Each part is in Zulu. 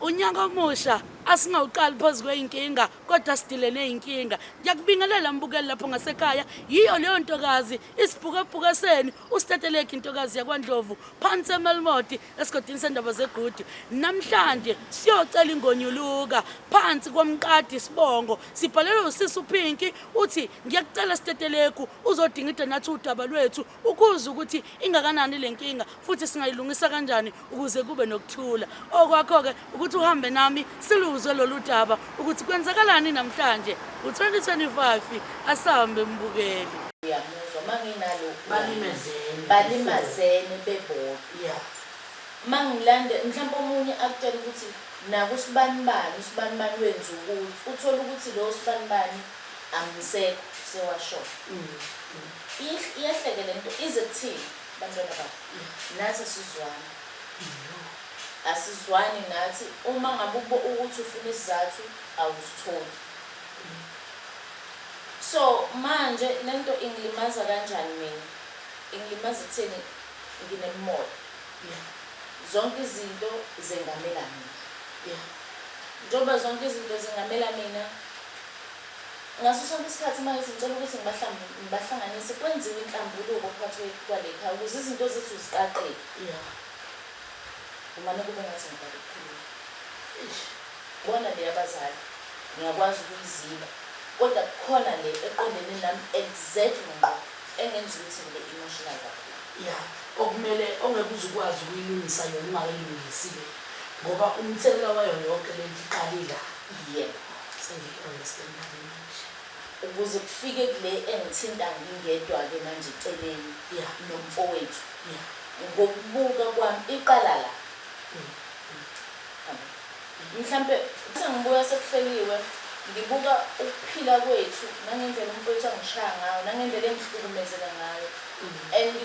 Unyaka omusha asingawuqali phezu kwey'nkinga kodwa sidile ney'nkinga. Ngiyakubingelela mbukeli lapho ngasekhaya. Yiyo leyo ntokazi isibhukebhuke senu usiteteleki intokazi yakwaNdlovu phansi eMelmoti esigodini sendaba zegudi. Namhlanje siyocela ingonyuluka phansi komqadi sibongo sibhalelwe usisi uPinki uthi ngiyakucela Stetelegu uzodingida nathi udaba lwethu ukuze ukuthi ingakanani le nkinga futhi singayilungisa kanjani ukuze kube nokuthula. Okwakho-ke ukuthi uhambe nami siluzwe lolu daba ukuthi kwenzakalani namhlanje u-2025 asambe mbukeli. Uyamuzwa uma nginalo Balimazene. Balimazene bebodwa. Uma ngilande mhlawumbe omunye akutshela ukuthi naku usibanibani, usibanibani wenza ukuthi, uthole ukuthi lowo sibanibani angisekho sewashona. Iyehleke lento ize kuthini bantwana babo. Nathi asizwani. Asizwani nathi uma ngabe ukuthi ufuna isizathu awusitholi. So manje lento ingilimaza kanjani mina? Ingilimaza ekutheni nginemimoya. Zonke izinto zengamela mina. Njengoba zonke izinto zengamela mina, ngaso sonke isikhathi uma ngithi ngicela ukuthi ngibahlanganise kwenziwe inhlambuluko phakathi kwale khaya ukuze izinto zethu ziqaqeke. Kumane kube ngathi ngiqala ukukhuluma. Bona le yabazali ngiyakwazi ukuyiziba kodwa kukhona le eqondene nami exactly ngqo engenza ukuthi ngibe emotional kakhulu. Ya, okumele ongeke uze ukwazi ukuyilungisa yona ungakayilungisi le ngoba umthelela wayo yonke lento iqale la. Yebo. Sengiku-understand-ke manje. Ukuze kufike kule engithinta ngingedwa-ke manje eceleni nomfowethu. Ngokubuka kwami iqala la. Mhlampe sengibuya sekuhleliwe ngibuka ukuphila kwethu nangendlela umfowethu angishaya ngayo nangendlela engihlukumezeka ngayo and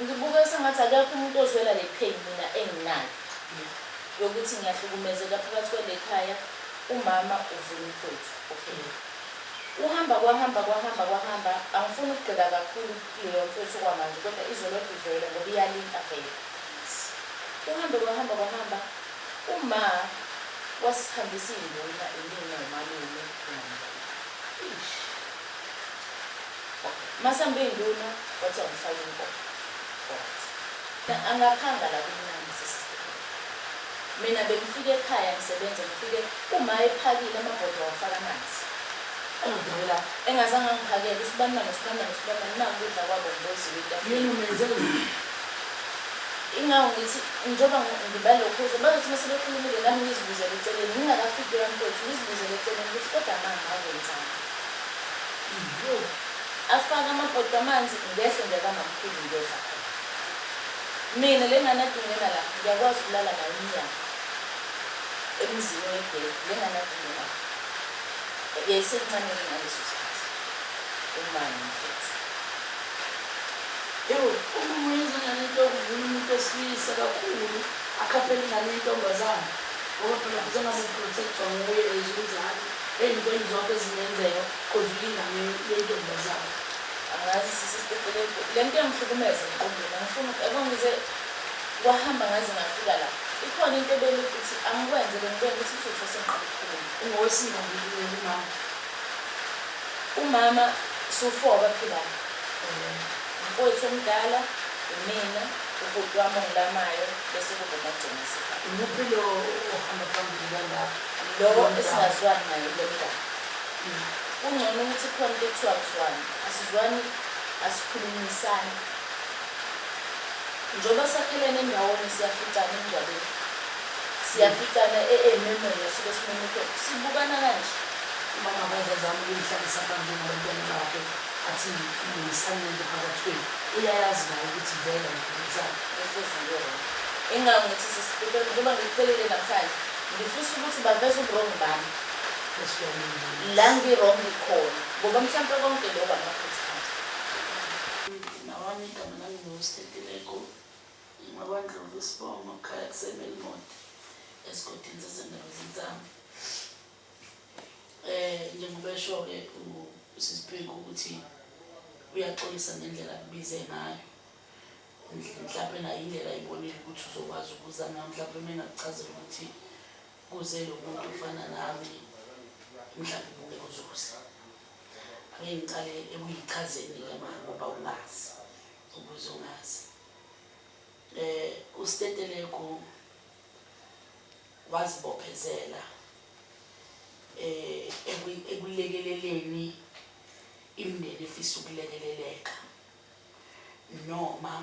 ngibuka sengathi akekho umuntu ozwela le pain mina enginayo yokuthi ngiyahlukumezeka phakathi kwale khaya. Umama uvuna umfowethu, okay. Uhamba kwahamba kwahamba kwahamba, angifuni ukugxila kakhulu kuleyo mfowethu okwamanje kodwa izolokhu ivela ngoba iyalinka vele. Kuhambe kwahamba kwahamba, uma wasihambisa iy'nduna imina umalume nomamkhulu. Eish. Okay. Masihamba iy'nduna kwathiwa ngifake inkomo. Alright. Angakhanga la kumnandi sisi. Mina bengifika ekhaya ngisebenza ngifike uma ephakile amabhodwe wafaka amanzi. Engidela. Engazange angiphakele usibanibani usibanibani usibanibani naku ukudla kwabo ngibozile etafuleni. Yena umenzele. Ingawo ngithi njengoba ngibalokhuza bazothi uma sebekhulumile nami ngizibuzele eceleni ngingakafiki kuloya mfowethu ngizibuzele eceleni ukuthi kodwa ma ngakwenzani. Afake amabhodwe amanzi ngehle nje kamamkhulu ngiyodla khona. Mina le ngane ade ingena la ngiyakwazi ukulala nayo umnyaka emzini oyedela le ngane ade ingena la. Yayisencane-ke ngaleso sikhathi umama mfethu. Ewu, uma uyenza njani into yokuvuna umuntu wesilisa kakhulu akhaphele ingane yentombazane ngoba phela futhi engabe uprotectwa nguye as umzali ey'ntweni zonke ezingenzeka cause uyingane yentombazane. Angazi sisi Stetelegu, le nto iyangihlukumeza emqondweni angifuni yabo ngize kwahamba ngaze ngafika la. Ikhona into ebelokhu ithi angikwenze bengibona ukuthi kuzothiwa sengiqala ukukhuluma. Ungowesingaki kumama? Umama siwu-four abaphilayo. Umfowethu omdala, imina, ubhuti wami ongilamayo bese kuba umagcina sekhaya. Imuphi lo ohamba phambili kalapho? Lo esingazwani naye kulo mntana. Kungcono ukuthi khona into ekuthiwa akuzwani. Asizwani, asikhulumisani. Njengoba sakhelene ndawonye siyaficana emngcwabeni. Siyaficana ey'memweni esuke simeme khona. Sibukana kanje. Umama akaze azame ukuyihlalisa phansi nabantwana bakhe athi lungisani lento phakathi kwenu. Uyayazi naye ukuthi vele anikhulumisani. Inhliziyo wrong. Ingakho ngithi sisi njengoba ngikucelile namhlanje, ngifisa ukuthi baveze ubu-wrong bami. La ngi-wrong khona. Ngoba mhlampe konke lokhu amaphutha ami. Nawami igama lami nguStetelegu ngakwaNdlovu isibongo ekhaya kuseMelmoth esigodini sasendaba zinzama. Njengoba esho-ke usisi Pinky ukuthi uyaxolisa ngendlela akubize ngayo. Mhlampe nayo indlela ayibonile ukuthi uzokwazi ukuza ngayo mhlampe uma engakuchazela ukuthi Kuze lo muntu ufana nami mhlawumbe ubungeke uzuze. Ake ngiqale ekuyichazeni-ke ma ngoba ungazi, ukuze ungazi. UStetelegu wazibophezela ekulekeleleni imindeni efisa ukulekeleleka noma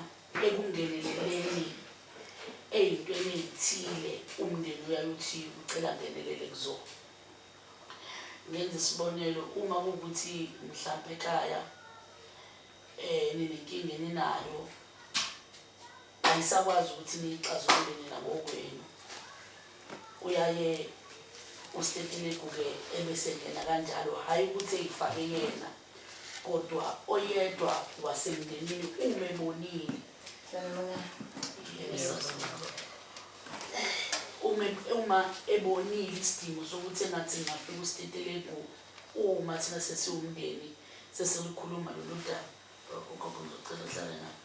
ekungeneleleni ey'ntweni ey'thile umndeni uyaye uthi ucela angenelele kuzona. Ngenza isibonelo, uma kuwukuthi mhlampe ekhaya ninenkinga eninayo anisakwazi ukuthi niyixazulule nina ngokwenu, uyaye uStetelegu-ke ebesengena kanjalo, hhayi ukuthi eyifake yena kodwa oyedwa wasemndenini uma ebonile. Uma ebonile isidingo sokuthi engathi ngingafika uStetelegu uma thina sesiwumndeni sesilukhuluma lolu daba. Ugogo ngizocela uhlale naye.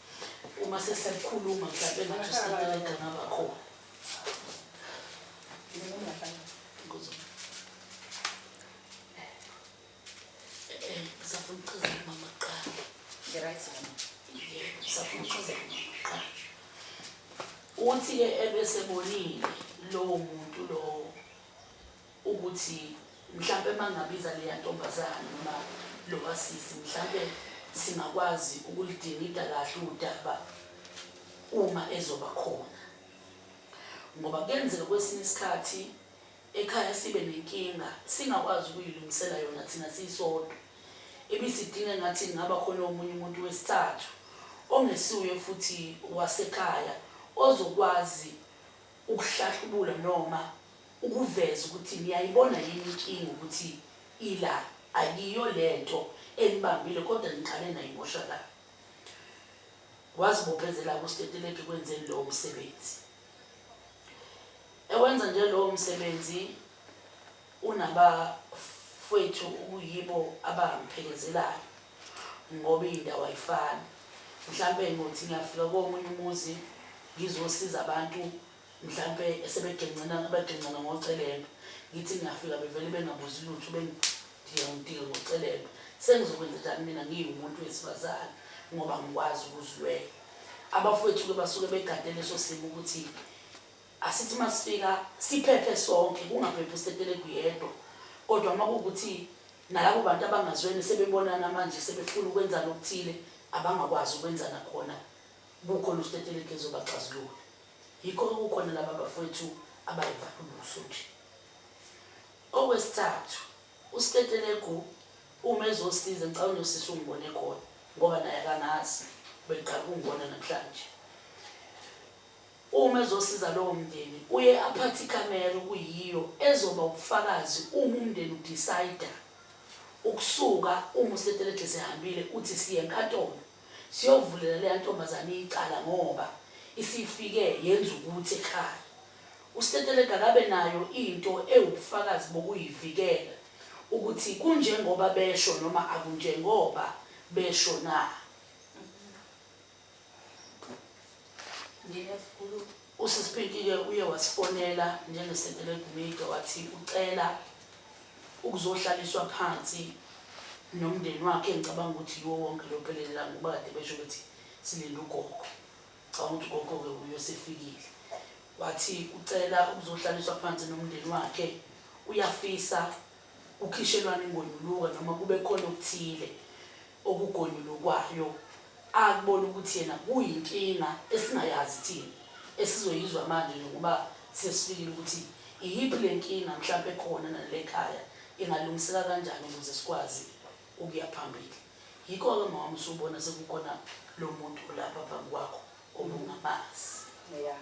Uma sesikhuluma mhlawumbe engathi uStetelegu angaba khona. Ngisafuna ukuchazela umama kuqala. Ngi-right mama. Yebo, ngisafuna ukuchazela umama kuqala. Uthi-ke ebesebonile lowo muntu lowo ukuthi mhlampe uma ngingabiza leya ntombazane noma lowa sisi mhlampe singakwazi ukulidingida kahle udaba uma ezoba khona. Ngoba kuyenzeka kwesinye isikhathi Ekhaya sibe nenkinga singakwazi ukuyilungisela yona thina sisodwa. Ibisidinga engathi kungaba khona omunye umuntu wesithathu ongesuye futhi wasekhaya ozokwazi ukuhlahlubula noma ukuveza ukuthi niyayibona yini inkinga ukuthi ila, akiyo lento enibambile kodwa niqale nayimosha la. Wazibophezela-ke uStetelegu ekwenzeni lowo msebenzi. Ewenza nje lowo msebenzi unabafwethu okuyibo abangiphekezelayo ngoba iy'ndawo ayifani. Mhlampe ngothi ngiyafika komunye umuzi ngizosiza abantu mhlampe esebegencana abagencana ngocelemba. Ngithi ngiyafika bevele bengabuzi lutho bengidika ngocelemba. Sengizokwenzenjani mina ngiwumuntu wesifazane ngoba ngikwazi ukuzilwela. Abafowethu-ke basuke begade leso simo ukuthi Asithi uma sifika siphephe sonke, kungaphephi uStetelegu yedwa. Kodwa uma kuwukuthi nalabo bantu abangazweni sebebonana manje sebefuna ukwenzana okuthile abangakwazi ukwenzana khona, kukhona uStetelegu ezobaxazulula. Yikho-ke kukhona laba bafowethu abayivala ubuso nje. Okwesithathu, uStetelegu uma ezosiza, ngicabanga nosisi ungibone khona ngoba naye akangazi, ubeqala ukungibona namhlanje. Uma ezosiza lowo mndeni uye aphathe ikhamera okuyiyo ezoba ubufakazi uma umndeni udisayida ukusuka uma uStetelege esehambile uthi siya enkantolo siyovulela leya ntombazane icala ngoba isifike yenza ukuthi ekhaya. UStetelege akabe nayo into ewubufakazi bokuyivikela ukuthi kunjengoba besho noma akunjengoba besho na. Usisi Pinky-ke uye wasifonela njengeStetelegu Media wathi ucela ukuzohlaliswa phansi nomndeni wakhe ngicabanga ukuthi yiwo wonke lo phelelela ngoba kade besho ukuthi silinde ugogo. Ngicabanga ukuthi ugogo-ke uye osefikile. Wathi ucela ukuzohlaliswa phansi nomndeni wakhe, uyafisa kukhishelwane ingonyuluka noma kube khona okuthile okugonyulukwayo akubona ukuthi yena kuyinkinga esingayazi thina esizoyizwa manje njengoba sesifikile ukuthi iyiphi le nkinga mhlampe ekhona nale khaya ingalungiseka kanjani ukuze sikwazi ukuya phambili. Yikho-ke mawami usubona sekukhona lo muntu olapha phambi kwakho obungamazi. Yeah.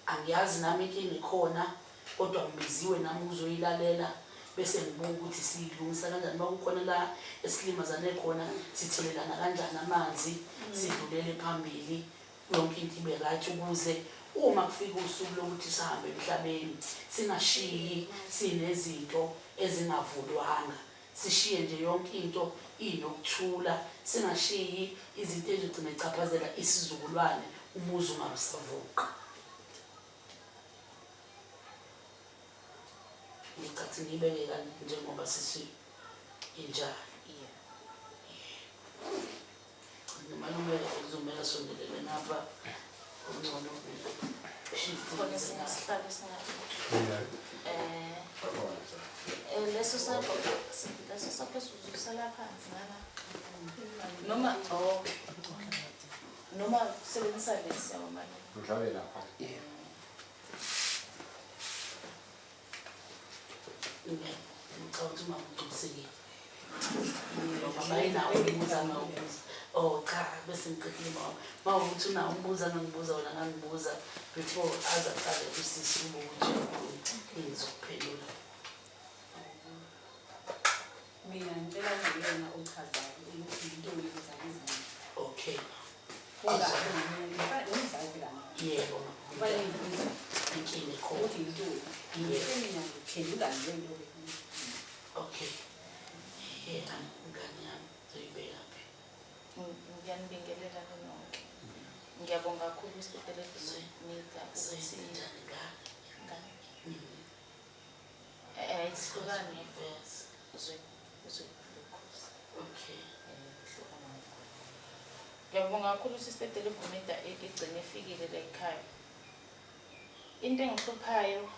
Angiyazi nami inkinga ikhona kodwa ngibiziwe nami ukuzoyilalela bese ngibuka ukuthi siyilungisa kanjani uma kukhona la esilimazane khona sithelelana kanjani amanzi sidlulele phambili yonke into ibe right ukuze uma kufika usuku lokuthi sihambe emhlabeni singashiyi sinezinto ezingavulwanga Sishiye nje yonke into inokuthula, singashiyi izinto ezigcina zichaphazela isizukulwane umuzi ungabe usavuka. Ngicathi ngiyibeke njengoba sisi injalo. Nomalume kuzomele asondelele ngapha okungcono shift. Khona esinye isihlalo esingathi. Leso sakho leso sakho usala phansi ngala. Noma oh noma sebenzisa lesi yabo manje. Ngihlale lapha. Ngicabanga ukuthi umama ugculisekile. Ngoba ayinawo umbuzo angawubuza. Oh cha, bese ngiqedile mama. Uma ukuthi unawo umbuzo angangibuza wona angangibuza before aze aqale usisi kube ukuthi uyakhuluma. Ngizokuphendula. Mina ngicela unguyena ochazayo ukuthi yintoni ekuzalizana. Okay. Kungabi ngomunye umzali phela mina. Yebo mama. Kufanele ngibuze Inkinga ikhona. ukuthi yintoni. Yebo. Mina ngiphendula leyo nto-ke. Okay. Yeah, ngane yami uzoyibeka phi? Ngiyanibingelela nonke. Ngiyabonga kakhulu isiteteleko Media ukuthi Soyenzenjani ngane? ngane. Isihlukane Verse. uzwe uzwe lokhozi. Okay. Hlukana ngakho. Ngiyabonga kakhulu isiteteleko Media igcine ifikile la ekhaya. Into engihluphayo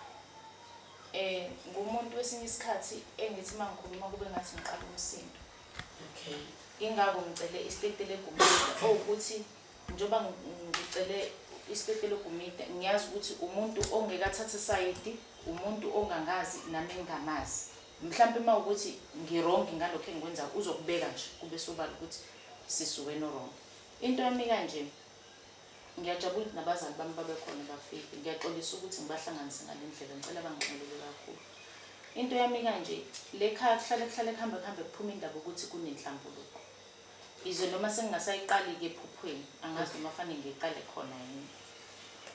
ngumuntu wesinye isikhathi engithi uma ngikhuluma kube ngathi ngiqala umsindo. Okay. Ingakho ngicele isitetelegu media owukuthi njengoba ngicele isitetelegu media ngiyazi ukuthi umuntu ongeke athathe sayidi, umuntu ongangazi nami engingamazi. Mhlampe uma ukuthi ngi-wrong ngalokho engikwenzayo uzokubeka nje kube sobala ukuthi sisi wena o-wrong. Into yami kanje ngiyajabula ukuthi nabazali bami babekhona bafike. Ngiyaxolisa ukuthi ngibahlanganise ngale ndlela, ngicela bangixolele kakhulu. Into yami kanje le khaya kuhlale kuhlale kuhambe kuhambe kuphume indaba ukuthi kunenhlambuluko. Izwe noma sengingasayiqali-ke ephuphweni, angazi noma fanele ngiyiqale khona yini.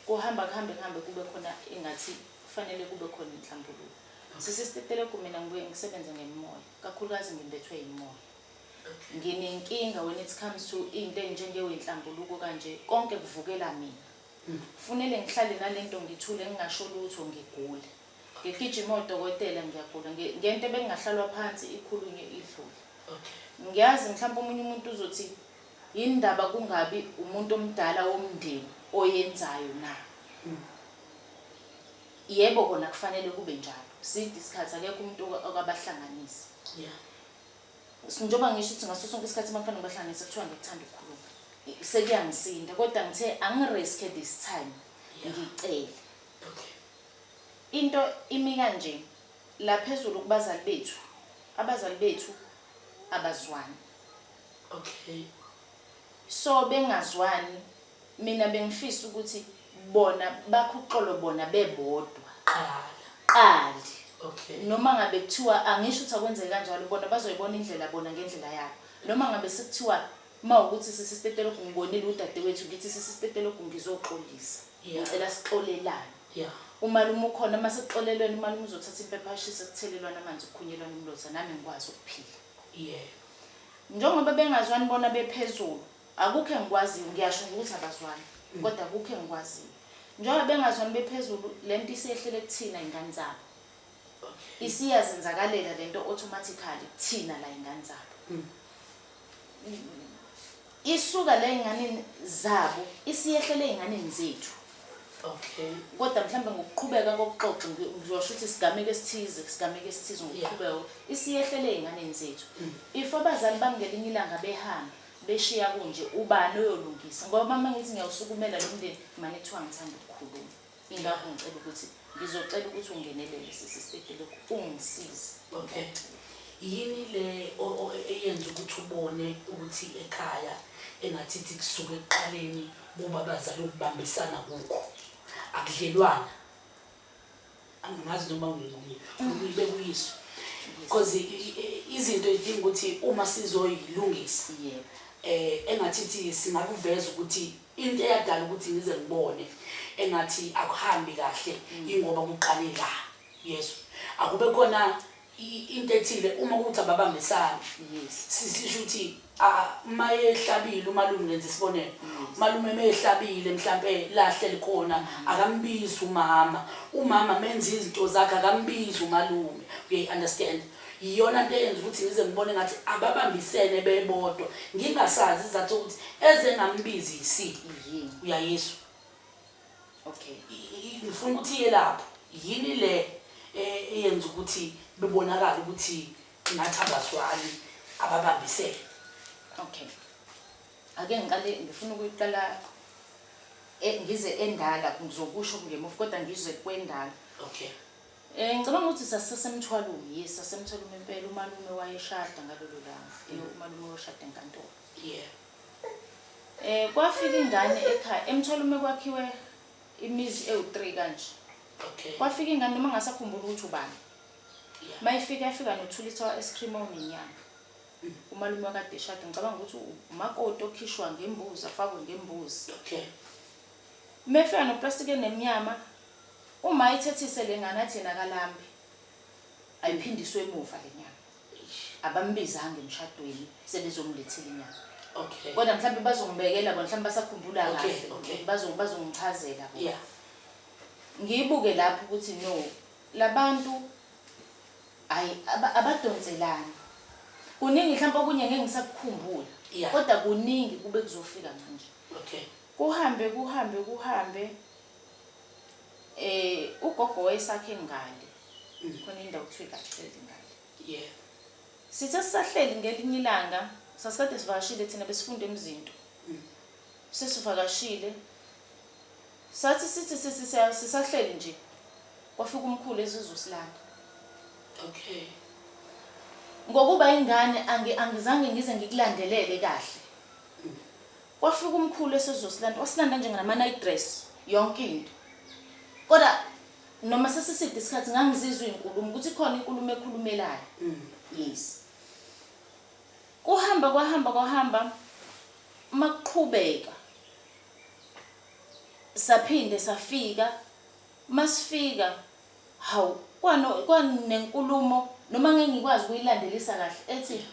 Kuhamba kuhambe kuhambe kube khona engathi kufanele kube khona inhlambuluko. Sisi Stetelegu mina ngibuye ngisebenze ngemimoya, kakhulukazi ngimbethwe yimoya. Nginenkinga when it comes to into enjengeyinhlambuluko kanje, konke kuvukela mina. Kufanele ngihlale nalento ngithule ngingasho lutho ngigule. Ngigijima odokotela ngiyagula ngento ebengingahlalwa phansi ikhulunywe idlule. Okay. Ngiyazi mhlawumbe omunye umuntu uzothi yindaba kungabi umuntu omdala womndeni oyenzayo na. Yebo kona kufanele kube njalo. Side isikhathi akekho umuntu okabahlanganisa. Yeah. Njengoba ngisho ukuthi ngaso sonke isikhathi uma kufanele ngibahlanganise kuthiwa ngikuthanda ukukhuluma. Sekuyangisinda kodwa ngithe angiriske this time ngicele. Okay. Into imi kanje la phezulu kubazali bethu. Abazali bethu abazwani. Okay. So bengazwani mina bengifisa ukuthi bona bakhe uxolo bona bebodwa. Qala. Qali. Okay. Noma ngabe kuthiwa angisho ukuthi akwenzeki kanjalo bona bazoyibona indlela bona ngendlela yabo. Noma ngabe sekuthiwa uma ukuthi sisi Stetelegu ngibonile udadewethu ngithi sisi Stetelegu ngizoxolisa. Yeah. Ngicela sixolelane. Yeah. Umalume ukhona uma sekuxolelwene umalume uzothatha impepha ashise kuthelelwana amanzi kukhunyelwana umlotha nami ngikwazi ukuphila. Yeah. Njengoba bengazwani bona bephezulu akukho engikwaziyo ngiyasho nje ukuthi abazwani kodwa akukho engikwaziyo. Njengoba bengazwani bephezulu lento isehlele kuthina ingane zabo. Okay. Isiyazenzakalela lento automatically kuthina la ingane zabo. Isuka la ey'nganeni zabo isiyehlele ey'nganeni zethu. Okay. Kodwa mhlambe ngokuqhubeka kokuxoxa ngizosho ukuthi isigameko esithize isigameko esithize ngokuqhubeka isiyehlele ey'nganeni zethu. If abazali bami ngelinye ilanga behamba beshiya kunje ubani oyolungisa ngoba uma ngithi ngiyawusukumela lo mndeni mane kuthiwa ngithanda ukukhuluma. Ingakho ngicela ukuthi ngizocela ukuthi ungenelele sisi Stetelegu ungisize. Okay. Yini le eyenza ukuthi ubone ukuthi ekhaya engathithi kusuka ekuqaleni kuba abazali ukubambisana kukho akudlelwana angazi noma ngibe kuyiswa because izinto idinga ukuthi uma sizoyilungisa Yebo. Engathithi singakuveza ukuthi into eyadala ukuthi ngize ngibone engathi akuhambi kahle ingoba kuqale la. Yesu akube khona into ethile uma kuthi ababambisani. Yes. Sisho ukuthi Mayehlabile umalume, ngenza isibonelo, umalume mehlabile mhlampe lahleli khona, akambizi umama. Umama menza izinto zakhe, akambizi umalume. Uyayi-understand? Yiyona nto eyenza ukuthi ngize ngibone ngathi ababambisene bebodwa, ngingasazi isizathu sokuthi ezengambizi yisiphi. Yini? Uyayizwa? Okay. Ngifuna ukuthi iye lapho. Yini le eyenza ukuthi bebonakale ukuthi ngathi abazwani, ababambisene? Okay. Ake ngiqale, ngifuna ukuyiqala ngize endala, ngizokusho ngemuva kodwa ngize kwendala. Okay. Ngicabanga ukuthi sasisemthwalume, yes, sasemthwalume impela. Umalume wayeshada ngalolo langa. Umalume washada enkantolo. Kwafika ingane ekhaya, emthwalume kwakhiwe imizi ewu-3 kanje. Okay. Kwafika ingane, noma ngasakhumbula ukuthi ubani. Mayifika yafika no-2 litre wa-ice cream onenyama. Umalume wakade eshada, ngicabanga ukuthi umakoti okhishwa ngembuzi, afakwe ngembuzi. Okay. Mefika noplastic enemnyama, uma ithethise le ngane athi yena akalambi, ayiphindiswe emuva le nyama. Abambizanga emshadweni, sebezomlethela inyama. Okay. Kodwa mhlawumbe bazongibekela bona, mhlawumbe basakhumbula kahle, bazongichazela bona. Ngiyibuke lapho ukuthi no, labantu hayi abadonselani. Kuningi mhlawumbe okunye ngeke ngisakukhumbula. Kodwa kuningi kube kuzofika manje. Okay. Kuhambe kuhambe kuhambe. Ugogo wayesakhe ngale. Khona indawo kuthiwa ikahleli ngale. Sithe sisahleli ngelinye ilanga, sasikade sivakashile thina, besifunda eMzinto. Sesivakashile. Sathi sithi sisahleli nje, kwafika umkhulu ezizosilanda. Okay. Ngokuba ingane angizange ngize ngikulandelele kahle. Kwafika umkhulu esezosilanda, wasilanda nje ngama night dress yonke into. Kodwa noma sesiside isikhathi ngangizizwa izinkulumo ukuthi khona inkulumo ekhulumelayo. Yes. Kuhamba kwahamba kwahamba, makuqhubeka saphinde safika. Masifika, hawu, kwanenkulumo noma ngeke ngikwazi ukuyilandelisa kahle ethi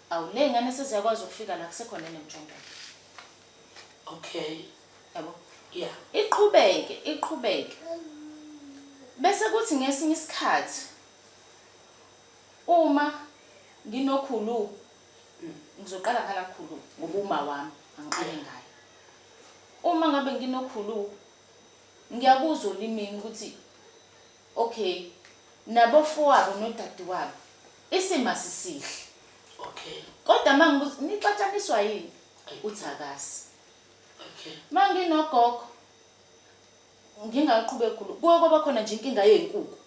awu, le ngane seziyakwazi ukufika la kusekhona nemjondolo. Okay. Yabo? Yeah. Iqhubeke, iqhubeke. Bese kuthi ngesinye isikhathi uma nginokhulu, ngizoqala ngalakhulu ngoba uma wami angiqale ngaye. Uma ngabe nginokhulu, ngiyakuzwa olimini ukuthi okay, nabafowabo nodadewabo isimo asisihle. Okay. Kodwa mangibuza nixatshaniswa yini? Uthi akazi. Okay. Manginogogo ngingaqhubeki khulu, kuye kwaba khona nje inkinga yezinkukhu.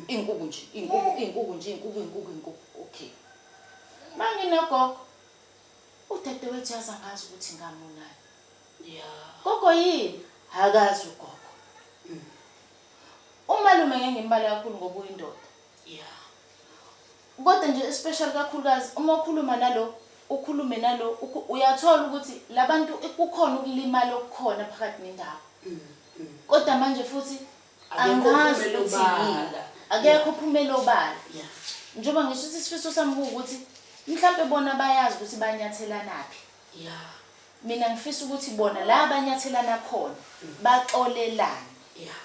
Inkukhu nje, inkukhu, inkukhu nje, inkukhu, inkukhu, inkukhu. Okay. Manginogogo udadewethu yazi angazi ukuthi ngamonani. Gogo yini? Akazi ugogo. Umalume ngeke ngimbale kakhulu ngoba uyindoda. Kodwa nje especially kakhulukazi uma ukhuluma nalo, ukhulume nalo, uyathola ukuthi labantu kukhona ukulimala okukhona phakathi nendawo. Kodwa manje futhi Akekho angazi ophumela ukuthi yini. obala. Akekho ophumela obala. Njengoba ngisho ukuthi isifiso sami kuwukuthi mhlampe bona bayazi ukuthi banyathelanaphi. Mina ngifisa ukuthi bona la abanyathelana khona baxolelane.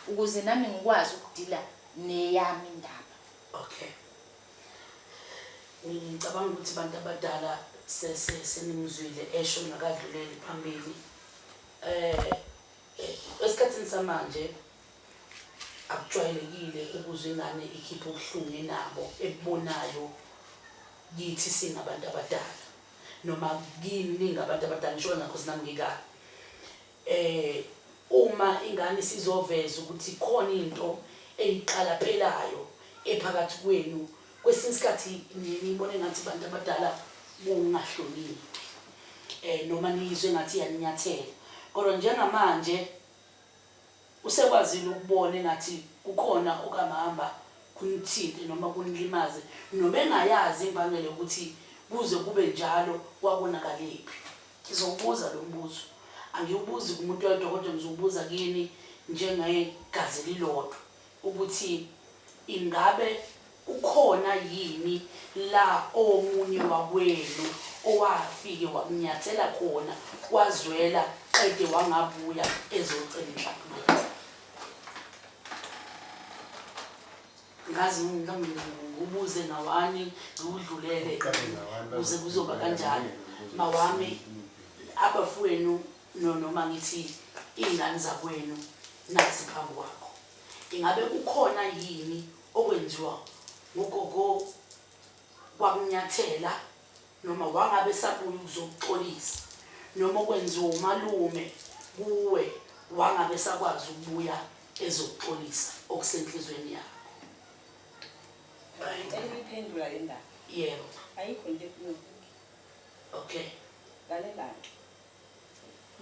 Ukuze nami ngikwazi ukudila neyami indaba. Okay. Ngicabanga ukuthi abantu abadala senimzwile esho ngakadluleli phambili. Esikhathini samanje akujwayelekile ukuzwa ingane ikhipha ubuhlungu enabo ekubonayo kithi singabantu abadala noma kini ningabantu abadala, ngisho ngakho sinami ngikabi. Uma ingane sizoveza ukuthi khona into eyiqalaphelayo ephakathi kwenu, kwesinye isikhathi niye niyibone ngathi abantu abadala kungahloniphi, noma niyizwe ngathi iyaninyathela. Kodwa njengamanje usekwazile ukubona engathi kukhona okamahamba kunithinte noma kunilimaze, noma engayazi imbangela yokuthi kuze kube njalo kwakonakaliphi. Ngizowubuza lo mbuzo, angiwubuzi kumuntu oyedwa kodwa ngizowubuza kini njengegazi elilodwa, ukuthi ingabe Kukhona yini la omunye wakwenu owafike wakunyathela khona kwazwela qede wangabuya ezocela inhlambuluko? Ngazi mhlawumbe ngiwubuze ngawani ngiwudlulele kuze kuzoba kanjalo. Mawami, abafowenu noma ngithi iy'ngane zakwenu nazi phambi kwakho. Ingabe kukhona yini okwenziwa ngugogo kwakunyathela noma wangabe esabuya ukuzokuxolisa noma okwenziwa umalume kuwe wangabe esakwazi ukubuya ezokuxolisa okusenhlizweni yakho? Ngicela ukuyiphendula le ndaba. Yebo. Ayikho into efunwa. Okay. Lalela-ke.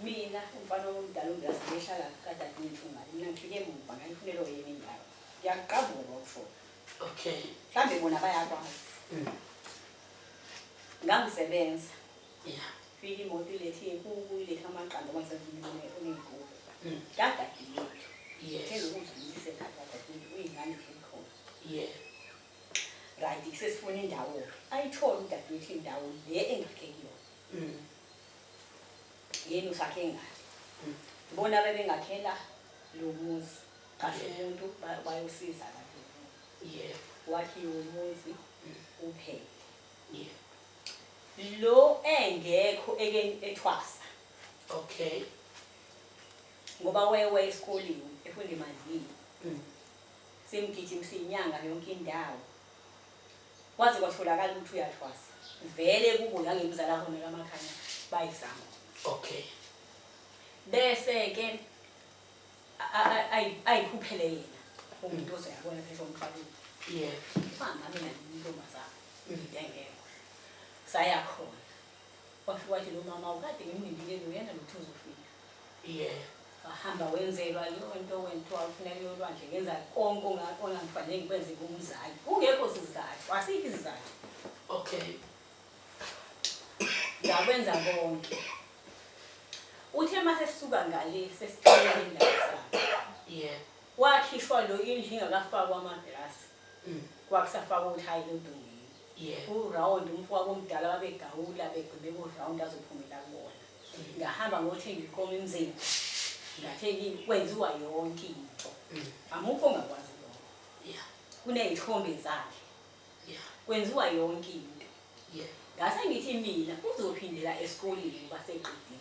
Mina umfana wami omdala uNdasi behlala kadadewethu ngale. Mina ngifike emuva ngayifunela yena indawo. Ngiyaqabuka ukusho. Okay. Mhlambe bona bayakwazi. Ngangisebenza. Fika imoto ilethe iy'nkukhu, ilethe amaqanda ngoba ngisebenza umuntu oney'nkukhu. Kadadewethu. Ngithenga ukudla ngiyise la kadadewethu, uyingane nje ikhona. Right, sesifuna indawo-ke. Ayithole udadewethu indawo le engakhe kuyona. Yena usakhe ngale. Bona bebengakhela lo muzi. Qashe umuntu bayosiza lapho. Wakhiwe umuzi uphele. Lo engekho eke ethwasa. Okay. Ngoba wewe esikoleni efunda eMandlini. Simgijimisa inyanga yonke indawo. Kwaze kwatholakala ukuthi uyathwasa. Vele kubo la ngemzala khona kaMakhanya bayizama. Okay. Bese ke ayikhuphele yena umuntu ozoyabona phesha umfana. Yebo. Hamba mina intombazana. Ngengekho. Saya khona. Wafika wathi lo mama ukade ngimlindile lo yena lo uzofika. Yebo. Wahamba wenzelwa leyo nto wenthiwa kufuneka yolwandle ngenza konke ongangifanele ngikwenze kumzali. Kungekho sizathu, asikho isizathu. Okay. Ngakwenza konke. Uthe mase sisuka ngale sesithola indawo sakhe. Yebo. Wakhishwa lo indlu ingakafakwa amagrasi. Kwakusafakwa uthayela odongeni. Yebo. Uround umfowabo omdala babegawula begqibe ku-round azophumela kubona. Ngahamba ngothenga inkomo emzini. Ngathenga kwenziwa yonke into. Amukho ongakwazi lokho. Yeah. Kuney'thombe zakhe. Yeah. Kwenziwa yonke into. Yeah. Ngase ngithi mina uzophindela esikoleni ngoba seqedile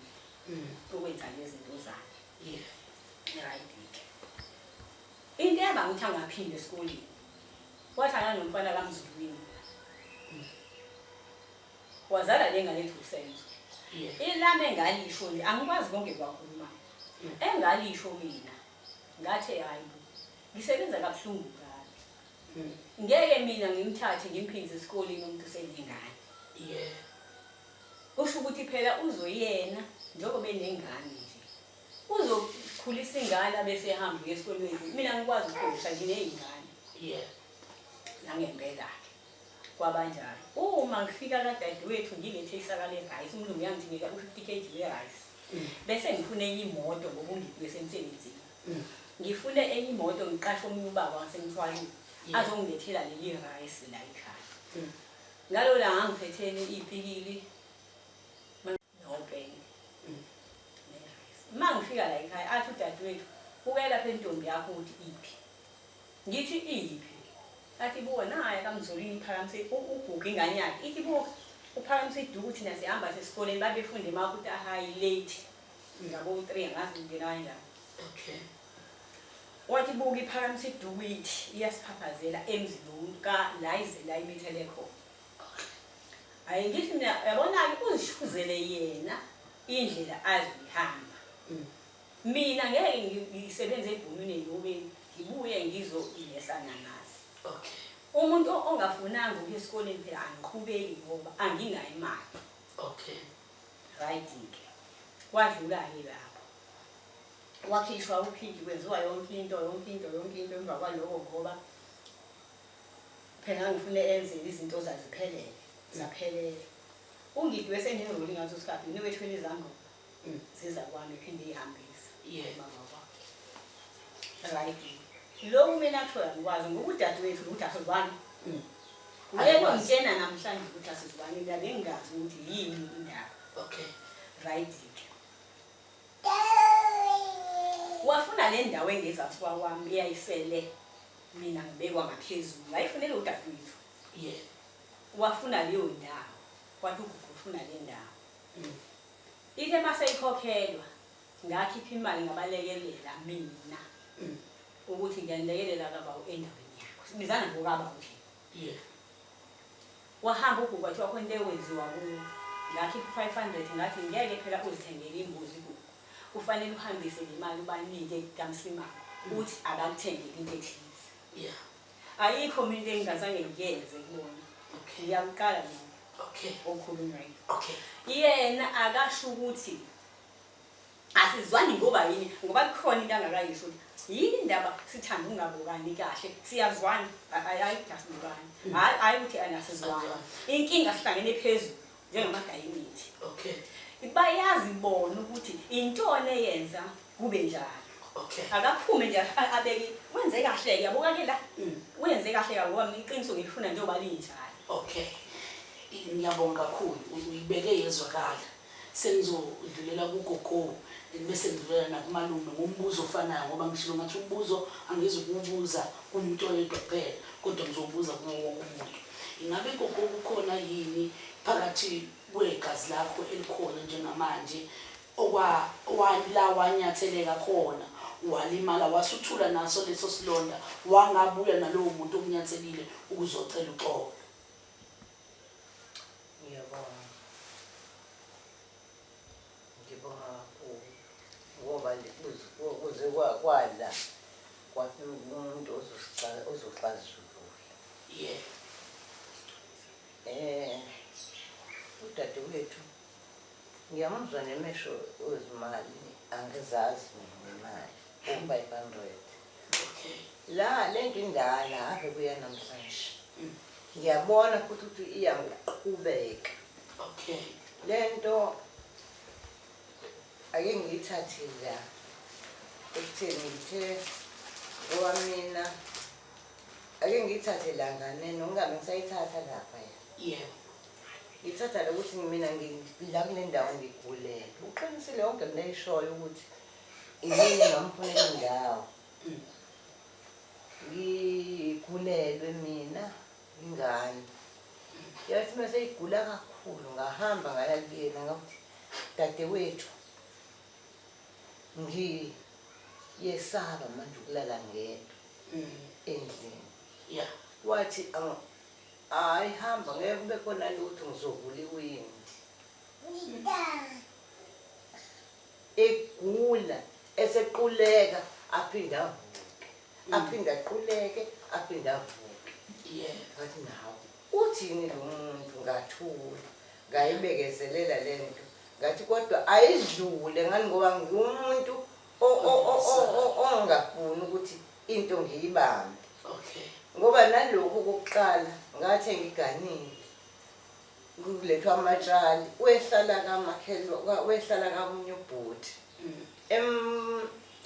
ukwenza lezi zinto zakhe. Yeah. Right-ke. Into yaba ukuthi angaphinde esikoleni. Wathanda nomfana kaMzulwini. Wazala le ngane ethi uSenzo. Yeah. Ilami engalisho nje angikwazi konke kwakhuluma. Engalisho mina ngathi hayi bo ngisebenza kabuhlungu kabi. Ngeke mina ngimthathe ngimphindze esikoleni umuntu usenengane. Yeah. Kusho ukuthi phela uzoyena njengoba enengane nje. Uzokhulisa ingane bese ehamba uye esikolweni. Mina ngikwazi ukukhulisa ngineyingane. Yeah. Nangempela ke kwabanjalo. Uma ngifika kadadewethu ngilethe isaka le-rice, umlungu uyangithengela u-50 kg we-rice. Bese ngifuna enye imoto ngoba ungibuyise emsebenzini. Ngifune enye imoto ngiqashe omunye ubaba wasemthwaleni azongilethela leli rice la ekhaya. Ngalo langa ngiphethene iy'pikili nopende ne-rice. Uma ngifika la ekhaya athi udadewethu buka lapha intombi yakho ukuthi iphi. Ngithi iphi? Athi buka naye kaMzulwini iphakamise uguga ingane yakhe. Ithi buka uphakamise iduku thina sihamba sesikoleni babefunda eMakuta High late. Ngabo 3 angazi ngena kanjani. Okay. Wathi buka iphakamise iduku ithi iyasiphaphazela emzini womuntu ka la izela imithele khona. Hayi ngithi mina yabona-ke uzishuzele yena indlela azoyihamba. Mina ngeke ngisebenze ebhunwini ey'ngubeni ngibuye ngizoilesana ngazi. Okay. Umuntu ongafunanga ukuya esikoleni phela angiqhubeki ngoba anginayo imali. Okay. Right-ke. Kwadlula-ke lapho. Wakhishwa uphiki kwenziwa yonke into yonke into yonke into emva kwaloko ngoba phela ngangifune enze izinto zaziphelele zaphelele. Ungidwe eseneroli ngaso sikhathi mina wethwele izangoma. Ziza kwami iphinde ihambise. Yeah. Mama kwakhe. Right. Lokhu mina kuthiwa ngikwazi ngoba udadewethu ukuthi asizwani. Yebo, ngitshena namhlanje ukuthi asizwani, mina bengingazi ukuthi yini indaba. Okay. Right-ke. Wafuna le ndawo engezansi kwami eyayisele mina ngibekwa ngaphezulu. Wayifunela udadewethu. Yebo. Wafuna leyo ndawo. Wathi uGugu ufuna le ndawo. Ithe mase ikhokhelwa ngakhipha imali ngabalekelela mina ukuthi ngiyanilekelela kabawo endaweni yakho. Sibizana ngokabawo thina. Yebo. Wahamba uGugu kwathiwa khona into ewenziwa kuwo. Ngakhipha u-500 ngathi ngeke phela uzithengele imbuzi Gugu. Kufanele uhambise le mali ubanike kaMsimango uthi abakuthengele into ethize. Ayikho mina into engingazange ngiyenze kubona. Ngiyakuqala mina okukhulunywayo. Yena akasho ukuthi asizwani ngoba yini, ngoba kukhona into angakayisho ukuthi yini indaba sithanda ukungabukani kahle, siyazwana, hayi asibukani, hayi hayi ukuthi anasizwani. Inkinga sihlangene phezulu njengamagayimithi. Bayazi bona ukuthi intoni eyenza kube njalo. Akaphume nje abeke wenze kahle ke, yabo kake la. Wenze kahle kabi ngoba mina iqiniso ngilifuna njengoba linjalo. Okay. Ngiyabonga kakhulu, uyibeke yezwakala. Sengizodlulela kuGogo bese ngidlulela nakumalume ngombuzo ofanayo, ngoba ngishilo ngathi umbuzo angizukuwubuza kumuntu oyedwa kuphela, kodwa ngizowubuza kuwo wonke umuntu. Ingabe Gogo kukhona yini phakathi kwegazi lakho elikhona njengamanje la wanyatheleka khona, walimala, wasuthula naso leso silonda, wangabuya nalowo muntu okunyathelile ukuzocela uxolo? Ngiyabonga. Ngibonga kakhulu ngoba kuze kwala kwafika umuntu ozoxazulula. Yebo. Udadewethu ngiyamuzwa nemesho wezimali, angizazi mina imali, u-500. La lento indala ave kuya namhlanje. Ngiyabona futhi ukuthi iyangiqhubeka. Lento ake ngiyithathe la ekutheni ngithe ngoba mina ake ngiyithathe la nganeno ngingabe ngisayithatha lapha ya. Yebo. Ngithatha lokuthi mina la kule ndawo ngigulele. Uqinisile yonke le ayishoyo ukuthi yini ngamfunela indawo. Ngigulelwe mina ingane. Yathi mase igula kakhulu ngahamba ngaya kuyena ngathi dadewethu ngiyesaba manje ukulala ngedwa endlini. Wathi hayi hamba ngeke kube khona lutho ngizovula iwindi. Egula esequleka aphinde avuke. Aphinde aquleke aphinde avuke. Ngathi nawe uthini lo muntu, ngathula ngayibekezelela lento. Ngathi kodwa ayidlule ngani ngoba ngiwumuntu ongafuni ukuthi into ngiyibambe. Ngoba nalokhu kokuqala ngathi ngiganile kulethwa amatshali wehlala kamakhelwa wehlala kamunye ubhuti.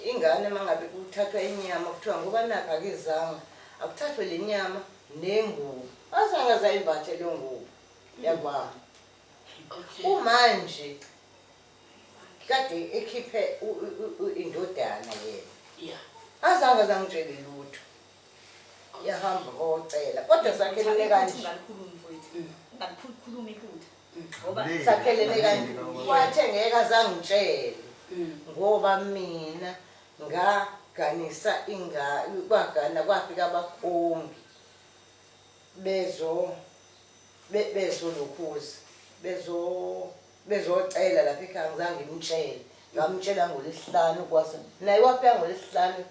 Ingane mangabe kuthathwa inyama kuthiwa ngoba nakho akezanga akuthathwe le nyama nengubo. Azange azayimbathe leyo ngubo yakwami. Kumanje kade ekhiphe indodana yena. Azange azangitshele lutho. Yahamba kocela kodwa sakhelene kanje. Ungalikhulumi mfowethu. Ungalikhulumi iphutha. Ngoba sakhelene kanje. Wathe ngeke azangitshele. Ngoba mina ngaganisa kwagana kwafika abakhongi bezolokhuza bezocela lapha ekhaya, ngizange ngimtshele. Ngamtshela ngoLwesihlanu kwase naye wafika ngoLwesihlanu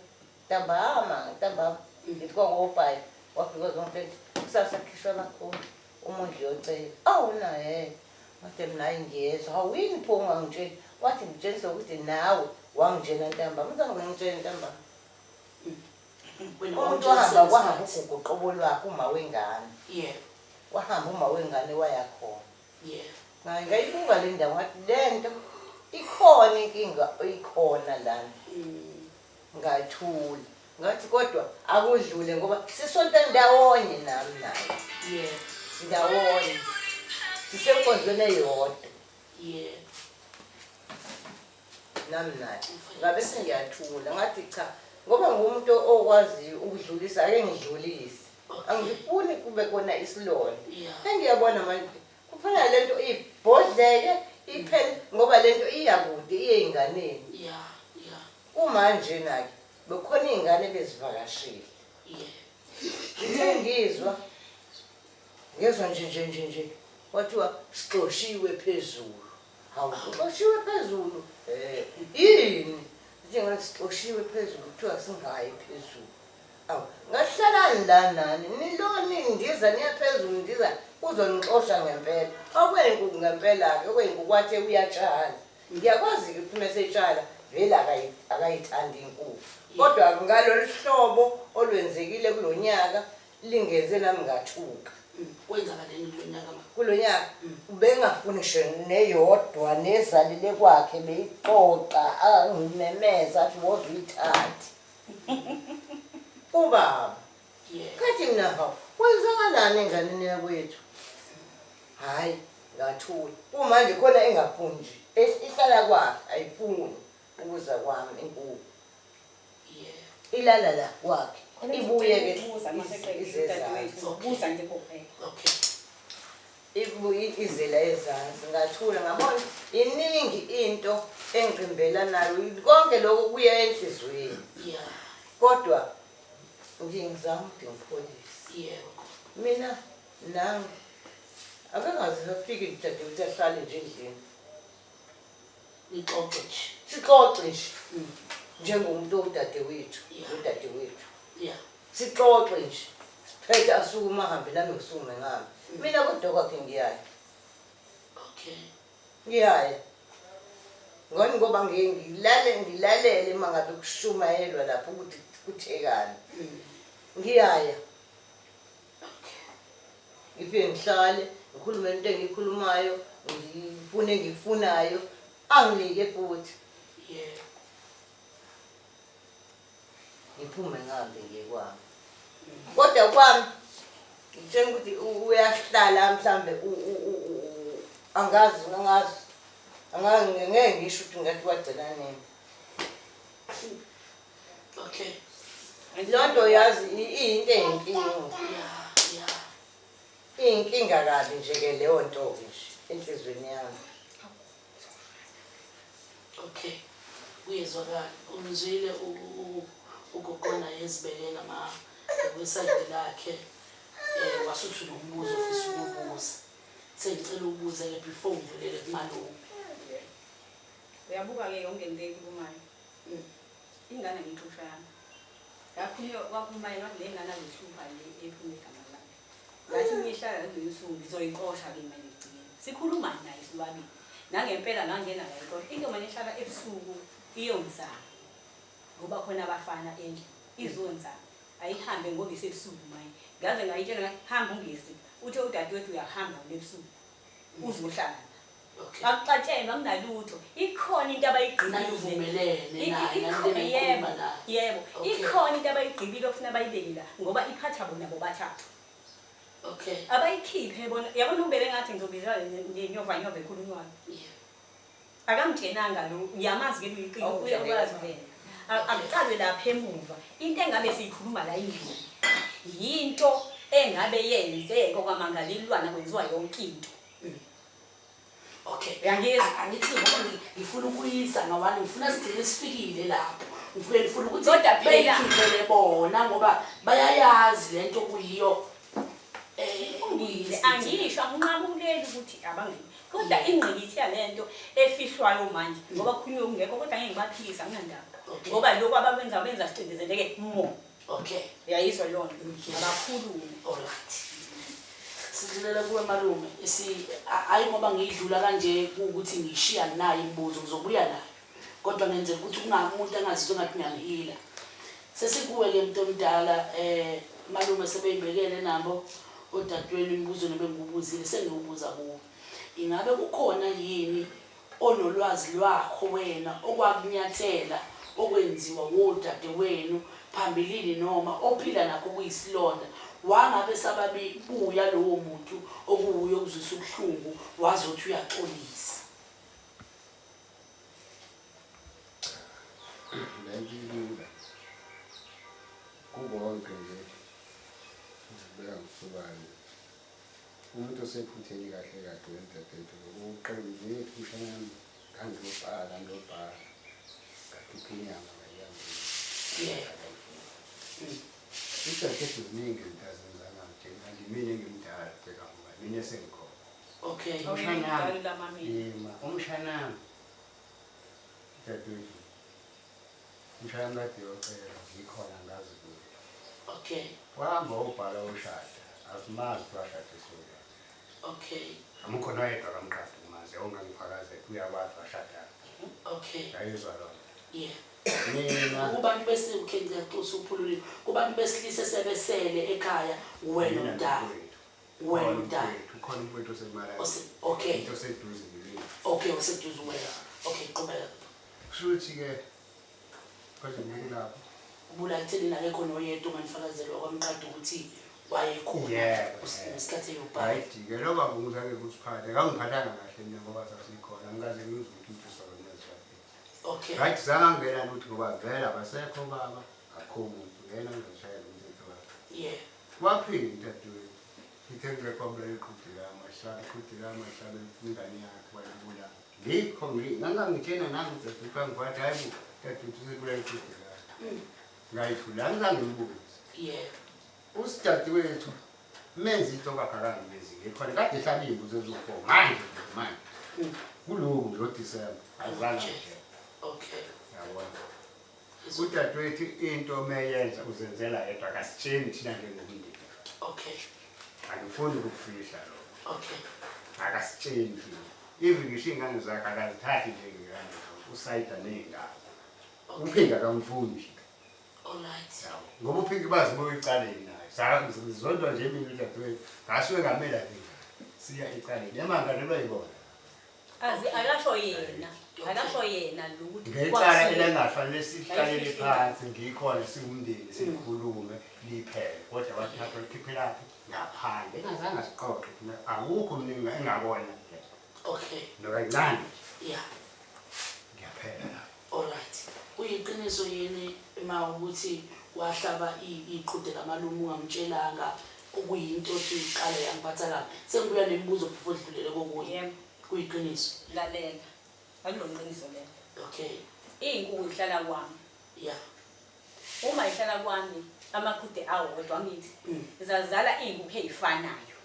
ntambama ngithi kwango-5 wafika zonke kusasa kukhishwa abakhongi umuntu uyocela. Awu naye wathi mina hayi ngiyezwa. Hawu yini pho ungangitsheli? Wathi ngitshelisa ukuthi nawe wangitshela ntambama. Ngizange ngitshele ntambama. Umuntu wahamba kwahamba ugogo qobo lwakhe uma wengane. Wahamba uma wengane waya khona. Ngayibuka le ndawo ngathi le nto ikhona inkinga ikhona lana. Ngathula. Ngathi kodwa akudlule ngoba sisonta ndawonye nami naye. Yebo. Ndawonye. Sisenkonzweni eyodwa. Yebo. Nami naye. Ngabe sengiyathula ngathi cha ngoba ngumuntu okwaziyo ukudlulisa ake ngidlulise. Angifuni kube khona isilonda. Sengiyabona manje kufanele lento ibhodleke iphele ngoba lento iya kude iye ey'nganeni. Kumanje-na-ke bekukhona iy'ngane ebezivakashile. Ngithe ngizwa ngezwa nje nje nje nje kwathiwa sixoshiwe phezulu. Hawu sixoshiwe phezulu. Eh yini? Nje ngathi sixoshiwe phezulu kuthiwa singayi phezulu. Awu ngahlalani la nani niloni ndiza niya phezulu ndiza uzonixosha ngempela. Okwenkukhu ngempela-ke okwenkukhu kwathe uyatshala. Ngiyakwazi-ke ukuthi uma esetshala vele akayithandi inkukhu. Kodwa ngalolu hlobo olwenzekile kulo nyaka lingenze nami ngathuka. Kwenzakaleni kulo nyaka ma? Kulo nyaka ubengafuni ngisho neyodwa nezalile kwakhe beyixoxa angimemeza athi woza uyithathe. Ubaba. Kathi mina hawu kwenzakalani enganeni yakwethu? Hhayi ngathula. Kumanje khona engafuni nje. Ihlala kwakhe ayifuni ukuza kwami inkukhu. Ilala la kwakhe. Ibuye-ke ize ezansi. Buza nje kuphela. Okay. Ibuye izela ezansi. Ngathula ngabona iningi into engiqimbela nayo. Konke lokho kuya enhliziyweni. Kodwa ngizama ukuthi ngipholise. Yebo. Mina nami akangaze afike udadewethu ahlale nje endlini. Nixoxe nje. Sixoxe nje. Njengomuntu owudadewethu, udadewethu. Sixoxe nje. Siphethe asukume ahambe nami ngisukume ngihambe. Mina kodwa kwakhe ngiyaya. Okay. Ngiyaya. Ngoni ngoba ngiye ngilale ngilalele uma ngabe kushumayelwa lapho ukuthi kuthekani. Ngiyaya. Ngifike ngihlale ngikhulume into engiyikhulumayo, ngifune engikufunayo, anginike futhi. Yebo. Ngiphume ngihambe ngiye kwami. Kodwa kwami ngitshela ukuthi uyahlala mhlambe angazi angazi angazi ngeke ngisho ukuthi ngathi wagcina nini. Okay. Leyo nto yazi iyinto eyinkinga. Iyinkinga kabi nje-ke leyo nto-ke nje enhliziyweni yami. Okay. Kuyezwakala. Umzwile ugogo naye ezibekela ma kwisayidi lakhe um wasuthi unombuzo ofisa ukuwubuza. Sengicela ubuze-ke before ngidlulele kumalume. Uyabuka-ke yonke le nto eyikhulumayo. Ingane angiyixoshanga. Yakhulunywa kwakhuluma yena wathi le ngane azoyihlupha le ephuma igama lakhe. Ngathi uma ihlala kulolu suku ngizoyixosha-ke mina ekugcineni. Sikhuluma naye sobabili. Nangempela ngangena ngayixosha. Intombazane ehlala ebusuku iyongizama ngoba khona abafana endlini. Izongizama. Ayihambe ngoba isebusuku manje. Ngaze ngayitshela ngathi hamba ungezi. Uthe udadewethu uyahamba ebusuku uzohlala. Okay. Akuxatshenwa kunalutho. Ikhona into abayigqibile. Nanivumelene naye, Yebo, nanikhuluma naye. yebo. Okay. Ikhona into abayigqibile okufuna bayibeke la ngoba iphatha bona bobathathu. Okay. Abayikhiphe bona. Yabona ukube bengathi ngizobizwa ngenyova nyova ekhulunywayo. Yeah. Akamtshenanga lo, ngiyamazi ke uyiqili, Awungitshenanga. uyakwazi vele. Akuqalwe lapha emuva. Into engabe siyikhuluma la endlini. Yinto engabe yenzeka kwamangalelwana kwenziwa yonke into. Okay. Uyangizwa? Angithi ngoba ngifuna ukuyisa ngawani ngifuna sigcine sifikile lapho. Ngifuna ngifuna ukuthi Kodwa phela beyikhiphele bona ngoba bayayazi lento kuyiyo. Kulungile, angisho anginqamuleli ukuthi abangeni. Kodwa ingqikithi yalento efihlwayo manje ngoba kukhulunywe kungekho kodwa ngeke ngibaphikise anginandaba. Okay. Ngoba lokhu abakwenza benza sicindezeleke more. Okay. Uyayizwa leyo nto? Okay. Abakhulume. All right. Sidlulela kuwe malume. Hayi ngoba ngiyidlula kanje kuwukuthi ngishiya nayo imibuzo ngizobuya nayo. Kodwa ngenzela ukuthi kungabi umuntu angazizwa ngathi ngiyamhila. Sesikuwe ke mntu omdala malume sebeyibekele nabo odadewenu imibuzo nebengikubuzile sengiwubuza kuwe. Ingabe kukhona yini onolwazi lwakho wena okwakunyathela okwenziwa wodadewenu phambilini noma ophila nakho kuyisilonda wangabe sababuya lowo muntu okuwuye okuzwisa ubuhlungu wazothi uyaxolisa. Lento ilula. Kukonke nje ngibeka ngokusobala. Umuntu osephutheni kahle kahle wena dadewethu ngokuqembu lethu mshanami ngangiyobhala ngiyobhala ngakhipha inyama ngayihambisa. Udadewethu ziningi izinto azenzanga nje kanti mina engimdala bheka ngoba mina esengikhona. Okay. Umshanami. Lamamina. Yima, umshanami. Dadewethu. Umshanami kade yocela ngikhona ngazi kuyo. Wahamba wobhala ushada, asimazi ukuthi washada esuka. Amukho noyedwa kamqadi umazi, ongangifakazela uyakwazi washada. Yayizwa lona. Mina Kubantu besilisa ngiyaxosa uphululile. Kubantu besilisa sebesele ekhaya wena mina umdala. nomfowethu. Wena Khona umdala. umfowethu, khona umfowethu osemalayo. Okay. Into oseduze kimi. Okay, useduze wena. Okay, qhubeka. Kusho ukuthi-ke kodwa ngilapho. Ubula ekutheni akekho noyedwa onganifakazelwa kwamqadi ukuthi wayekhona Yebo, yebo. ngesikhathi eyobhala. Hayi-ke lo baba ngizake kusiphathe kangiphathanga kahle mina ngoba sasikhona ngikaze ngizwe ukuthi umuntu usabona. Right, zange angena lutho ngoba vele abasekho baba, akukho muntu yena ngizishayela umthetho wakhe. Waphinda dadewethu. Ngithe ngirekhombe iqhude lamahlabe, iqhude lamahlabe ingane yakhe wayibulala. Ngikho ngangangitshena nangu dadewethu angikwathi hayi bo dadewethu usebulala iqhude lakhe. Ngayithula angizange ngimbuze. Usidadewethu menza into kwakhe akangimenzi ngikhona kade ehlaba iy'mbuzi eziwu-4 manje manje. Kuloku nje uDisemba azange angitshele. Yabona. Udadewethu into meyenza uzenzela yedwa akasitsheni thina njengomndeni. Angifuni ukukufihla lokho. Akasitsheni thina. Even ngisho iy'ngane zakhe akazithathi njengengane zakhe, usayida ney'ngane. Uphinda akamfuni nje. Yabo. Ngoba uPhinki bazi buya ecaleni naye. Zondwa nje mina udadewethu. Ngasuke ngamela nje. Siya ecaleni. Emangalelwa yibona. Azi akasho yena. Akasho yena ukuthi Ngecala elengafanele sihlalele phansi ngikhona siwumndeni sikhulume liphele. Kodwa wathatha likhiphelaphi ngaphandle. Engazange siqoqe thina akukho mina engabona. Nokancane. Ngiyaphela lapho. Alright. Kuyiqiniso yini ma ukuthi wahlaba iqhude lamalume ungamtshelanga okuyinto othi uyiqala yangiphatha kabi. Sengibuya nemibuzo before dlulele kokunye. Yebo. Kuyiqiniso. Lalela. Akulonqiniso lelo. Iy'nkukhu zihlala kwami. Uma ihlala kwami amaqhude awodwa angithi. Zazala iy'nkukhu ey'fanayo.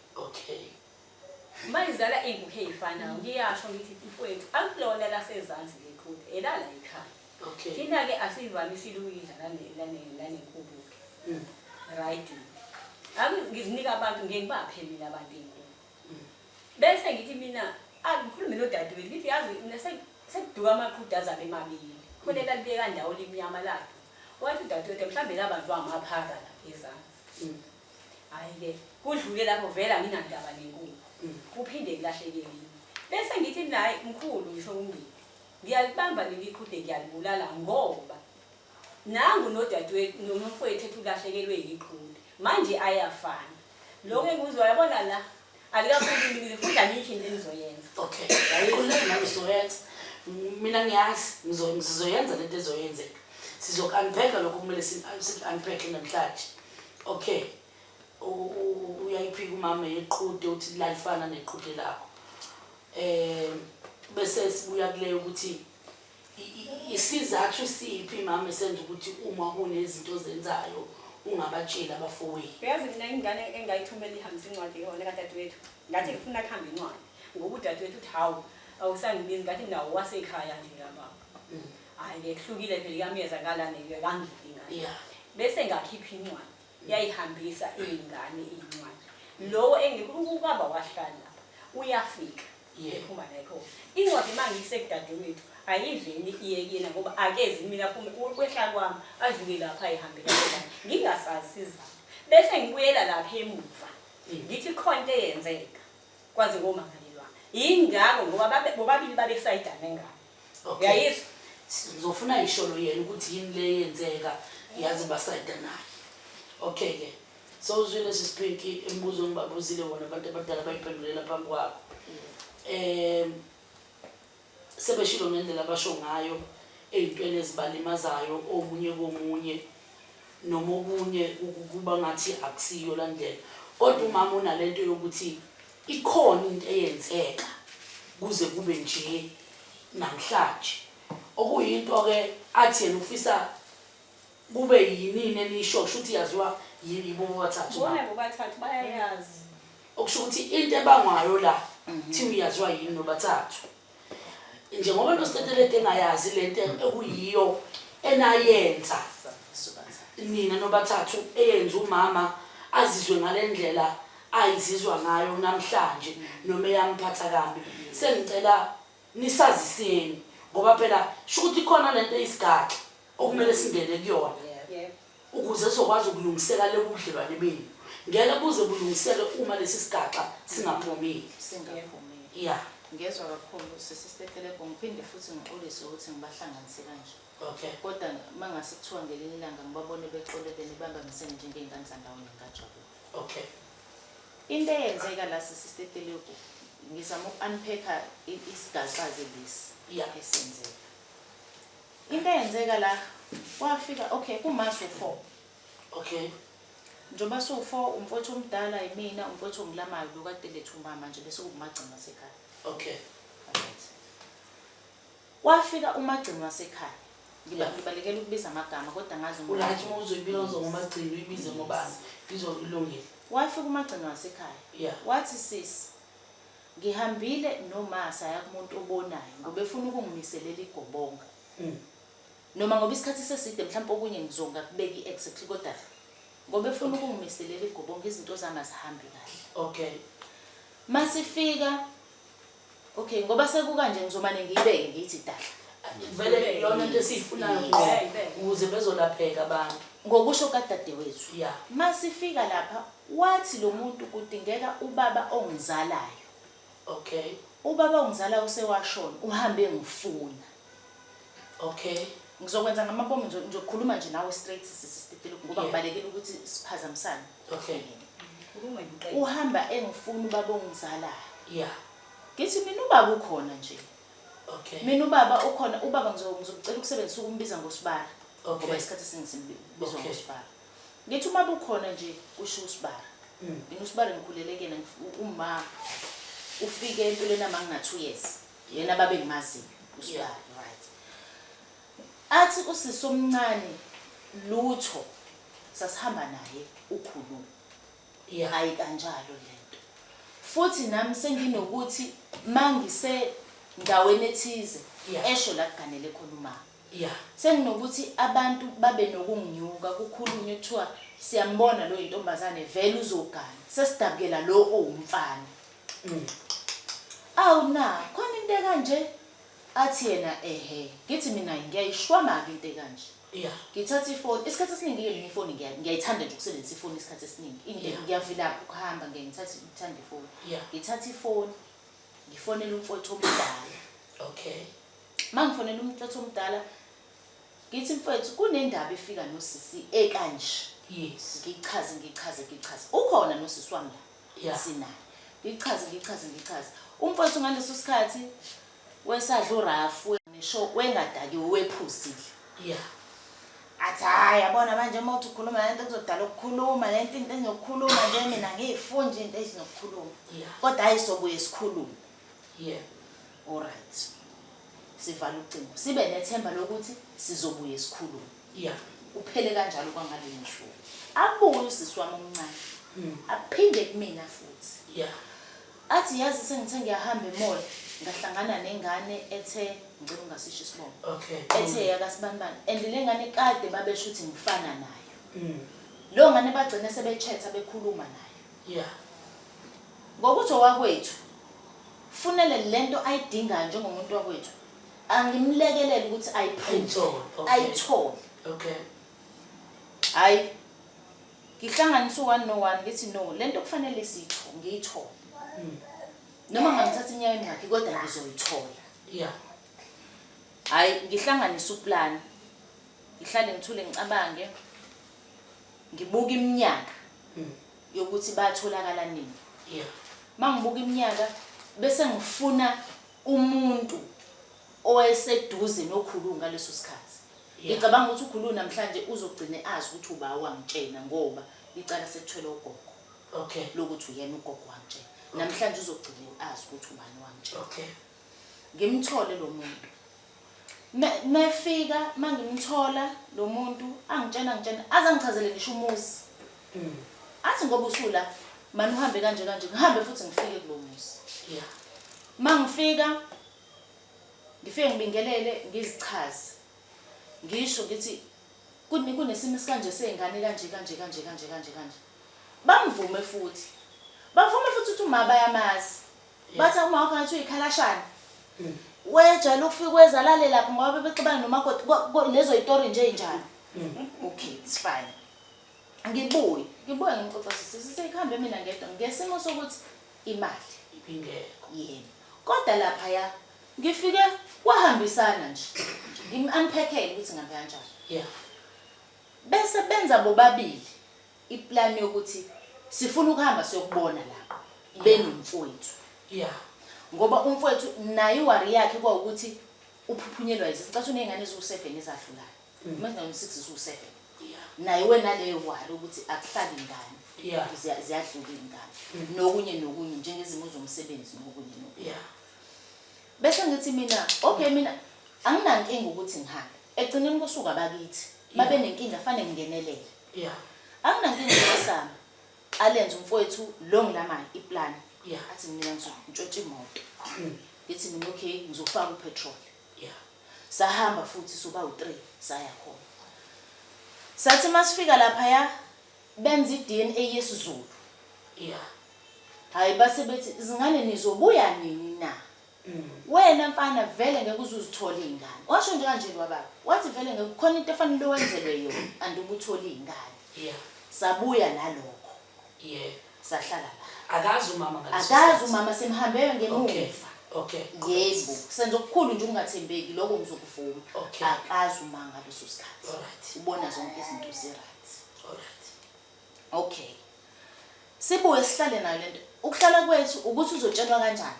Uma izala iy'nkukhu ey'fanayo ngiyasho ngithi mfowethu akulona lasezansi leqhude elala ekhaya. Thina-ke asiyivamisile ukuyidla nanenkukhu-ke. Right. Ngizinika abantu ngeke ngibaphe mina abantu iy'nkukhu. Bese ngithi mina angikhulume nodadewethu ngithi yazi mina sekuduka amaqhude azabe emabili. Khona elalibeka ndawo limnyama lakhe. Wathi udadewethu mhlawumbe labanjwa amaphaka lapha ezansi. Hhayi-ke kudlule lapho vele anginandaba nenkukhu. Kuphinde kulahleke elinye. Bese ngithi naye mkhulu ngisho umndeni. Ngiyalibamba leli qhude ngiyalibulala ngoba nangu nodadewethu nomfowethu ethi ulahlekelwe yiqhude. Manje ayafana. Lokho engikuzwayo yabona la alikakhulumi futhi angikho into enizoyenza. Khululeka nami sizoyenza. Mina ngiyazi ngizoyenza lento ezoyenzeka. Sizoku-unpack-a lokho kumele siku-unpack-e namhlanje. Uyayiphika umama yeqhude uthi lalifana neqhude lakho. Bese sibuya kuleyo ukuthi isizathu siphi mama esenza ukuthi uma kunezinto ozenzayo ungabatsheli abafowenu. Uyazi mina ingane engayithumela ihambisa incwadi yona kadadewethu. Ngathi ngifuna kuhambe incwadi. Ngoba udadewethu uthi hawu awusangibizi ngathi mina wasekhaya nje la baba. Hhayi-ke kuhlukile phela ikamyeza ngalane-ke kangidi ingane. Bese ngakhipha incwadi. Yayihambisa iy'ngane iy'ncwadi. Lowo ubaba wahlala lapha uyafika. Ephuma la ekhona. Incwadi uma ngiyise kudadewethu ayiveli iye kuyena ngoba akezi mina aphume kwehla kwami adlule lapha ayihambele kuyena. Ngingasazi isizathu. Bese ngibuyela lapha emuva. Ngithi khona into eyenzeka kwaze komangalelwana. Yingakho ngoba bobabili babesayidana ngane. Uyayizwa? Ngizofuna isholo yena ukuthi yini le yenzeka. Yazi basayida naye. Okay ke. Sowuzwile sisiphinki imibuzo engibabuzile wona abantu abadala bayiphendulela phambi kwakho. Sebeshilo ngendlela abasho ngayo ey'ntweni ezibalimazayo omunye komunye noma okunye kuba ngathi akusiyo la ndlela. Kodwa umama unalento yokuthi ikhona into eyenzeka kuze kube nje namhlanje. Okuyinto-ke athi yena ufisa kube yinini enisho kusho ukuthi yaziwa yibo bobathathu Bona bobathathu bayayazi. Okusho ukuthi into ebangwayo la kuthiwa uyaziwa yini nobathathu. Njengoba noStetelede engayazi lento ekuyiyo enayenza nina nobathathu eyenza umama azizwe ngale ndlela ayizizwa ngayo namhlanje noma eyamphatha kambi. Sengicela nisaziseni ngoba phela sho ukuthi khona lento eyisigaxa okumele singene kuyona ukuze sizokwazi ukulungiseka le budlelwane benu. Ngeke buze bulungiseke uma lesi sigaxa singaphumile. Singaphumile. Yeah. Ngiyezwa kakhulu sisi Stetelegu ngiphinde futhi ngixolise ukuthi ngibahlanganise kanje. Okay. Kodwa mangase kuthiwa ngelinye ilanga ngibabone bexolelene bambambisene njengey'ngane zandawonye ngingajabula. Okay. Into eyenzeka la sisi Stetelegu ngizama uku-unpack-a isigaxa-ke lesi esenzeka. Into eyenzeka la kwafika okay kuma su-4. Okay. Njengoba su-4 umfowethu omdala yimina umfowethu ongilamayo lo kade lethu umama nje bese kuwumagcini wasekhaya. Okay. Right. Kwafika umagcini wasekhaya. Ngiba ngibalekela ukubiza amagama kodwa ngazi umuntu. Uright uma uzoyibiza ngomagcini uyibize ngobani? Izolungile. Wafika umagcini wasekhaya. Wathi sisi ngihambile noma saya kumuntu obonayo ngoba efuna ukungimiselela igobonga. Noma ngoba isikhathi seside mhlawumbe okunye ngizongakubeki exactly kodwa ngoba efuna ukungimiselela igobonga izinto zami azihambi kahle. Okay. Masifika okay ngoba sekukanje ngizomane ngiyibeke ngithi dahla. Vele iyona into esiyifunayo ngqo ukuze bezolapheka abantu. Ngokusho kadadewethu. Masifika lapha wathi lo muntu kudingeka ubaba ongizalayo. Okay. Ubaba ongizalayo usewashona uhambe ngifuna. Okay. Ngizokwenza ngamabomu ngizokhuluma nje nawe straight sisi Stetelegu ngoba ngibalekela ukuthi siphazamisane. Okay. Uhamba engifuna ubaba ongizalayo. Ngithi mina ubaba ukhona nje. Okay. Mina ubaba ukhona ubaba ngizocela ukusebenzisa ukumbiza ngosibara. Ngoba isikhathi esiningi simbizwa ngosibara. Ngithi uma bukhona nje kusho usibara. Mina usibara ngikhulele kuyena uma ufike empilweni yami ngina 2 years. Yena babe ngimaziyo usibara right. Athi usisi omncane lutho sasihamba naye ukhuluma. Hayi kanjalo lento. Futhi nami senginokuthi mangise ndaweni ethize esho la kuganele khona umama. Senginokuthi abantu babe nokunginyuka kukhulunywe kuthiwa siyambona lo yintombazane vele uzogana. Sesidabukela lo owumfana. Awu na khona into ekanje athi yena ehe ngithi mina ngiyayishwama-ke into ekanje. Ngithatha ifoni isikhathi esiningi ke mina ifoni ngiyayithanda nje ukusebenzisa ifoni isikhathi esiningi. Ngiyavilapha ukuhamba ngiye ngithathe ngithanda ifoni. Ngithatha ifoni ngifonela umfowethu omdala. Okay. Mangifonela umfowethu omdala ngithi mfowethu kunendaba efika nosisi ekanje. Yes. Ngichaze ngichaze ngichaze. Ukhona nosisi wami la. Sinaye. Ngichaze ngichaze ngichaze. Umfowethu ngaleso sikhathi wesadla urafu nesho wengadakiwe wephuzile. Athi hayi yabona manje uma uthi ukhuluma lento kuzodala ukukhuluma lento into enokukhuluma nje mina ngiyifunje into ezinokukhuluma. Kodwa hayi sobuye sikhulume. Alright. Sivala ucingo. Sibe nethemba lokuthi sizobuye sikhulume. Uphele kanjalo kwangalolo suku. Abuye usisi wami omncane. Aphinde kumina futhi. Athi yazi sengithe ngiyahamba emall ngahlangana nengane ethe ngicela ungasisho isibongo. Ethe yakasibanibani and le ngane kade babesho ukuthi ngifana nayo. Lo ngane bagcine sebechatha bekhuluma nayo. Ngokuthi owakwethu funele lento ayidingayo njengomuntu wakwethu angimlekelele ukuthi ayiprove ayithole. Okay. Hayi ngihlanganisa u1 no1 ngithi no lento kufanele sitho ngiyithole. Noma ngangithatha iminyaka emingaki kodwa ngizoyithola. Hayi ngihlanganisa uplan. Ngihlale ngithule ngicabange, ngibuka iminyaka yokuthi batholakala nini. Mangibuka iminyaka bese ngifuna umuntu owayeseduze noKhulu ngaleso sikhathi. Ngicabanga ukuthi uKhulu namhlanje uzogcine azi ukuthi uba wangitshena ngoba icala sekuthwele ugogo. Lokuthi uyena ugogo wangitshena. Namhlanje uzogcine azi ukuthi ubani wangitshena. Ngimthole lo muntu. Mefika mangimthola lo muntu angitshena ngitshena aze angichazele ngisho umuzi. Athi ngoba usula mani uhambe kanje kanje ngihambe futhi ngifike kulo muzi. Mangifika ngifike ngibingelele ngizichaze. Ngisho ngithi kunesimo esikanje sey'ngane kanje kanje kanje kanje kanje kanje. Bamvume futhi. Bavume futhi ukuthi uma bayamazi. Bathi uma wakho ngathi uyikhalashana. Wejwayele ukufika kweza alale lapho ngoba bebexabana nomakoti lezo yitori nje ey'njalo. Okay, it's fine. Ngibuye, ngibuye ngimxoxa sisi sekuhambe mina ngedwa ngesimo sokuthi imali ibingekho. Yebo. Kodwa laphaya ngifike kwahambisana nje. Ngim-unpackele ukuthi ngihambe kanjani. Bese benza bobabili iplan yokuthi sifuna ukuhamba siyokubona lapho benomfowethu. Ngoba umfowethu naye iwari yakhe kwawukuthi uphuphunyelwa yizisu. Cathi uney'ngane eziwu-7 ezahlulayo. Uma zingama-6 ziwu-7. Naye wenaleyo wari ukuthi akuhlali ingane. Ziyadlula iy'ngane. Nokunye nokunye njengezimo zomsebenzi nokunye nokunye. Bese ngithi mina, okay mina anginankinga ukuthi ngihambe. Ekugcineni kosuku abakithi babe nenkinga fanele ngingenelele. Anginankinga ukuthi sami alenze umfowethu lo ngilamayo iplan. Athi mina ngizontshotsha imoto. Ngithi mina okay ngizofaka upetrol. Sahamba futhi soba u3 saya khona. Sathi masifika laphaya benza iDNA yesiZulu. Hayi base bethi izingane nizobuya nini na? Wena mfana vele ngeke uzuzithola izingane. Washo nje kanje lo baba. Wathi vele ngeke khona into efanele wenzelwe yona and ubuthola izingane. Sabuya nalokho. Sahlala la. Akazi umama ngaleso Akazi sikhathi. umama semhambe ngemuva. Yebo, senza okukhulu nje ukungathembeki lokho ngizokuvuma. Akazi umama ngaleso sikhathi. Ubona zonke izinto zi-right. Okay. Sibuye sihlale nayo lento. Ukuhlala kwethu ukuthi uzotshelwa kanjani?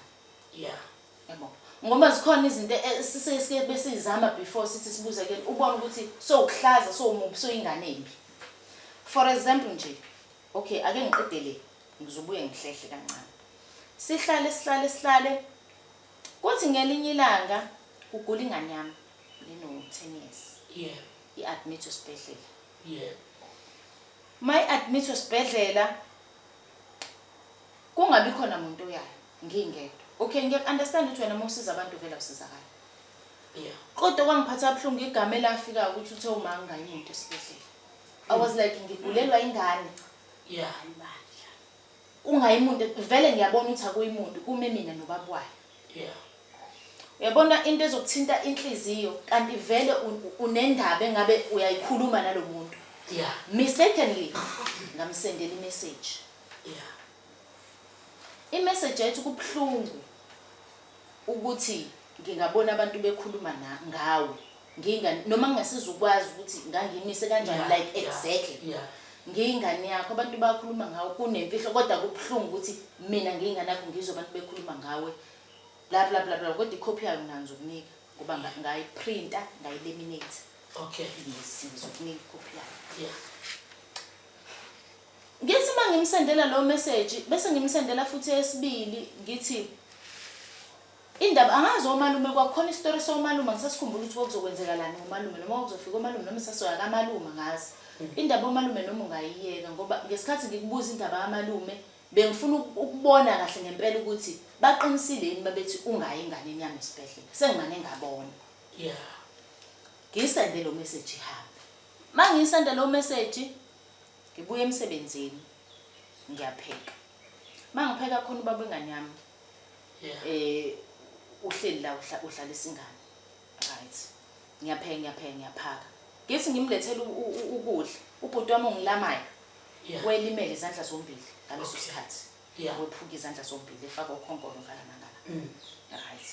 Yabo. Ngoba zikhona izinto sisesike besizama before sithi sibuze ke ubone ukuthi sowukuhlaza sowumubi soyingane embi. For example nje, okay ake ngiqedele ngizobuye ngihlehle kancane. Sihlale sihlale sihlale kuthi ngelinye ilanga kugula ingane yami leno 10 years. I-admit esibhedlela. My admit esibhedlela kungabi khona umuntu oyayo ngingedwa. Okay ngiyaku-understand ukuthi wena uma usiza abantu vele awusizakali. Kodwa kwangiphatha kabuhlungu igama elafika ukuthi uthe uma ngingayi umuntu esibhedlela. I was like ngigulelwa ingane. Kungayi umuntu vele ngiyabona ukuthi akuyi muntu kume mina nobaba wayo. Uyabona into ezokuthinta inhliziyo kanti vele unendaba engabe uyayikhuluma nalomuntu. Mistakenly ngamsendela imessage. Imessage yethu kubhlungu ukuthi ngingabona abantu bekhuluma ngawe nginga noma ngingasizukwazi ukuthi ngangimise kanjani like exactly. Ngiyingane yakho abantu bakhuluma ngawe kunemfihlo kodwa kubhlungu ukuthi mina ngiyingane yakho ngizwe abantu bekhuluma ngawe bla bla bla bla kodwa ikhophi yayo mina ngizokunika ngoba ngayiprinta ngayilaminate. Yes, ngizokunika ikhophi yayo. Ngithi mangimsendela lo message bese ngimsendela futhi esibili ngithi indaba angazi omalume kwakhona isitori somalume ngisasikhumbula ukuthi kwakuzokwenzekalani ngomalume noma kwakuzofika omalume noma sasoya kamalume ngazi. Indaba omalume noma ungayiyeka ngoba ngesikhathi ngikubuza indaba kamalume bengifuna ukubona kahle ngempela ukuthi baqinisile yini babethi ungayi enganeni yami esibhedlela. Sengimane ngabona. Ngisende lo message ihambe. Mangisenda lo message ngibuye emsebenzini ngiyapheka. Mangipheka khona ubaba wengane yami. Uhleli la udlalisa ingane. Right. Ngiyapheka ngiyapheka ngiyaphaka. Ngithi ngimlethele ukudla. Ubhuti wami ongilamayo. Welimele izandla zombili ngaleso sikhathi. Wephuka izandla zombili efaka ukhonkolo ngala nangala. Right.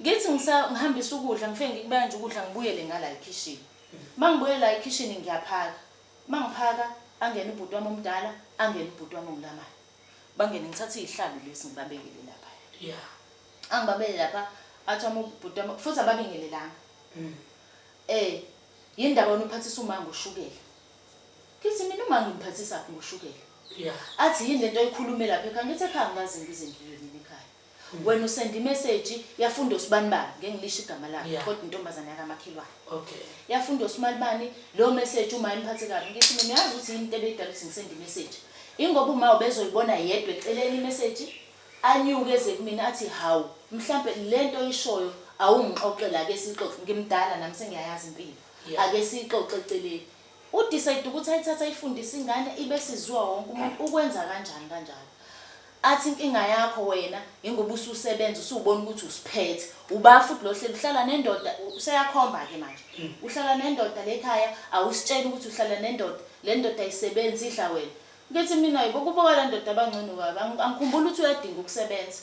Ngithi ngihambisa ukudla ngifike ngikubeka nje ukudla ngibuyele ngala ekhishini. Mangibuye la ekhishini ngiyaphaka. Mangiphaka angene ubhuti wami omdala, angene ubhuti wami ongilamane. Bangene ngithathe izihlalo lezi ngibabekele lapha. Yeah. Angibabele lapha athi wami ubhuti wami futhi ababingelelanga. Eh yindaba wena uphathisa uma ngoshukela. Ngithi mina uma ngimphathisa ngoshukela. Yeah. Athi yini lento oyikhulume lapha ekhaya? Ngithi ekhaya angikaze ngize ngiye mina ekhaya. Wena usenda imeseji yafunda osibanibani, ngeke ngilisho igama lakhe kodwa intombazane yakamakhelwane. Okay. Yafunda osibanibani leyo message uma imphathe kabi. Ngithi mina uyazi ukuthi yini into ebeyidala ukuthi ngisende imeseji. Ingoba uma ubezoyibona yedwa eceleni imeseji anyuke eze kumina athi hawu mhlampe lento oyishoyo awungixoxela ake sixoxe ngimdala nami sengiyayazi impilo. Ake sixoxe eceleni. U-decide ukuthi ayithathe ayifundise ingane ibe sizwiwa wonke umuntu ukwenza kanjani kanjalo. Athi inkinga yakho wena ingoba ususebenza usubona ukuthi usiphethe. Uba futhi lo hleli uhlala nendoda useyakhomba ke manje. Uhlala nendoda lekhaya awusitsheli ukuthi uhlala nendoda. Le ndoda ayisebenzi idla wena. Ngithi mina yibo kubo le ndoda abangcono kabi. Angikhumbuli ukuthi uyadinga ukusebenza.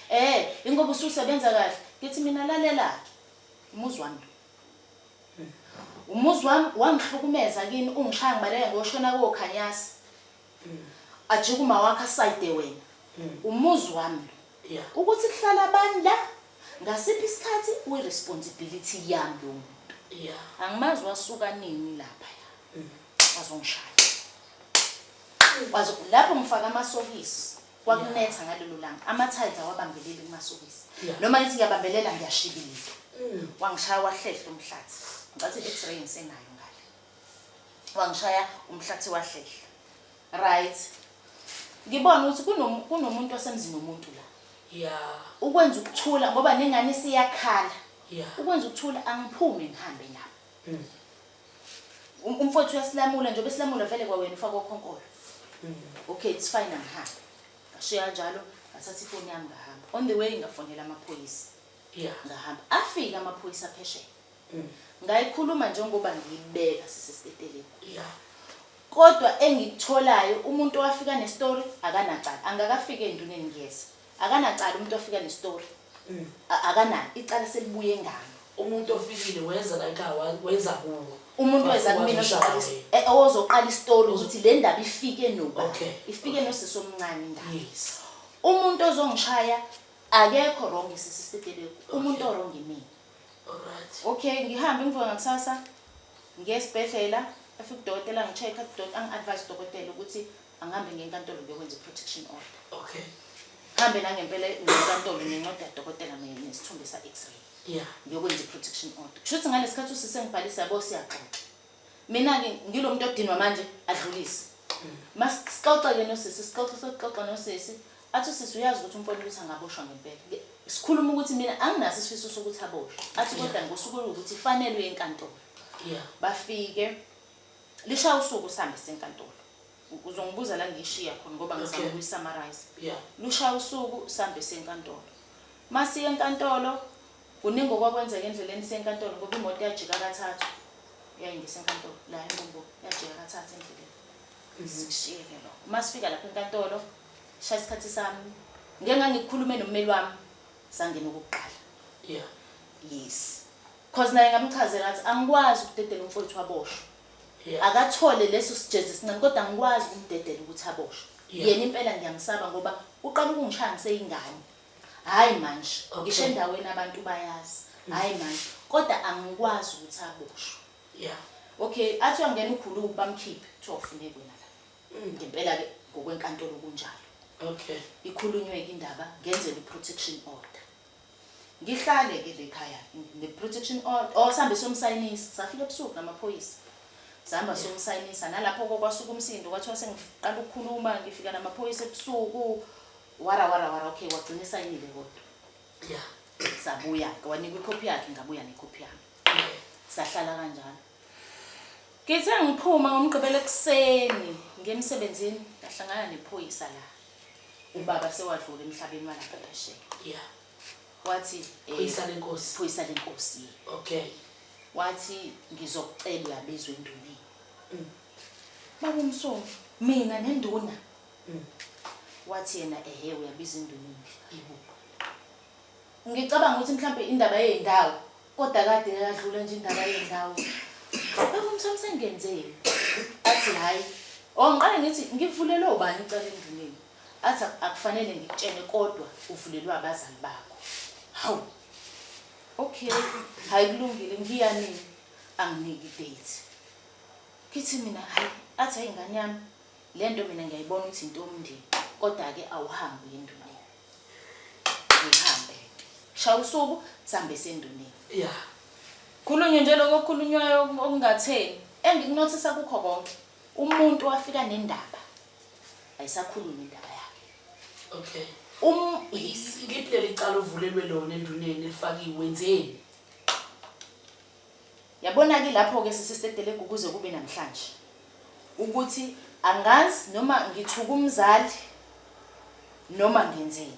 Eh, ingoba ususebenza kahle. Ngithi mina lalela ke. Umuzi wami lo. Umuzi wami wangihlukumeza kini ungishaya ngibaleka ngoshona kokhanyasi. Ajike uma wakho asayide wena. Umuzi wami lo. Ukuthi kuhlala abani la ngasiphi isikhathi uyi responsibility yami lo muntu. Angimazi wasuka nini lapha ya. Wazongishaya. Wazo lapho ngifaka amasokisi kwakunetha ngalelo langa ama-tiles awabambeleli kumasokisi noma ngithi ngiyabambelela ngiyashibilika wangishaya wahlehla umhlathi ngicathi i-x-ray ngisenayo ngale wangishaya umhlathi wahlehla right ngibona ukuthi kunomuntu wasemzini womuntu la ukwenza ukuthula ngoba nengane isiyakhala ukwenza ukuthula angiphume ngihambe nabo Umfowethu uyasilamula njengoba esilamula vele kwawena ufake okhonkolo. Okay, it's fine angihambe. Ngashiya kanjalo, ngathatha ifoni yami ngahamba. On the way ngafonela amaphoyisa. Ngahamba. Afika amaphoyisa phesheya. Ngayikhuluma njengoba ngiyibeka sisesiteteleni. Kodwa engikutholayo umuntu owafika nestory akanacala. Angakafiki ey'nduneni ngiyeza. Akanacala umuntu ofika nestory. Akanalo. Icala selibuye ngami. Umuntu ofikile weza la ekhaya weza kuwe. Umuntu weza kumina ozoqala istory ukuthi le ndaba ifike nobani. Ifike nosisi omncane indaba. Yes. Umuntu ozongishaya akekho wrong sisi Stetelegu. Umuntu o-wrong imina. Alright. Okay, ngihambe ngivuka ngakusasa ngiye esibhedlela afike udokotela ngi-check angi-advise udokotela ukuthi angihambe ngiye enkantolo ngiyokwenza i-protection order. Okay. Ngihambe nangempela ngenkantolo ngencwadi yadokotela nesithombe sa-x-ray. Ngiyokwenza i-protection order. Kusho ukuthi ngalesikhathi usisi engibhalisa yabo siyaxoxa. Mina-ke ngilo muntu odinwa manje adlulise. Masixoxe-ke nosisi, sixoxe sixoxe nosisi. Athi usisi uyazi ukuthi umfowenu ukuthi angaboshwa ngempela. Sikhuluma ukuthi mina anginaso isifiso sokuthi aboshwe. Athi kodwa ngosuku oluwukuthi fanele uye enkantolo. Bafike lishaya usuku sihambe senkantolo. Uzongibuza la ngiyishiya khona ngoba ngizama ukuyi-summarize. Lushaya usuku sihambe senkantolo. Masiye enkantolo kuningi okwakwenzeka endleleni senkantolo ngoba imoto yajika kathathu. Yayingisa enkantolo la eMbombo yajika kathathu endleleni. Sikushiye-ke lokho. Masifika lapha enkantolo shaya isikhathi sami. Ngeke ngangikukhulume nommeli wami sangena okokuqala. Yes. Cause naye ngamchazela ngathi angikwazi ukudedela umfowethu waboshwa. Akathole leso sijezi esincane kodwa angikwazi ukumdedela ukuthi aboshwe. Yena impela ngiyamsaba ngoba uqala ukungishaya ngiseyingane. Hhayi manje, ngisho endaweni abantu bayazi. Hhayi manje, kodwa angikwazi ukuthi aboshwe. Okay, athi uyangena ukhulu bamkhiphe, kuthiwa ufuneka wena la. Ngempela-ke ngokwenkantolo kunjalo. Okay. Ikhulunywe-ke indaba ngenzelwe i-protection order. Ngihlale-ke le khaya ne-protection order, oh sihambe siyomsayinisa, safika ebusuku namaphoyisa. Sahamba siyomsayinisa nalapho kwasuka umsindo kwathiwa sengiqala ukukhuluma ngifika namaphoyisa ebusuku. Wara wara wara okay wagcina esayinile kodwa. Sabuya-ke wanikwa ikhophi yakhe ngabuya nekhophi yami. Sahlala kanjalo. Ngithe ngiphuma ngoMgqibelo ekuseni ngiye emsebenzini ngahlangana nephoyisa la. Ubaba sewadlula emhlabeni walapha phesheya. Wathi Phoyisa lenkosi. Phoyisa lenkosi. Okay. Wathi ngizokucela uyabizwa enduneni. Baba uMsomi mina nenduna. Wathi yena ehe uyabiza enduneni. Yebo. Ngicabanga ukuthi mhlambe indaba yezindawo kodwa kade yadlula nje indaba yezindawo. Baba uMsomi sengenzeni? Athi hhayi. Oh ngiqale ngithi ngivulelwe ubani icala enduneni? Athi akufanele ngikutshene kodwa uvulelwe abazali bakho. Hawu. Okay, hhayi kulungile ngiya nini? Anginiki i-date. Ngithi mina hhayi, athi hhayi ngane yami le nto mina ngiyayibona ukuthi into yomndeni kodwa-ke awuhambe uye enduneni. Ngihambe. Shaya usuku sihambe senduneni. Yeah. Khulunywe nje lokho okukhulunywayo okungatheni. Engikunothisa kukho konke. Umuntu wafika nendaba. Ayisakhulunywa indaba yakhe. Okay. Yes. Iliphi leli cala ovulelwe lona enduneni elifakiwe wenzeni? Yabona-ke lapho-ke sisi Stetelegu kuze kube namhlanje ukuthi angazi noma ngithuka umzali noma ngenzeni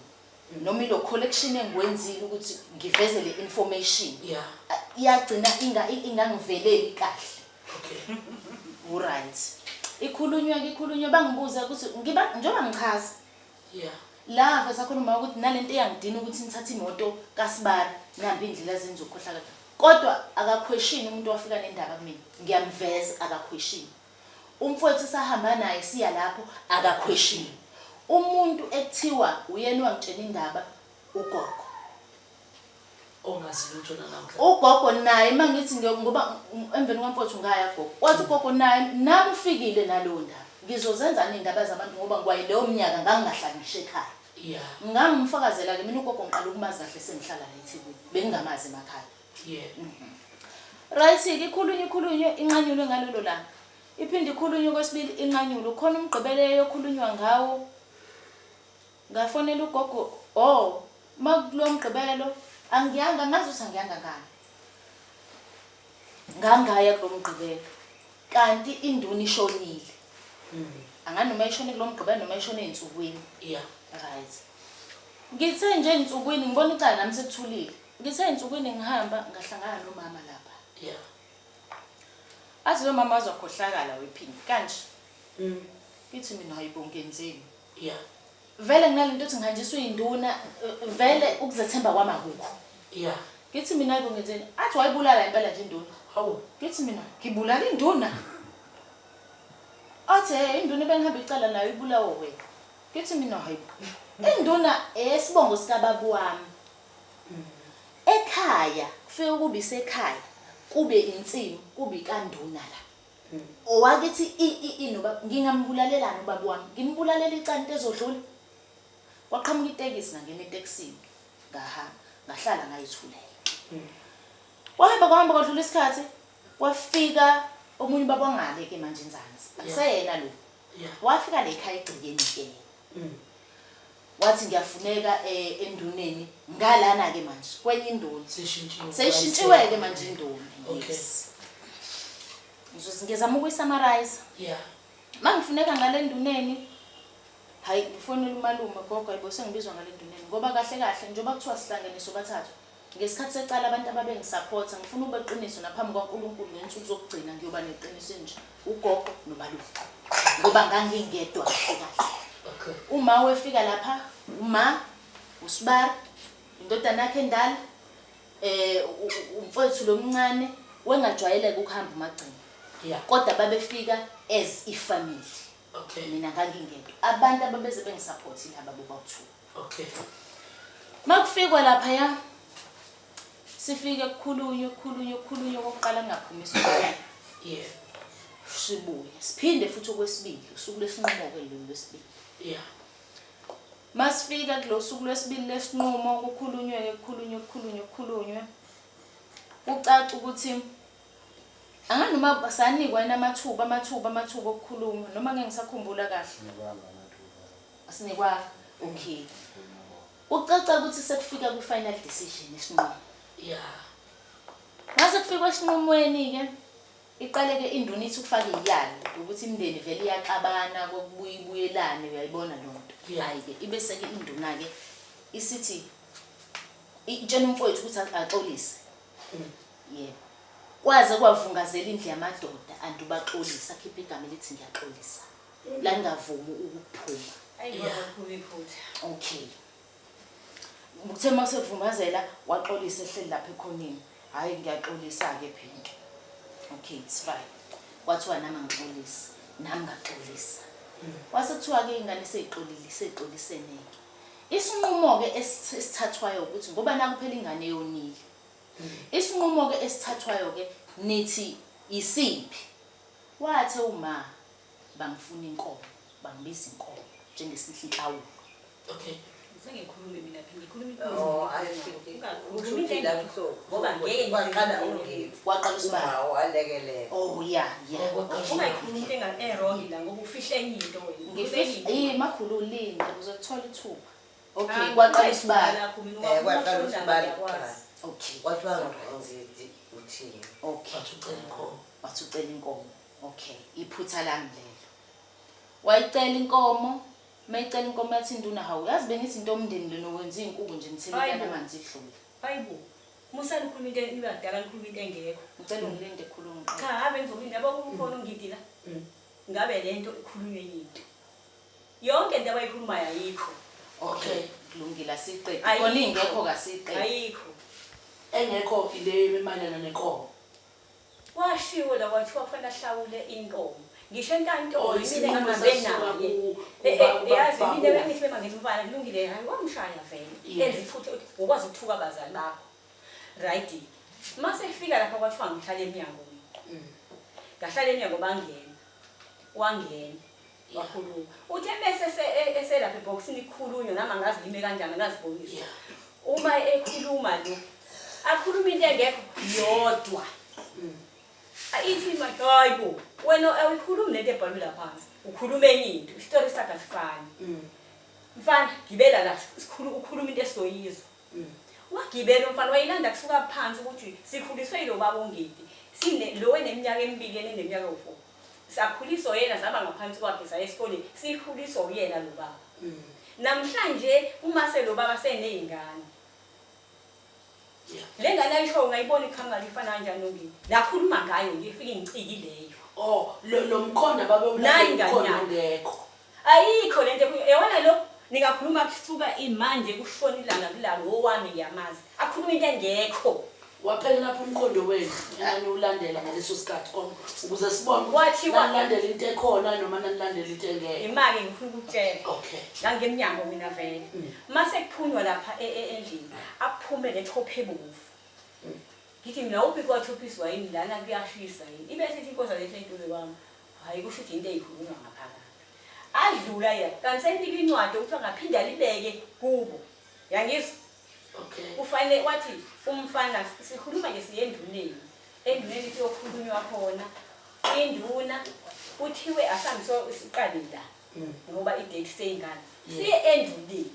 noma ilo collection engiwenzile ukuthi ngiveze le information iyagcina ingangiveleli kahle. Okay. Uright. Ikhulunywe-ke ikhulunywe bangibuza ukuthi ngiba njengoba ngichaza Yeah. La vese akhuluma ukuthi nalento eyangidina ukuthi nithathe imoto kaSibari nambi indlela zenza ukukhohlakala. Kodwa akakhweshini umuntu owafika nendaba kumina. Ngiyamveza akakhweshini. Umfowethu sahamba naye siya lapho akakhweshini. Umuntu ekuthiwa uyena owangitshela indaba ugogo. Ongazi lutho nanamhla. Ugogo naye mangithi ngoba emveni kwamfowethu ngaya gogo. Wathi ugogo naye nami ufikile naleyo ndaba. Ngizozenzani iy'ndaba zabantu ngoba ngikwayi leyo minyaka ngangingahlali ngisho ekhaya. Yeah. Ngangimfakazela ke mina ugogo ngiqala ukumazi kahle sengihlala la eThekwini. Bengingamazi emakhaya. Yeah. Right ke ikhulunywe ikhulunywe inqanyulwe ngalelo langa. Iphinde ikhulunywe kwesibili inqanyulwe. Khona umgqibelo eyokhulunywa ngawo. Ngafonela ugogo oh makulo mgqibelo angiyanga ngazi ukuthi angiyanga ngani. Ngangaya kulo mgqibelo. Kanti induna ishonile. Angani noma ishone kulo mgqibelo noma ishone ey'nsukwini. Yeah. Right. Ngithe nje ey'nsukwini ngibona icala nami sekuthulile. Ngithe ey'nsukwini ngihamba ngahlangana nomama lapha. Yeah. Athi lo mama wazokhohlakala wephini kanje. Ngithi mina hayibo ngenzeni? Yeah. Vele nginalento ukuthi ngihanjiswa induna vele ukuzethemba kwami akukho. Yeah. Ngithi mina hayibo ngenzeni? Athi wayibulala impela nje induna. Hawu. Ngithi mina ngibulala induna. Athi hey induna ebengihamba icala nayo ibulawa wena. Ngithi mina hayibo. Induna eyesibongo sikababa wami. Ekhaya kufike kube isekhaya kube insimu kube ikanduna la. Owakithi i i i noba ngingambulalelani ubaba wami? Ngimbulalela icala into ezodlula. Kwaqhamuka itekisi ngangena etekisini ngahamba ngahlala ngayithulela. Kwahamba kwahamba kwadlula isikhathi kwafika omunye ubaba wangale ke manje enzansi. Akuseyena lo. Wafika le ekhaya egcekeni ke. Wathi ngiyafuneka enduneni ngalana ke manje kwenye induna. Seshintshiwe. Seyishintshiwe ke manje induna. Okay. Yes. Ngizama ukuyi-summarize. Yeah. Mangifuneka ngale nduneni hayi ngifonela umalume gogo hayibo sengibizwa ngale nduneni ngoba kahle kahle njengoba kuthiwa sihlangene sobathathu ngesikhathi secala abantu ababengisapotha ngifuna ukuba qiniso naphambi kwaNkulunkulu ngensuku zokugcina ngiyoba neqiniso nje ugogo nomalume ngoba ngangingedwa kahle kahle. Okay. Uma wefika lapha uma usibari indodana yakhe endala umfowethu lomncane wengajwayeleka ukuhamba umagcina. Yeah. Kodwa babefika as ifamily. Okay. Mina ngangingedwa. Abantu ababeze bengisupport laba bobawu-two. Okay. Makufikwa lapha ya sifike kukhulunywe kukhulunywe kukhulunywe okokuqala kungaphumi isikole. Yeah. Sibuye siphinde futhi okwesibili usuku lwesinqumo ke lolu lwesibili. Yeah. Masifika kulo suku lwesibili lesinqumo kukhulunywe kukhulunywe kukhulunywe kukhulunywe kucaca ukuthi anganoma sanikwa yini amathuba amathuba amathuba okukhuluma noma ngeke ngisakhumbula kahle. Asinikwa. Okay. Ucaca ukuthi sekufika kwi final decision isinqumo. Yeah. Mase kufika esinqumweni ke iqale ke induna ithi ukufaka iyalo ukuthi imindeni vele iyaxabana kokubuya ibuyelane uyayibona lonto. Yeah. Hayi ke ibe seke induna ke isithi itshena umfowethu ukuthi axolise. Yebo. Kwaze kwavungazela indlu yamadoda antu baxolisa khipha igama elithi ngiyaxolisa. La ngavumi ukuphuma. Ayi ngoba iphutha. Okay. Kuthe mase kuvungazela waxolisa ehleli lapha ekhoneni. Hayi ngiyaxolisa ke Pinky. Okay, it's fine. Kwathiwa nami angixolise, nami ngaxolisa. Kwase kuthiwa-ke ingane seyixolile, seyixoliseneke. Isinqumo-ke esithathwayo ukuthi ngoba naku phela ingane yonile. Isinqumo-ke esithathwayo-ke nithi isiphi? Wathe uma bangifuna inkomo, bangibiza inkomo njengesinhlawulo. Okay. Sengikhulume mina phela ngikhuluma Oh, I iqiniso. think Ungakhulumi kusho ukuthi into la engekho, so ngoba ngeke kwaqala ngize ungeni. Kwaqala usibali. Uma walekelela. Oh yeah. Oh, Ungayikhulumi into e-wrong la ngoba ufihle enye into wena. Ngifihle eh makhulu ulinde uzothola ithuba. Okay, Ah, kwaqala usibali. Kwaqala usibali kuqala. Okay. Kwathiwa ngithi uthini? Okay. Wathi ucela inkomo. Wathi ucela inkomo. Okay, iphutha lami lelo. Wayicela inkomo, mayicela inkomo yathi induna hawu yazi bengithi into omndeni lona wenza izinkukhu nje nithelelana Hayibo. amanzi idlule. Hayibo. Musa nikhuluma into nibadala nikhuluma into engekho. Ngicela ungilinde khuluma ngiqede. Cha, ave ngizokulinda yabo kukhona ungidi la. Ngabe lento ikhulunywe enye into. Yonke into abayikhulumayo ayikho. Okay, kulungile asiqede. Ayikho. Khona ingekho kasiqede. Ayikho. Engekho ile emayelana nenkomo. Washiwo la kwathiwa kufanele ahlawule inkomo. Ngisho enkantolo Oh, mina isinqumo engahambe sasuka naye. ku- Yazi mina bengithi bemangena umfana kulungile hayi wamshaya vele. Yeah. Enza iphutha uthi ukwazi ukuthuka abazali bakho. Right. Mase efika lapha kwathiwa ngihlale emnyango mina. Ngahlala emnyango bangena. Wangena. Wakhuluma. Uthe bese eselapha ebhokisini kukhulunywa nami angazi lime kanjani angazi ibhokisi. Uma ekhuluma lo akhuluma into engekho yodwa. Ithi ma hayibo wena awuyikhulumi lento ebhalwe la phansi ukhuluma enye into isitori sakhe asifani. Mfana gibela la sikhulu ukhuluma into esizoyizwa. Wagibela umfana wayilanda kusuka phansi ukuthi sikhuliswe yilo baba ongidi sine lo eneminyaka emibili yena eneminyaka ewu-4 sakhuliswa yena saba ngaphansi kwakhe saya esikoleni sikhuliswa uyena lo baba. Namhlanje uma selo baba seney'ngane le ngane ayishoyo ungayibona iqhamuka lifana kanjani nongidi lakhuluma ngayo nje ifike ingiciki leyo. Oh, lo mkhondo ababe Nayi ingane umkhondo yakhe. ongekho. Ayikho lento yabona lo ningakhuluma kusuka imanje kushona ilanga kulalo owami ngiyamazi akhuluma into engekho. Waphela lapho umkhondo wenu enaniwulandela ngaleso sikhathi konke ukuze sibone ukuthi nanilandela into ekhona noma nanilandela into engekho. Imali ngifuna ukukutshela. Okay. Ngangemnyango mina vele. Mase kuphunywa lapha endlini aphume le top ebomvu. Ngithi mina uphi kwathophiswa yini lana kuyashisa yini. Ibe sithi inkosi lethe eduze kwami. Hayi kusho ukuthi into eyikhulunywa ngaphakathi. Adlula yena kanti seyinika incwadi ukuthi angaphinda libeke kubo. Yangizwa? Okay. Kufanele wathi umfana sikhuluma nje siye enduneni. Enduneni siyokhulunywa khona. Induna kuthiwe asambe siqale la. Ngoba i-date seyingane. Siye enduneni.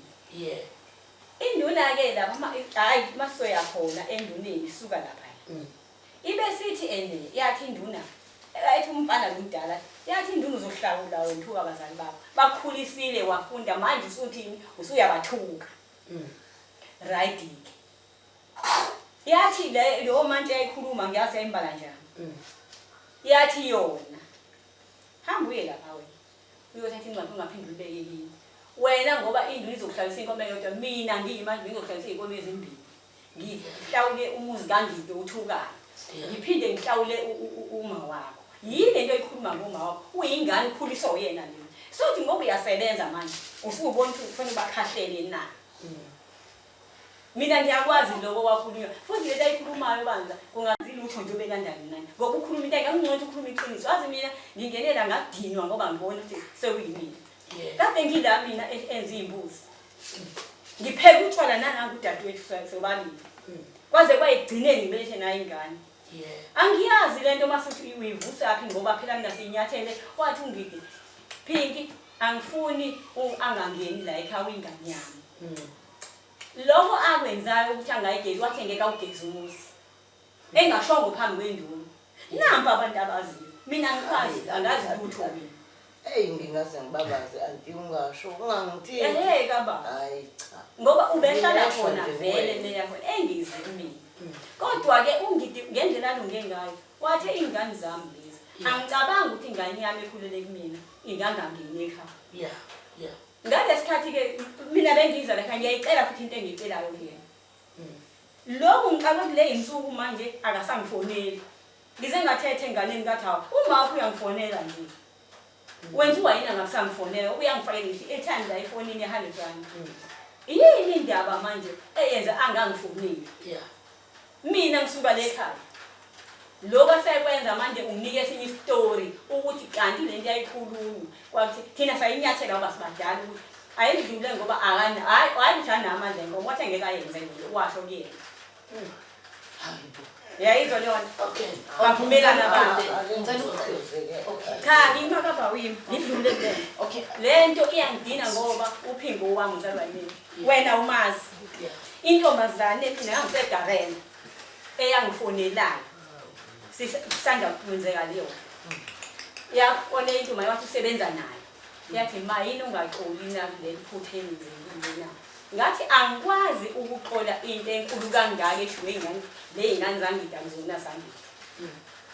Induna ke lapha hayi masoya khona enduneni isuka lapha. Ibe sithi ene yathi induna ethi umfana lomdala yathi induna uzohlawula wena uthuka abazali bakho. Bakhulisile wafunda manje usuthini usuyabathuka. Right ke. Yathi le lo manje ayikhuluma ngiyazi ayimbala njani. Yathi yona hamba uye lapha wena uyothatha incwadi ungaphinde uyibeke kimi. Wena ngoba induna izokuhlalisa inkomo eyodwa mina ngiyimanje ngizokuhlalisa inkomo ezimbili. Ngihlawule umuzi kaNgidi uthukayo. Ngiphinde ngihlawule uma wakho. Yini lento oyikhuluma ngoma wakho? Uyingane ukhuliswa uyena lena. Sothi ngoba uyasebenza manje usubona ukuthi kufanele bakhahlele na. Mina ngiyakwazi lokho kwakhulunywa futhi lento ayikhulumayo bandla kungazi lutho nje obekanjani nani ngoba ukhuluma into engamnceda ukhuluma iqiniso. Wazi mina ngingenela ngadinwa ngoba ngibona ukuthi sekuyimina. Kade ngila mina enza izimbuzi. Ngipheka utshwala nanangu udadewethu sobabili. Kwaze kwayigcineni ngibelethe naye ingane. Angiyazi lento masuthi uyivusa phi ngoba phela mina siyinyathele wathi ungidi Pinky angifuni angangeni la ekhaya uyingane yami. Lokho akwenzayo ukuthi angayigezi wathi ngeke awugeze umuzi. Engashongo phambi kwenduna. Nampa abantu abaziyo. Mina angikwazi angazi lutho mina. Hey ngingaze ngibabaze anti ungasho ungangithini. Ehhe kaba. Hayi cha. Ngoba ubehlala Ngingasho khona nje vele kuwena. leya khona engize kumina. Kodwa ke ungidi ngendlela alunge ngayo wathi ingane zami lezi. Angicabangi ukuthi ingane yami ekhulele kumina ingangangeni ekhaya. Ngalesikhathi ke mina bengiza la ekhaya ngiyayicela futhi into engiyicelayo kuyena. Lokhu ngixakwe kule insuku manje akasangifoneli. Ngize ngathetha enganeni ngathi hawu uma wakho uyangifonela nje. Wenziwa yini angakusangifonela uyangifakela ngisho i-airtime la efonini ye-hundred rand. Yini indaba manje eyenza angangifoneli? Yeah. Mina ngisuka le ekhaya. Lokhu asekwenza manje unginike esinye isitori ukuthi kanti le nto yayikhulunywa kwakuthi thina sayinyathela ngoba sibadala ukuthi ayidlule ngoba akana hayi hayi ukuthi anamandla enkomo wathi angeke ayenze lento washo kuyena. Hayibo. Yayizwa leyo nto. Okay. Bavumelana abantu. Ngicela ukuqeda. Cha ngimakabha wimi ngidlule kule nto. Okay. Le nto iyangidina ngoba uphingo wami uzalwa yimi. Wena umazi. Yeah. Intombazane mina ngangisegarena eyangifonelayo. Sisanda kwenzeka leyo. Yafonela intombi wathi usebenza nayo. Yathi ma yini ungaxoli na kuleli phutha elenzekile na? Ngathi angikwazi ukuxola into enkulu kangaka eshiwe ingane le ingane zangida ngizona zangida.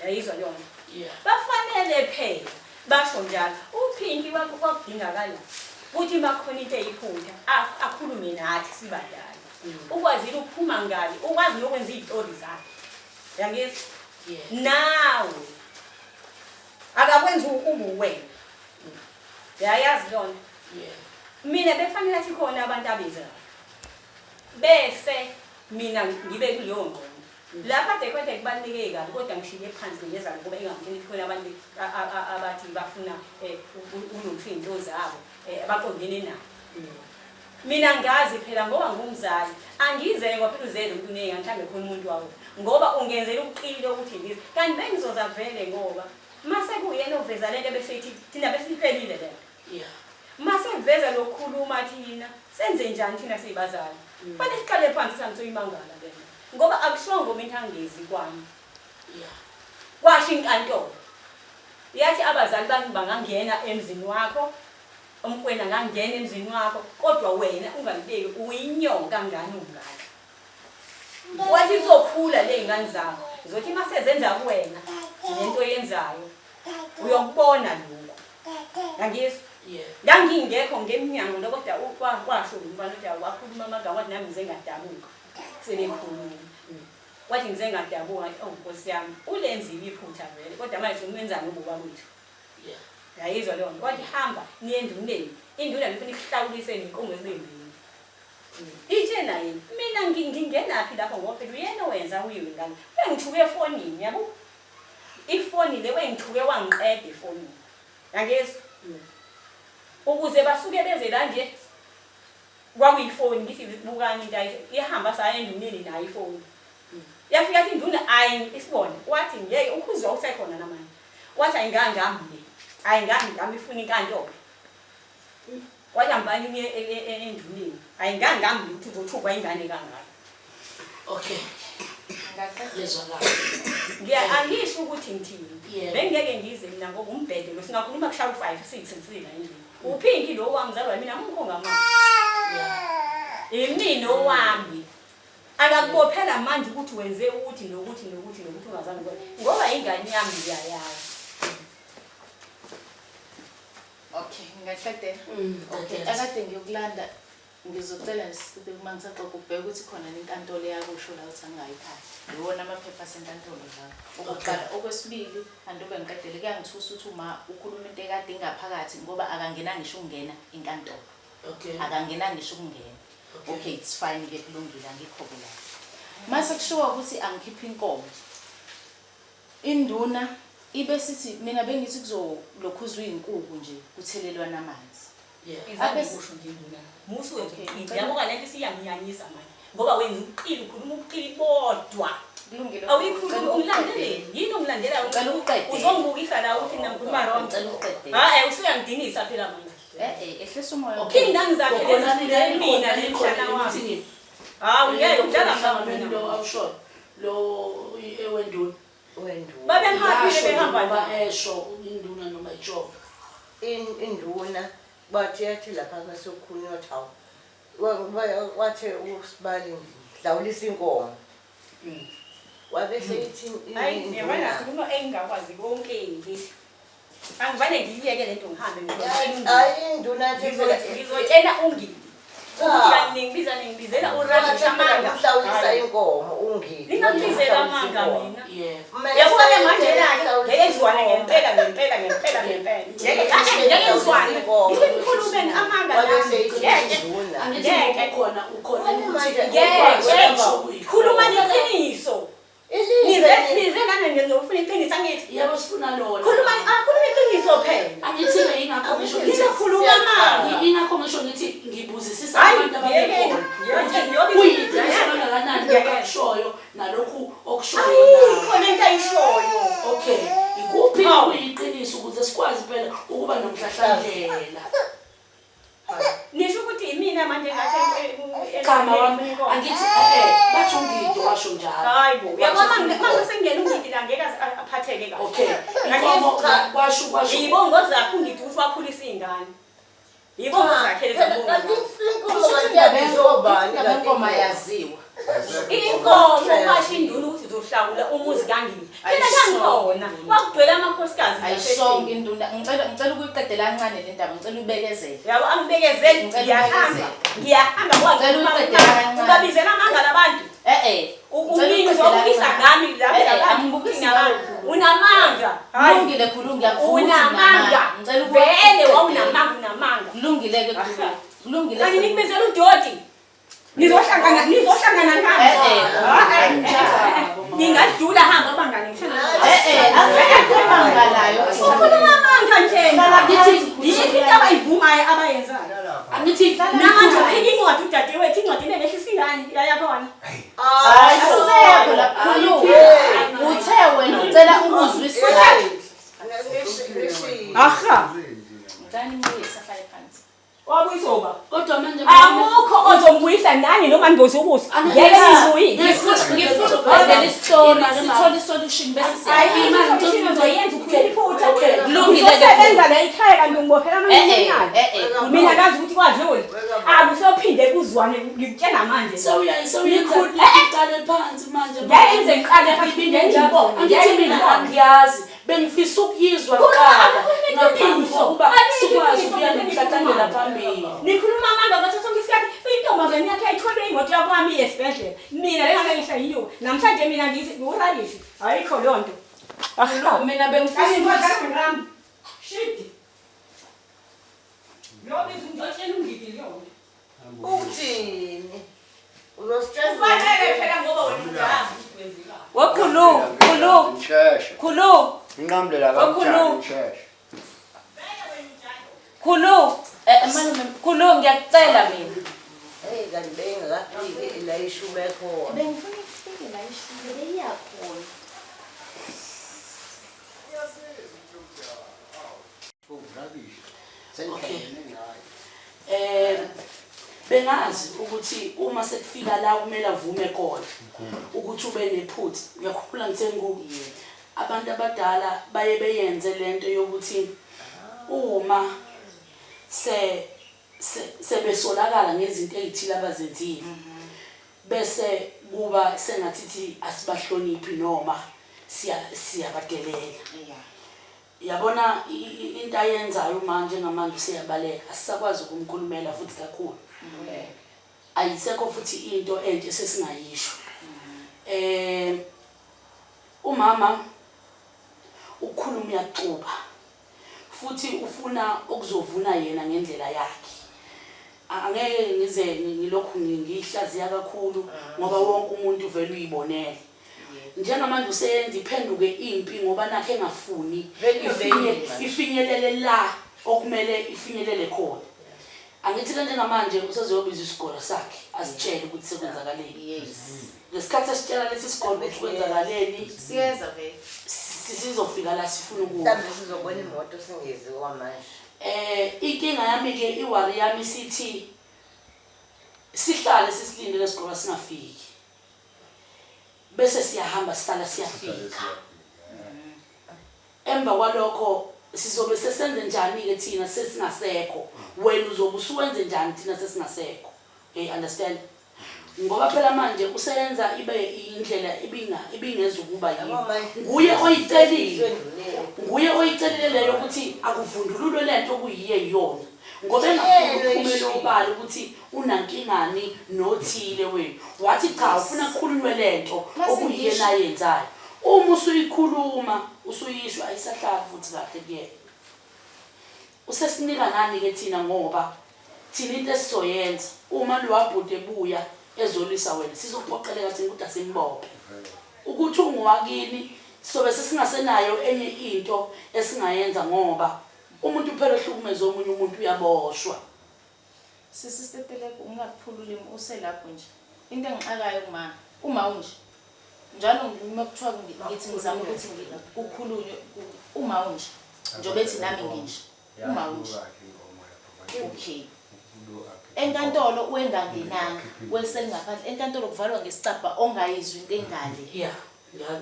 Yayizwa leyo nto. Yeah. Bafanele phela basho njalo uPinki kwakudingakala ukuthi makhona into eyiphutha akhulume nathi sibadala. Ukwazile ukuphuma ngale, ukwazi nokwenza iy'tori zakhe. Yangizwa? Yeah. Nawe akakwenzi ubuwena. Uyayazi lona. Yeah. Mina befanele athi khona abantu abizayo. Bese mina ngibe kuleyo ngqondo. Lapha kade kwade kubaluleke kabi kodwa ngishiye phansi ngezami ngoba ingangitshela ukuthi khona abantu abathi bafuna ulungisa iy'nto zabo abaqondene nayo. Mina ngazi phela ngoba ngumzali angizele ngoba phela uzele umuntu uney'ngane mhlawumbe khona umuntu wawo ngoba ungenzela ubuqili ukuthi ngize kanti bengizoza vele ngoba mase kuyena oveza lento bese ithi thina besiphelile lento. Yeah. Mase kuveza lokukhuluma thina senze njani thina siyibazali? Fanele siqale phansi sihambe soyimangala lento. Ngoba akushongo mina angezi kwami. Yeah. Kwasho inkantolo. Yathi abazali bami bangangena emzini wakho, umfwena angangena emzini wakho, kodwa wena ungalibeki uyinyoka ngane ungaka. Wathi izokhula le ngane zakho. Uzothi mase zenza kuwena lento oyenzayo uyokubona lokho. Ngangizwa. Yeah. Ngangingekho ngemnyango lo kodwa kwasho umfana ukuthi wakhuluma amagama wathi nami ngize ngadabuka. Sebekhuluma. Wathi ngize ngadabuka ngathi oh Nkosi yami ulenzile iphutha vele kodwa manje umenzani ububa kwethu. Yeah. Yayizwa leyo nto. Wathi hamba niye enduneni. Induna lifuna ikuhlawulise nenkomo ezimbili. Itshena yini? Mina ngingenaphi lapho ngoba phela uyena owenza uyiwe ngane. Wengithuke efonini yabo. Ifoni le wengithuke wangiqeda efonini. Yangizwa? Ukuze basuke beze la nje kwakuyifoni ngithi bukani into ayisho ihamba saya enduneni nayo ifoni. Yafika athi induna ayi isibone wathi ngeke ukhuzwa usekhona namanje. Wathi ayingangami le. Ayingangami ifuna inkantolo. Wathi hambani niye enduneni. Ayingangami ukuthi uzothukwa ingane kangaka. Okay. Ngaqeda. Lezwakala. Ngiya angisho ukuthi ngithini. Yeah. Bengeke ngize mina ngoba umbhede lo singakhuluma kushaya u5 6 ngifika endlini. Uphinki lo wami zalwa mina angikho ngamandla. Yeah. Imina owami. Akakubophela manje ukuthi wenze ukuthi nokuthi nokuthi nokuthi ungazange ukwenze. Ngoba ingane yami ngiyayazi. Okay, ngingaqedela. Okay, Okay. akade ngiyokulanda ngizocela nje sithi uma ngisaxoxa ubheke ukuthi khona inkantolo eyakusho la ukuthi angingayiphathi. Iwona amaphepha asenkantolo lawo. Okokuqala, okwesibili andobe ngiqedele kuyangithusa ukuthi uma ukhuluma into ekade ingaphakathi ngoba akangena ngisho ukungena inkantolo. Okay. Akangena ngisho ukungena. Okay. Okay, it's fine ke kulungile angikho la. Mase kushiwo ukuthi angikhiphe inkomo. Induna ibe sithi mina bengithi kuzolokhuzwa izinkukhu nje kuthelelwana amanzi. Yeah. Izange kusho nje induna. Musu wenza Okay, ubuqili. ngicela- Yabo lento isiyanginyanyisa manje. Ngoba wenza ubuqili ukhuluma ubuqili bodwa. Kulungile. Awuyikhulumi ungilandeleni. Yini ungilandelayo? Ngicela ukuqedela. Uzongibukisa la ukuthi mina ngikhuluma wrong. Ngicela ukuqedela. Hayi usuyangidinisa phela manje. Eh eh ehlisa umoya. Okay. Iy'ngane zakhe Khona lezi nani mina khona nemshana wami. meeting. Hawu ngeke udlala ngami Lo mina. awusho lo ewenduna. Wenduna. Babemhambile Yasho behamba noma naye. esho induna noma ijova. Induna bathi yathi lapha masokhulunywa wathi hawu wathi usibali hlawulisa inkomo. Wabe seyithi Hayi ngiyabona induna khuluma engingakwazi konke nje. Angivane ngiyiyeke lento ngihambe ngizotshela ungidi. hayi induna yathi phela Ngizotshela ungidi. Ukuthi kanti ningibiza ningibizela urubbish amanga. Umhlawulisa inkomo ungidi. Ningangibizela amanga mina. Yebo. Yabona manje la ngeke ngizwane ngempela ngempela ngempela ngempela. Ngeke ngeke ngizwane. Ngike ngikhulume amanga la. Ngeke. Angithi Ngeke. ukhona ukhona ukuthi Ngeke. Khuluma iqiniso. Nize nize nami ngizofuna iqiniso angithi. Yebo sifuna lona. Khuluma khuluma iqiniso phela. Angithi ke ingakho ngisho ngithi Ngizokhuluma amanga. Ingakho ngisho ngithi ngibuzisisa Hayi, abantu ngeke, ababekhona. ngiyobe Kuyiqiniso kangakanani Ngeke. okushoyo nalokhu okushoyo Ayikho na. lento ayishoyo. Okay, ikuphi Hawu. kuyiqiniso ukuze sikwazi phela ukuba nomhlahlandlela. Nisho ukuthi imina manje ngathi Cha mama, angithi bathi uNgidi washo njalo. Hayi bo, uyabona manje sengena uNgidi la ngeke aphatheke kahle. Okay, inkomo kwasho kwasho. Yibongo zakhe uNgidi ukuthi wakhulisa iy'ngane. Yibongo zakhe lezi bongo. Inkomo yaziwa. Inkomo kwasho induna ukuthi uzohlawula umuzi kaNgidi. Phela kangikhona kwakugcwele amakhosikazi Ayishongo induna. Ngicela ukuyiqedela kancane le ndaba, ngicela uyibekezele. Yabo angibekezeli Ngicela ngiyahamba. ubekezele. Ngiyahamba Ngicela uyiqedela kancane. Ubabizela amanga labantu. Ngicela Umini uyiqedela uzobukisa kancane. ngami la labantu. Angibukisi ngawe. Unamanga. Hayi. Kulungile khulu ngiyakuvuma ukuthi Unamanga. Ngicela Vele wawunamanga unamanga. Kulungile ke khulu. Kulungile. Kanti nikubizela udoti. Nizohlangana nizohlangana ngami. Ningadlula hamba bangani ngihlangana. Akekho mangalayo. Ukhuluma amanga nje. Angithi Yiphi into abayivumayo abayenzayo? angithi Namanje uphika incwadi udadewethu incwadi le lehlisa ingane yayakhona. Asekho la khulu. Uthe wena ucela ukuzwisisa. Aha. Ngicela nimuyise ahlale phansi. Wabuyisoba. Kodwa manje Akukho ozombuyisa nani noma niboza ubuso. Ngeke nizuyile. Ngifuna ukuqedela isitori, sithole isolution bese Hayi siya. imali uzoyenza ukhuluma iphutha. Kulungile ke. Uzosebenza la ekhaya kanti ungibophela amanyala. Mina ngazi ukuthi kwadlula. Akusophinde kuzwane ngikutshela manje. Sewuyenza iqale phansi manje. Ngeke ngize ngiqale phansi ngiyibone. Angithi mina angiyazi bengifisa ukuyizwa kuqala ngaphambi kokuba sikwazi ukuya nomhlahlandlela phambili. Nikhuluma amanga ngaso sonke isikhathi. Intombazane yakhe ayitholwe imoto yakwami iye esibhedlela. Mina le ngabe ngihla yiyo. Namhlanje mina ngithi nguralishi. Ayikho leyo nto. Mina bengifisa ukuthi Shit. Lo bizu ngizotshela uNgidi leyo. Uthini? Uzositshela Ufanele phela ngoba wena uyazi ukuthi wenzekani. Wekhulu, khulu, Ngisheshe. khulu, Inqamle la kamtshana Wakhuluma. ngisheshe. khulu, malume khulu ngiyakucela mina. Hey kanti bengingakafiki la ishube khona. Bengifuna ifike la ishube beyiyakhona. Okay. Bengazi ukuthi uma sekufika la kumele avume khona ukuthi ube nephutha. Ngiyakhumbula ngithe ngu abantu abadala baye beyenze lento yokuthi uma sebesolakala ngezinto ezithile abazenzile bese kuba sengathi asibahloniphi noma siyabadelela. Yabona into ayenzayo manje ngamanje useyabaleka asisakwazi ukumkhulumela futhi kakhulu. Ayisekho futhi into entsha esesingayisho. Umama ukukhuluma uyaxuba futhi ufuna ukuzovuna yena ngendlela yakhe. Angeke ngize ngilokhu ngiyihlaziya kakhulu ngoba wonke umuntu vele uyibonele. Njengamanje useyenza iphenduke impi ngoba nakhe engafuni ifinyelele la okumele ifinyelele khona. Angithi ke njengamanje usezobiza isigolo sakhe asitshele ukuthi sekwenzakaleni. Yes. Ngesikhathi esitshela lesi sigolo ukuthi kwenzakaleni Siyeza vele. Sizofika la sifuna ukuba. Mhlawumbe sizobona imoto singezi kwamanje. Inkinga yami ke iwari yami sithi sihlale sisilinde lesigolo singafiki. Bese siyahamba sisala siyafika. Emva kwalokho sizobe sesenze njani ke thina sesingasekho? Wena uzobe usuwenze njani thina sesingasekho? You understand? Ngoba phela manje useyenza ibe indlela ibingezukuba yini. Nguye oyicelile. Nguye oyicelile leyo ukuthi akuvundululwe lento okuyiye yona. Ngoba engafuni ukuphumela obala ukuthi unankingani nothile wenu. Wathi cha ufuna kukhulunywe lento okuyiyena ayenzayo. Uma usuyikhuluma usuyisho ayisahlali futhi kahle kuyena. Usesinika nani-ke thina ngoba thina into esizoyenza uma lowa bhuti ebuya ezolwisa wena sizophoqeleka thina ukuthi asimbophe. Ukuthi ungowakini sobe sesingasenayo enye into esingayenza ngoba umuntu phela ohlukumeza omunye umuntu uyaboshwa. Sisi Stetelegu ungakuphula ulimi uselapho nje. Into engixakayo kuma uma unje. Njalo uma kuthiwa ngithi ngizama ukuthi kukhulunywe uma unje. Njengoba ethi nami nginje. Uma unje. Okay. Enkantolo wengangenanga weselingaphandle enkantolo kuvalwa ngesicabha ongayizwa into engale. Yeah,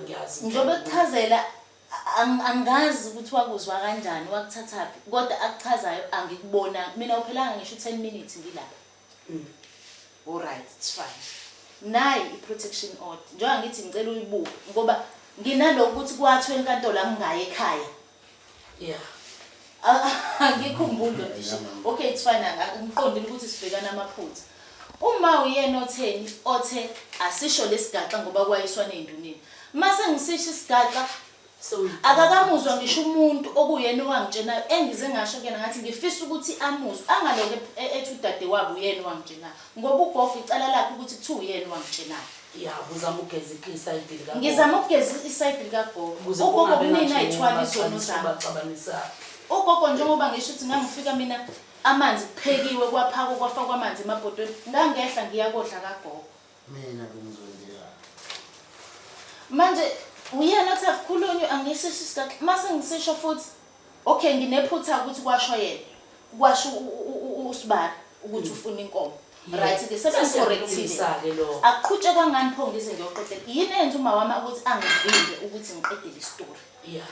ngiyazi. Njengoba ekuchazela angazi ukuthi wakuzwa kanjani wakuthathaphi kodwa akuchazayo angikubonanga mina uphelanga ngisho u-10 minutes ngilapha alright it's fine nayi i-protection order njengoba ngithi ngicela uyibuke ngoba nginalokhu ukuthi kwathiwa enkantolo angingayi ekhaya Yeah. Angikhumbuli lo ngisho. Okay it's fine angiqondile ukuthi sibhekana amaphutha. Uma uyena otheni othe asisho lesigaxa ngoba kwayiswa nezinduneni. Mase ngisisho isigaxa akakamuzwa ngisho umuntu okuyena owangitshenayo engize ngasho kuyena ngathi ngifisa ukuthi amuzwe angaloke ethi udadewabo uyena owangitshenayo ngoba ugogo icala lakhe ukuthi kuthiwa uyena owangitshenayo. Ya uzama ukugeza isayidi likagogo. Ngizama ukugeza isayidi likagogo. Ukuze Ugogo kungabe kunini ngathi ayithwala izono zami. ubaxabanisayo. Ugogo njengoba ngisho ukuthi ngangifika mina amanzi kuphekiwe kwaphakwa kwafakwa amanzi emabhodweni ngangehla ngiya kodla kagogo. Mina bengizondela. Manje uyena othi akukhulunywe angisisho isigaxa mase ngisisho futhi okay nginephutha ukuthi kwasho yena kwasho usibari ukuthi ufuna inkomo right ke sebengicorrectile Sesiyalungisa-ke lokho. akuqhutshekwa ngani pho ngize ngiyoqedela yini eyenza uma wami ukuthi angivimbe ukuthi ngiqedele isitori Yeah.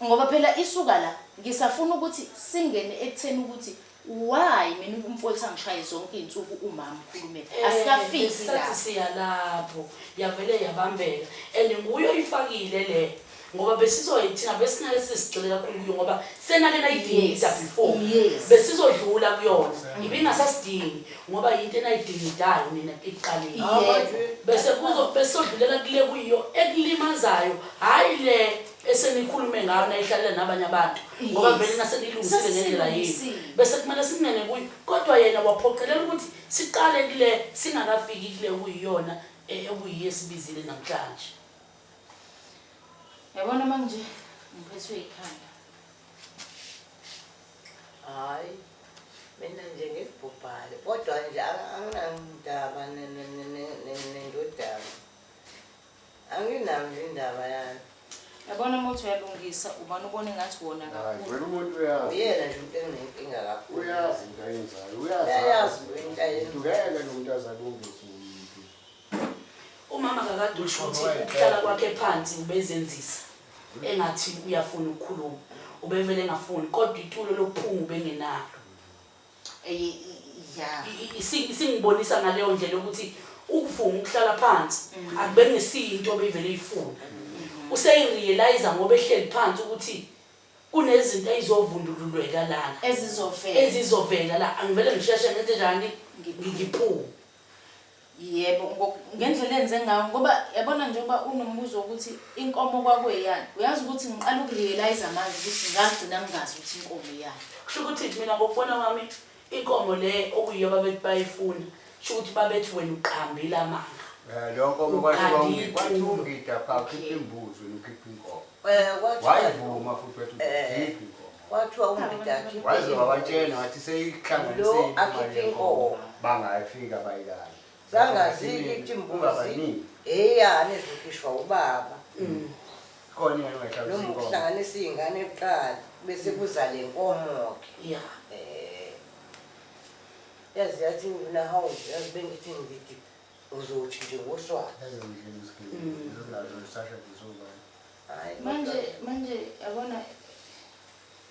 ngoba phela isuka la ngisafuna ukuthi singene ekutheni ukuthi why mina umfowethu angishaye zonke iy'nsuku umama ukhulumela asikafiki Sathi la siya lapho yavele yabambeka and nguye oyifakile le ngoba besizoyithina besingeke sisigxile kakhulu kuyo ngoba senake nayidingida Yes, before yes. besizodlula kuyona ibingasasidingi ngoba yinto enayidingidayo nina ekuqaleni Yebo. bese kuzo besodlulela kule kuyiyo ekulimazayo hhayi le esenikhulume ngayo nayihlalela nabanye abantu ngoba Yes. vele naseniyilungisile ngendlela yenu Sesilungisile. bese kumele singene kuyo kodwa yena waphoqelela ukuthi siqale kule singakafiki kule kuyiyona okuyiyo esibizile namhlanje. Yabona manje ngiphethwe ikhanda. Hayi, mina nje ngibhubhale kodwa nje anginandaba nendodana. Anginayo nje indaba yayo. Yabona uma uthi uyalungisa ubani ubona engathi wona Hayi, kakhulu. wena umuntu uyazi. Uyena nje umuntu enginenkinga kakhulu. Uyazi into ayenzayo, uyazi. Uyayazi into ayenzayo. Ngeke lo muntu azalungise umuntu. Umama kakade usho ukuthi ukuhlala kwakhe phansi ubezenzisa engathi uyafuna ukukhuluma ubevele engafuni kodwa itulo lokuphuma ubengenalo. Ya. Isingibonisa ngaleyo ndlela ukuthi ukuvuma ukuhlala phansi akube ngesinto obeyivele ifuna. Useyirealize ngoba ehleli phansi ukuthi kunezinto ezizovundululweka lana. Ezizovela. Ezizovela la angivele ngisheshe ngenze njani ngiphume. Yebo, ngendlela enze ngayo ngoba yabona njengoba unombuzo wokuthi inkomo kwakuyeyani. Uyazi ukuthi ngiqala ukurealize manje ukuthi ngagcina ngingazi ukuthi inkomo iyani. Kusho ukuthi mina ngokubona kwami inkomo le okuyiyo babethi bayifuna, kusho ukuthi babethi wena uqambile amanga. Leyo nkomo kwathiwa Uqanda ungida pha ukhipha imbuzi wena ukhipha inkomo. Kwathiwa Wayivuma futhi wathi ukhipha inkomo. Kwathiwa ungida akhiphe Waze imbuzi. wabatshela wathi seyihlanganisile Lo imali akhiphe yenkomo inkomo. bangayifika bayilanda. Zangazike ukuthi imbuzi Ungabaningi. eyani ezokhishwa ubaba. Khona yena ongayihlabisa Noma inkomo. ukuhlanganisa iy'ngane kuqala bese kuza le nkomo-ke. Yeah. Yazi yathi mina hawu yazi bengithi ngithi uzothi nje ngoswazi. Hayi, Manje manje yabona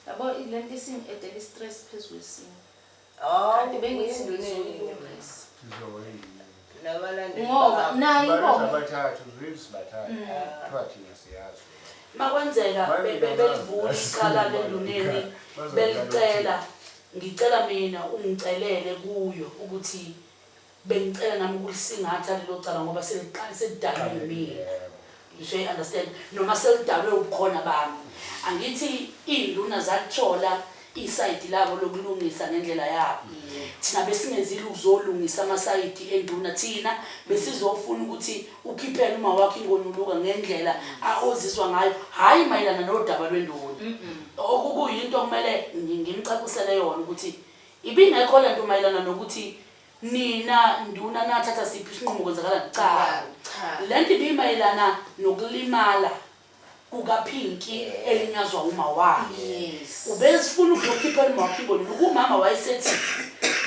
yabo lento isingi-edela i-stress phezu kwesinye. Hawu, Kanti bengithi uyinduna ngizoyilungisa. Nabalandeli Ngoba bakho. nayo inkomo Abathathu uzwile sibathathu. Kuthiwa thina siyazi. Makwenzeka belivula icala lenduneni belicela Ngicela mina ungicelele kuyo ukuthi bengicela nami ukulisingatha lelo cala ngoba seliqale selidalwe yimina. You say understand noma selidalwe ubukhona bami. Angithi iy'nduna zalithola isayidi labo lokulungisa ngendlela yabo. Thina besingezile ukuzolungisa amasayidi enduna thina besizofuna ukuthi ukhiphele uma wakho ingonyuluka ngendlela ozizwa ngayo hhayi mayelana nodaba lwenduna. Okukuyinto okumele ngimcacisele yona ukuthi ibingekho lento mayelana nokuthi nina nduna nathatha siphi isinqumo kwenzakalani. Cha, lento ibimayelana nokulimala kukaPinky elinyazwa uma wakhe. Ubezifuna ukuzokhiphela uma wakhe ingonyuluka. Umama wayesethi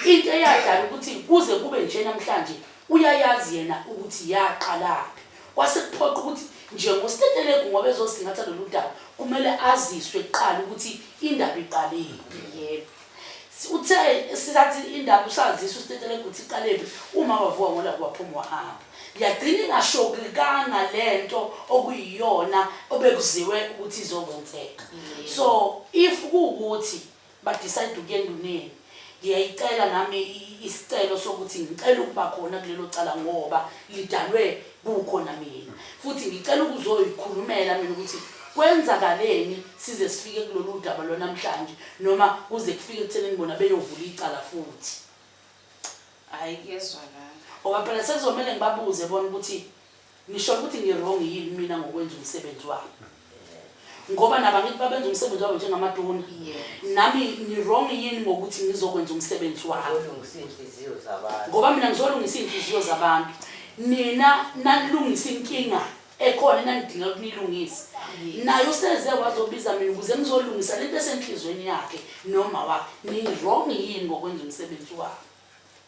into eyadala ukuthi kuze kube nje namhlanje uyayazi yena ukuthi yaqalaphi. Kwase kuphoqa ukuthi njengoStetelegu ngoba ezosingatha lolu daba kumele aziswe kuqala ukuthi indaba iqalephi. Yebo. Uthe sisathi indaba usazisa uStetelegu ukuthi iqalephi, uma wavuka ngolaka waphuma wahamba. Yagcina ingashokekanga lento okuyiyona obekuziwe ukuthi izokwenzeka. So if kuwukuthi ba-decide ukuya enduneni, ngiyayicela nami isicelo sokuthi ngicela ukuba khona kulelo cala ngoba lidalwe kukhona mina. Futhi ngicela ukuzoyikhulumela mina ukuthi kwenzakaleni size sifike kulolu daba lwanamhlanje noma kuze kufike ekuthenini bona beyovula icala futhi. Hhayi kuyezwakala. Ngoba phela sekuzomele ngibabuze bona ukuthi ngisho ukuthi ngi-wrong yini mina ngokwenza umsebenzi wami. Ngoba nabo angithi babenza umsebenzi wabo njengamaduna. Nami ngi-wrong yini ngokuthi ngizokwenza umsebenzi wami. Ngizolungisa iy'nhliziyo zabantu. Ngoba mina ngizolungisa iy'nhliziyo zabantu. Nina nanilungisa inkinga ekhona enanidinga ukuthi niyilungise. Naye useze wazobiza mina ukuze ngizolungisa lento esenhliziyweni yakhe noma wakhe. Ni-wrong yini ngokwenza umsebenzi wami.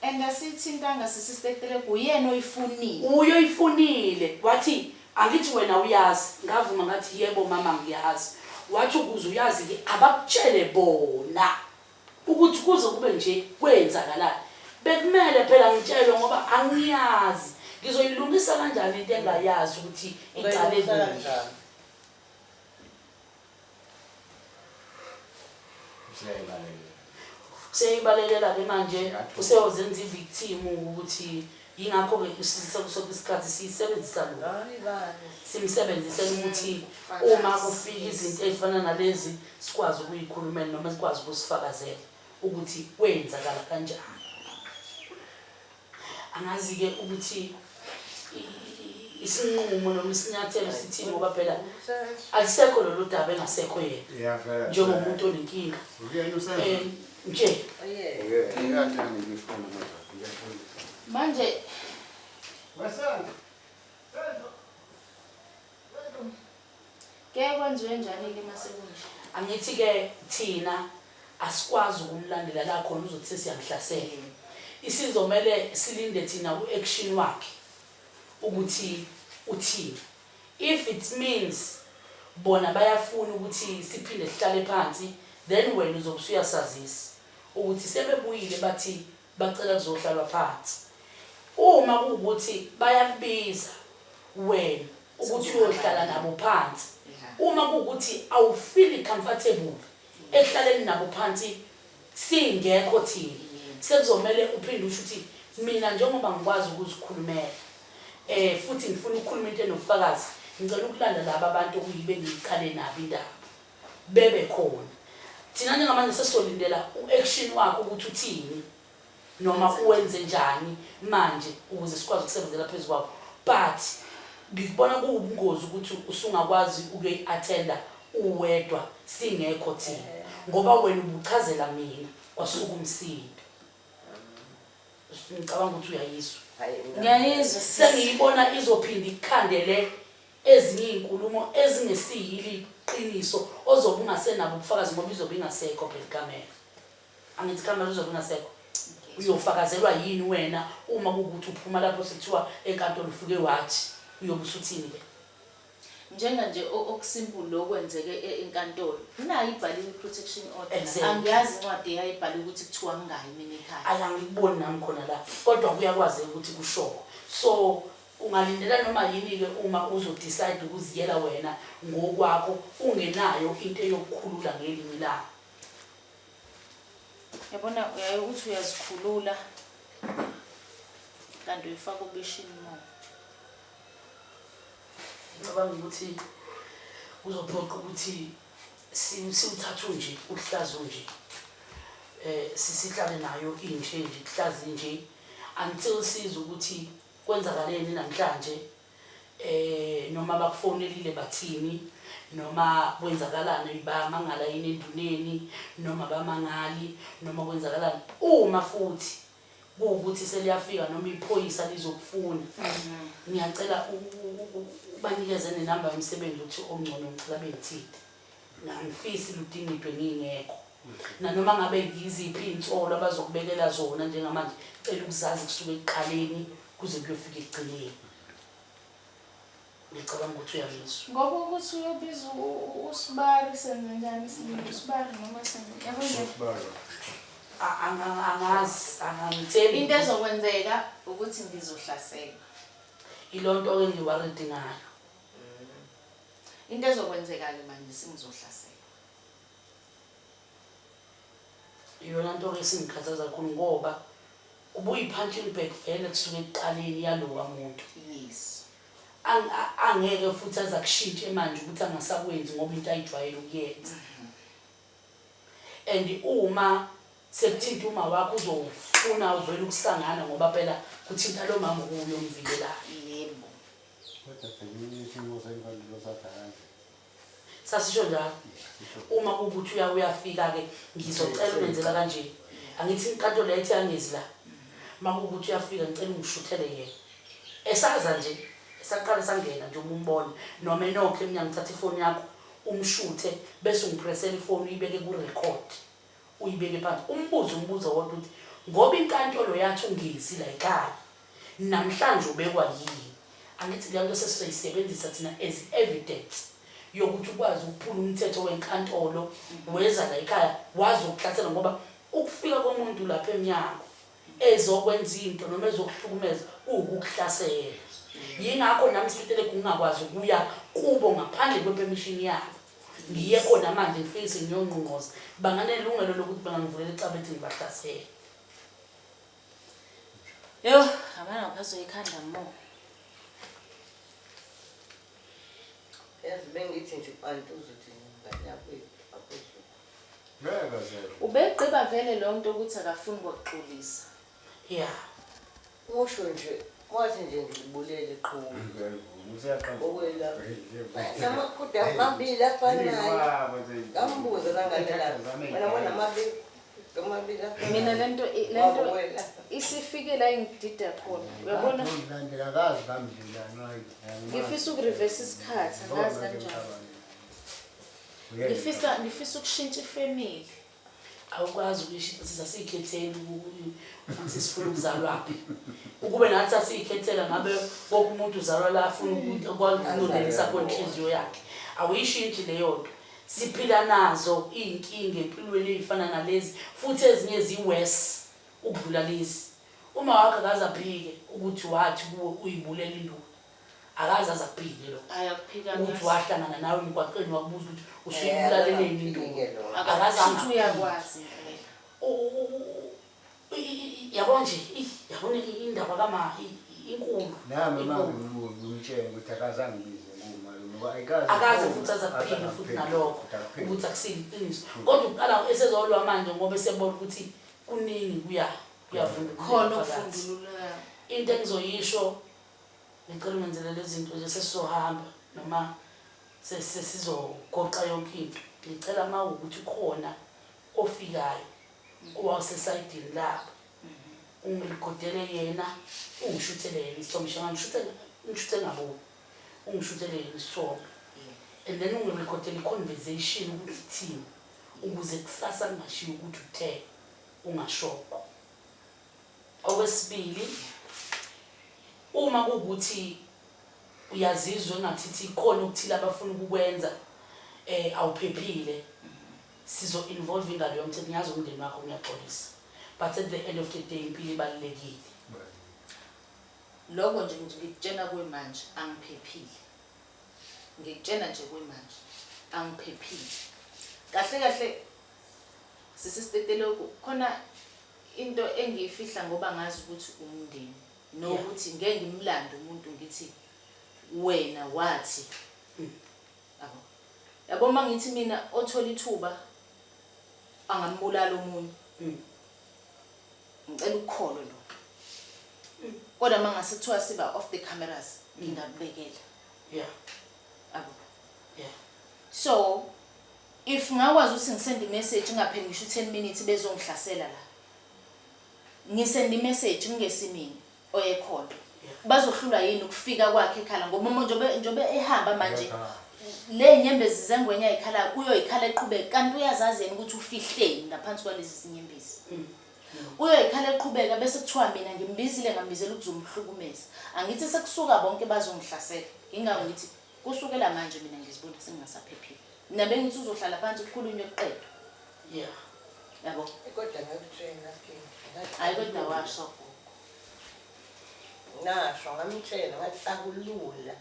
And asiyithintanga sisi Stetelegu uyena oyifunile. Uye oyifunile wathi angithi wena uyazi, ngavuma ngathi yebo mama ngiyazi. Wathi ukuze uyazi ke abakutshele bona ukuthi kuze kube nje kwenzakalani. Bekumele phela ngitshelwe ngoba angiyazi. Ngizoyilungisa kanjani into engayazi ukuthi iqale Ungayilungisa kuphi. kanjani? Useyibalekela-ke manje, useyozenza i-victim ukuthi yingakho-ke sonke isikhathi siyisebenzisa lo simsebenzisela ukuthi uma kufika izinto ey'fana nalezi sikwazi ukuyikhulumela noma sikwazi ukusifakazela ukuthi kwenzakala kanjani. Angazi-ke ukuthi isinqumo noma isinyathelo sithini ngoba phela alisekho lolu daba engasekho yena njengomuntu onenkinga nje. Manje Kuyaye kwenziwe njani-ke uma sekunje? Angithi-ke thina asikwazi ukumlandela la khona uzothi sesiyamhlasela. Isizomele silinde thina u-action wakhe ukuthi uthini. If it means bona bayafuna ukuthi siphinde sihlale phansi then wena uzobe usuyasazisa ukuthi sebebuyile bathi bacela kuzohlalwa phansi. Uma kuwukuthi bayakubiza wena ukuthi uyohlala nabo phansi, uma kuwukuthi awufili comfortable ekuhlaleni nabo phansi singekho thina, sekuzomele uphinde usho ukuthi mina njengoba ngikwazi ukuzikhulumela eh futhi ngifuna ukukhuluma into enobufakazi, ngicela ukulanda laba abantu okuyibo engiyiqale nabo indaba bebe khona. Thina njengamanje sesizolindela u-action wakho ukuthi uthini noma uwenze njani manje ukuze sikwazi ukusebenzela phezu kwakho. But ngikubona kuwubungozi ukuthi usungakwazi ukuyoyi-attenda uwedwa singekho thina ngoba wena ubuchazela mina kwasuka umsindo. Ngicabanga ukuthi uyayizwa. Ngiyayizwa sisi. Sengiyibona izophinda ikukhandele ezinye iy'nkulumo ezingesiyilo iqiniso ozobe ungasenabo ubufakazi ngoba izobe ingasekho phela ikamera. Angithi ikamera izobe ingasekho. Uyofakazelwa yini wena uma kuwukuthi uphuma lapho sekuthiwa enkantolo ufike wathi uyobe usuthini-ke? Njenga nje okusimple lo kwenzeke enkantolo. Nayi ibhaliwe i-protection order. Exactly. Angiyazi incwadi eyayibhaliwe ukuthi kuthiwa ngingayi mina ekhaya. Ayi angikuboni nami khona la kodwa kuyakwazeka ukuthi kushowe. So ungalindela noma yini-ke uma uzo-decide ukuziyela wena ngokwakho ungenayo into eyokukhulula ngelinye ilanga. Yabona uyaye uthi uyazikhulula kanti uyifaka obishini mo. Ngicabanga ukuthi kuzophoqa ukuthi siwuthathe nje uhlazo nje. Sisihlale nayo inje nje kuhlazi nje until sizwe ukuthi kwenzakaleni namhlanje noma bakufonelile bathini noma kwenzakalani bayamangala yini enduneni noma bamangali noma kwenzakalani uma futhi kuwukuthi seliyafika noma iphoyisa lizokufuna. Ngiyacela ubanikeze nenamba yomsebenzi ukuthi ongcono ngicela bengithinte. Angifisi ludingidwe ngingekho. Nanoma ngabe yiziphi iy'nsolo abazokubekela zona njengamanje, cela ukuzazi kusuka ekuqaleni kuze kuyofika ekugcineni. Ngicabanga ukuthi uyangizwa. Ngoba ukuthi uyobiza uSibari senze njani sibiza uSibari noma senze yabo nje. Angazi, angangithembi. Into ezokwenzeka ukuthi ngizohlaselwa. Ilonto-ke engi-worried ngayo. Into ezokwenzeka-ke manje sengizohlaselwa. Iyona nto-ke esingikhathaza kakhulu ngoba ubuyi-punching bag vele kusuka ekuqaleni yalowa muntu. Yes. Angeke futhi aze akushintshe manje ukuthi angasakwenzi ngoba into ayijwayele ukuyenza. And uma sekuthinta uma wakho uzofuna uvele ukusangana ngoba phela kuthinta lo mama okuyo omvikelayo. Yebo. Kodwa bhekile isimo senkantolo sathi kanje. Sasisho njalo. Uma kuwukuthi uyafika-ke ngizocela ungenzela kanje. Angithi inkantolo yayithi angezi la. Uma kuwukuthi uyafika ngicela ungishuthele yena. Esaza nje, esaqala sangena nje uma umbona noma enokho emnyango uthatha ifoni yakho umshuthe bese ungipresela ifoni uyibeke ku-record. Uyibeke phansi. Umbuze umbuzo wodwa ukuthi ngoba inkantolo yathi ungezi la ekhaya namhlanje ubekwa yini? Angithi leyo nto sesizoyisebenzisa thina as evidence yokuthi ukwazi ukuphula umthetho wenkantolo weza la ekhaya wazokuhlasela ngoba ukufika komuntu lapha emnyango ezokwenza into noma ezokuhlukumeza kuwukukuhlasela. Yingakho nami Stetelegu ngingakwazi ukuya kubo ngaphandle kwe-permission yabo. Ngiye khona manje ngifike sengiyongqongqoza. Banganelungelo lokuthi bangangivulela icala bethi ngibahlasele. Yo, abana ngaphathwa ikhanda mo. Yazi bengithi nje anti uzothi ngane yakho akuzuko. Ngeke zelo. Ubegqiba vele lo nto ukuthi akafuni kwakuxolisa. Yeah. Usho nje wathi nje ngibulele iqhubu. Useyaqamba. Okwela. Namakude amabili afanayo. Ngambuza nangalela. Wena wona amabili. Amabili afanayo. Mina lento lento isifike la ingidida khona. Uyabona? Ngilandela akazi bamdlelana. Ngifisa ukureverse isikhathi, angazi kanjani. Ngifisa ukushintsha ifamily. Awukwazi ukuyishintsha sasiyikhethela ukuthi sifuna ukuzalwaphi. Ukube nathi sasiyikhethela ngabe wonke umuntu uzalwa la afuna ukunonelisa khona inhliziyo yakhe. Awuyishintshi leyo nto. Siphila nazo iy'nkinga empilweni ey'fana nalezi futhi ezinye zi-worse ukudlula lezi. Uma wakho akaze aphike ukuthi wathi kuwe uyibulela induku. Akaze aze aphike lokho. Ayakuphika Ukuthi wahlangana nawe emgwaqeni wakubuza ukuthi usuyibulaleleni induku. Akaze Futhi angaphiki. uyakwazi impela. Yabo nje, yabona indaba kama inkulu. Nami Inkulu. mangimtshela ukuthi akaze angibize ngumalume ngoba ayikaze Akaze futhi aze aphike futhi nalokho ukuthi akusilo iqiniso. Kodwa uqala esezolwa manje ngoba esebona ukuthi kuningi kuyavundulula Khona phakathi. okuvundululayo. Into engizoyisho ngicela ungenzele lezi zinto nje sesizohamba noma sesizogoqa yonke into. Ngicela uma ukuthi khona ofikayo owawusesayidini labo ungiligodele yena ungishuthele yena isithombe ngishuthe ngaboni ungishuthele yena isithombe and then ungirikhodele i-conversation ukuthi ithini ukuze kusasa kungashiwo ukuthi uthe ungashoko. Okwesibili, uma kuwukuthi uyazizwa engathithi khona okuthile abafuna ukukwenza awuphephile, sizo involve ingalo yomthetho. Ngiyazi umndeni wakho ngiyaxolisa, but at the end of the day impilo ibalulekile. Lokho nje ngikutshena kuyimanje angiphephile. Ngikutshena nje kuyimanje angiphephile. Kahle kahle Sisi Stetelegu khona into engiyifihla ngoba ngazi ukuthi umndeni nokuthi ngeke ngimlande umuntu ngithi wena wathi yabo yabo uma ngithi mina othola ithuba angambulala omunye ngicela ukukholwe lokho kodwa uma ngase kuthiwa siba off the cameras ngingakubekela yabo so if ngakwazi ukuthi ngisende imessage ingapheli ngisho u-10 minutes bezongihlasela la ngisende imessage ngingesimini oyekhona bazohlulwa yini ukufika kwakhe ekhala ngoba uma njobe njobe ehamba manje le nyembezi zengwenya ayikhala uyoyikhala eqhubeka kanti uyazazi yena ukuthi ufihleni ngaphansi kwalezi zinyembezi uyoyikhala eqhubeka bese kuthiwa mina ngimbizile ngambizela ukuzomhlukumeza angithi sekusuka bonke bazongihlasela ingako ngithi kusukela manje mina ngizibona sengingasaphephile mina bengithi uzohlala phansi kukhulunywe kuqedwe yabo Kodwa ngakutshela King. Hayi kodwa washo gogo. Nasho ngamtshela ngathi akulula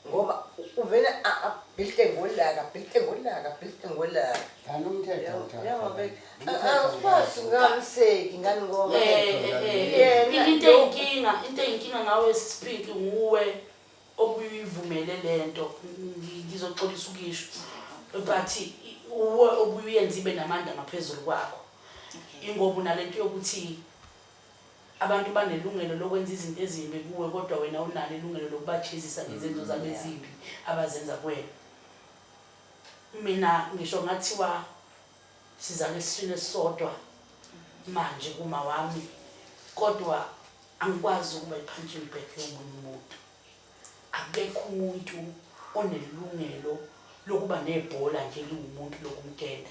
ngoba uvele abhilite ngolaka abhilite ngolaka abhilite ngolaka. Thanda umthetho uthatha. Awukwazi ungamseki ngani ngoba Eh, into eyinkinga into eyinkinga ngawe sisiphinki nguwe obuyivumele lento ngizoxolisa ukisho but uwe obuyenza ibe namandla ngaphezulu kwakho ingoba unalento yokuthi abantu banelungelo lokwenza izinto ezimbi kuwe kodwa wena unalo ilungelo lokubajezisa ngezenzo zabo ezimbi abazenza kuwena mina ngisho ngathiwa sizale esiswini esisodwa manje kuma wami kodwa angikwazi ukuba i-punching bag yomunye umuntu akekho umuntu onelungelo lokuba nebhola nje liwumuntu lokumgenda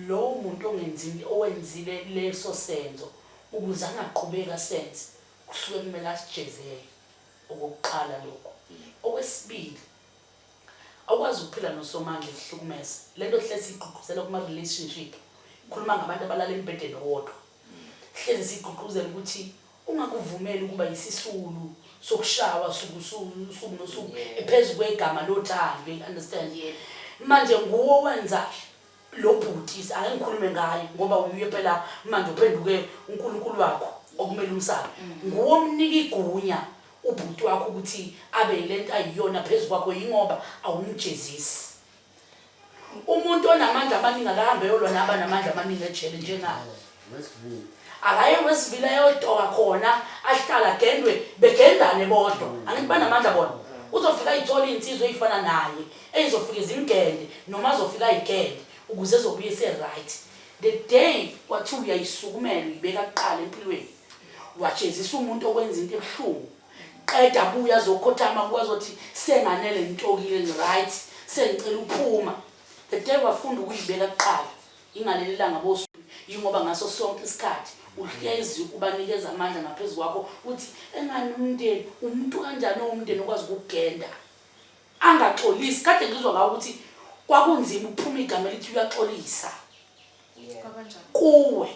lowo muntu ongenzile owenzile leso senzo ukuze angaqhubeka senze kusuke kumele asijezele okokuqala lokho okwesibili awukwazi ukuphila nosomandla ekuhlukumeza le nto hlezi siyigqugquzela kuma-relationship khuluma ngabantu abalala embhedeni owodwa hlezi siyigqugquzela ukuthi ungakuvumeli ukuba yisisulu sokushawa suku suku nosuku phezu kwegama lothando you understand manje nguwo wenza lo bhuti ake ngikhulume ngaye ngoba uye phela manje uphenduke uNkulunkulu wakho okumele umsabe nguwo omnika igunya ubhuti wakho ukuthi abe yilento ayiyona phezu kwakho yingoba awumjezisi umuntu onamandla amaningi akahambe eyolwa nabanamandla amaningi ejele njengawo Westville. Akaye Westville ayotoka khona ahlala agendwe begendane bodwa angithi banamandla bona uzofika ayithole iy'nsizwa ey'fana naye ey'zofike zimgende noma azofika ayigende ukuze ezobuye ese-right the day kwathiwa uyayisukumela uyibeka kuqala empilweni wajezisa umuntu okwenza into ebuhlungu qeda abuye azokhothama kuwe azothi senganele ngitokile ngi-right sengicela ukuphuma the day wafunda ukuyibeka kuqala Ingaleli langa bosuku yingoba ngaso sonke isikhathi uhlezi ubanikeza amandla ngaphezu kwakho uthi engani umndeni umuntu kanjani owumndeni okwazi ukugenda angaxolisi kade ngizwa ngawo ukuthi kwakunzima ukuphuma igama elithi uyaxolisa kuwe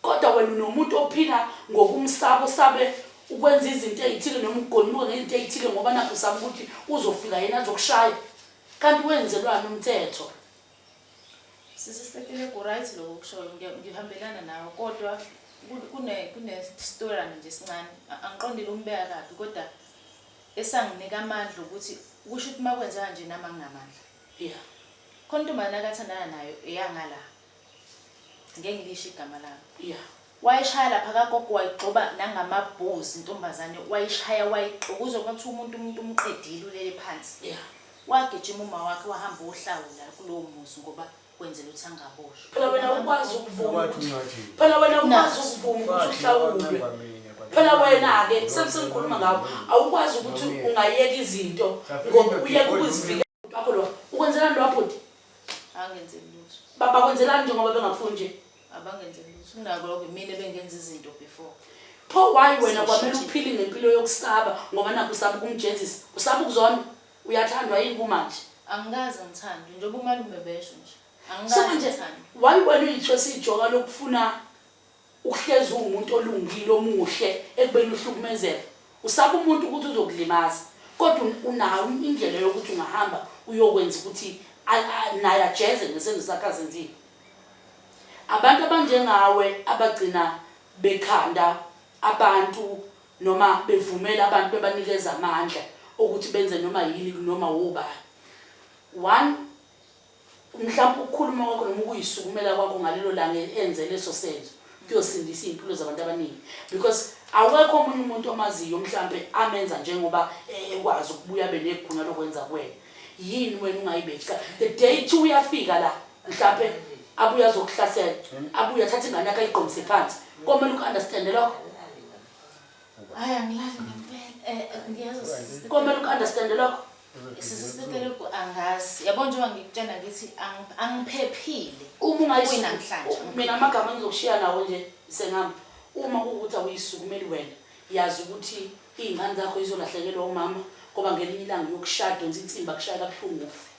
kodwa wena unomuntu ophila ngokumsaba usabe ukwenza izinto ey'thile noma ukugonyuluka ngezinto ey'thile ngoba nakho usaba ukuthi uzofika yena azokushaya kanti wenzelwani umthetho Sisi Stetelegu right lokho okushoyo ngihambelana nawe kodwa kune kune storana nje esincane angiqondile umbeka kabi kodwa esanginika amandla ukuthi kusho ukuthi makwenzeka nje nami anginamandla. Yeah. Khona intombazane akathandana nayo eyangala. Ngeke ngilisho igama layo. Yeah. Wayishaya lapha kagogo wayigxoba nangamabhuzi intombazane wayishaya wayixukuza kwathiwa umuntu umuntu umqedile ulele phansi. Yeah. Wagijima uma wakhe wahamba ohlawula kulowo muzi ngoba kwenzela ukuthi angaboshwa. Phela wena ukwazi ukuvuma Wathi ukuthi ungathi. phela wena ukwazi Nazi. ukuvuma ukuthi Wathi uhlawulwe. wancengwa mina, kwathi Phela wena-ke Noma sengikhuluma ngawo awukwazi ukuthi Noma ungayeka izinto Safika ngoba indoda uyeka igodla ukuzivikela wakho lo. Ukwenzelani lo bhuti? Angenzeli lutho. Bakwenzelani njengoba bengakufuni nje? Abangenzeli lutho. Kunako lokho mina bengenza izinto before. Pho why wena kwamele Sishintshile. uphile ngempilo yokusaba ngoba nakho usaba ukumjezisa usaba ukuzona uyathandwa yini kumanje Angikaze ngithandwe njengoba umalume besho nje. so Angikaze manje ngithandwe. why wena uyithwesa ijoka lokufuna ukuhlezi uwumuntu olungile omuhle ekubeni uhlukumezeka usaba umuntu ukuthi uzokulimaza kodwa unayo indlela yokuthi ungahamba uyokwenza ukuthi naye ajeze ngesenzo sakhe azenzile. Abantu abanjengawe abagcina bekhanda abantu noma bevumela abantu bebanikeza amandla okuthi benze noma yini kunoma wobani. One, mhlawumbe ukukhuluma kwakho noma ukuyisukumela kwakho ngalelo langa enze leso senzo kuyosindisa iy'mpilo zabantu abaningi, because awekho omunye umuntu omaziyo mhlampe amenza njengoba ekwazi ukubuya abe negunya lokwenza kuwena. Yini wena ungayibeki icala? The day two uyafika la mhlampe abuye azokuhlasela, abuye athathe ingane yakhe ayigqomise phansi, komele uku-understande lokho. Hayi, angilali ngempela. Ngiyezwa sisi. Komele uku-understande lokho. Sisi Stetelegu, angazi. Yabo, njengoba ngikutshela ngithi angiphephile. Uma ungayisuku Kuyinamhlanje. Mina amagama engizokushiya nawo nje sengami, uma kuwukuthi awuyisukumeli wena, yazi ukuthi iy'ngane zakho izolahlekelwa umama, ngoba ngelinye ilanga uyokushaya, donsa insimbi akushaye kabuhlungu ufe,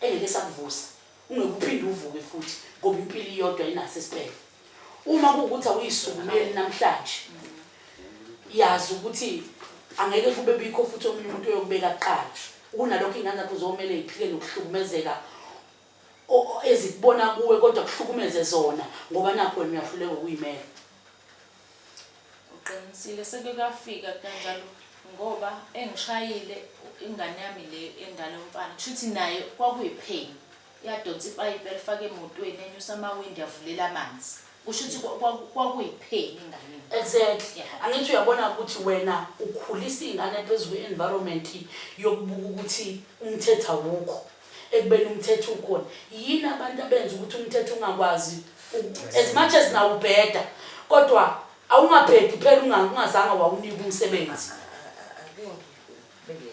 engeke esakuvusa, ungeke uphinde uvuke futhi, ngoba impilo iyodwa inaso isiphelo. Uma kuwukuthi awuyisukumeli namhlanje, yazi ukuthi angeke kube bikho futhi omunye umuntu oyokubeka kuqala. Kunalokho iy'ngane zakho zomele y'phile nokuhlukumezeka ezikubona kuwe, kodwa kuhlukumeze zona ngoba nakho wena uyahluleka ukuyimela. Uqinisile, seke kuyafika kanjalo ngoba engishayile ingane yami le endala yomfana, kusho ukuthi naye kwakuyi-pain. Yadonsa ipayipi yalifaka emotweni, yanyusa amawindi, yavulela amanzi. Kusho ukuthi kwakuyi-pain enganeni. Exactly. Yeah. Angithi uyabona ukuthi wena ukhulisa iy'ngane phezu kwe-environment yokubuka ukuthi umthetho awukho, ekubeni umthetho ukhona. Yini abantu abenza ukuthi umthetho ungakwazi, as much as nawo ubheda, kodwa awungabhedi phela ungazange wawunika umsebenzi. Ake ngibeke,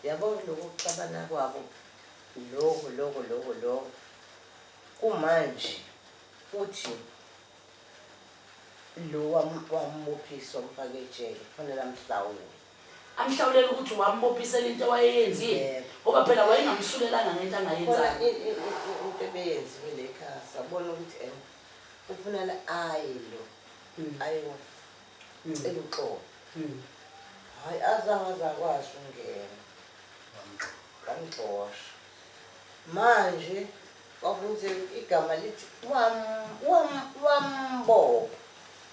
yabo, lokhu kuxabana kwabo, lokho lokho lokho lokho kumanje uthi lo wambophisa, wamfaka ejele, kufanele amhlawule. Amhlawulela ukuthi wambophisela into awayeyenzile? Yebo. Ngoba phela wayengamsulelanga ngento khona angayenzanga. Into ebeyenziwe le ekhaya, sabona ukuthi kufunela aye lo ayocela uxolo. Hhayi, azange azakwazi ukungena, wamgxosha. Manje kwakuthi igama lithi wambopha,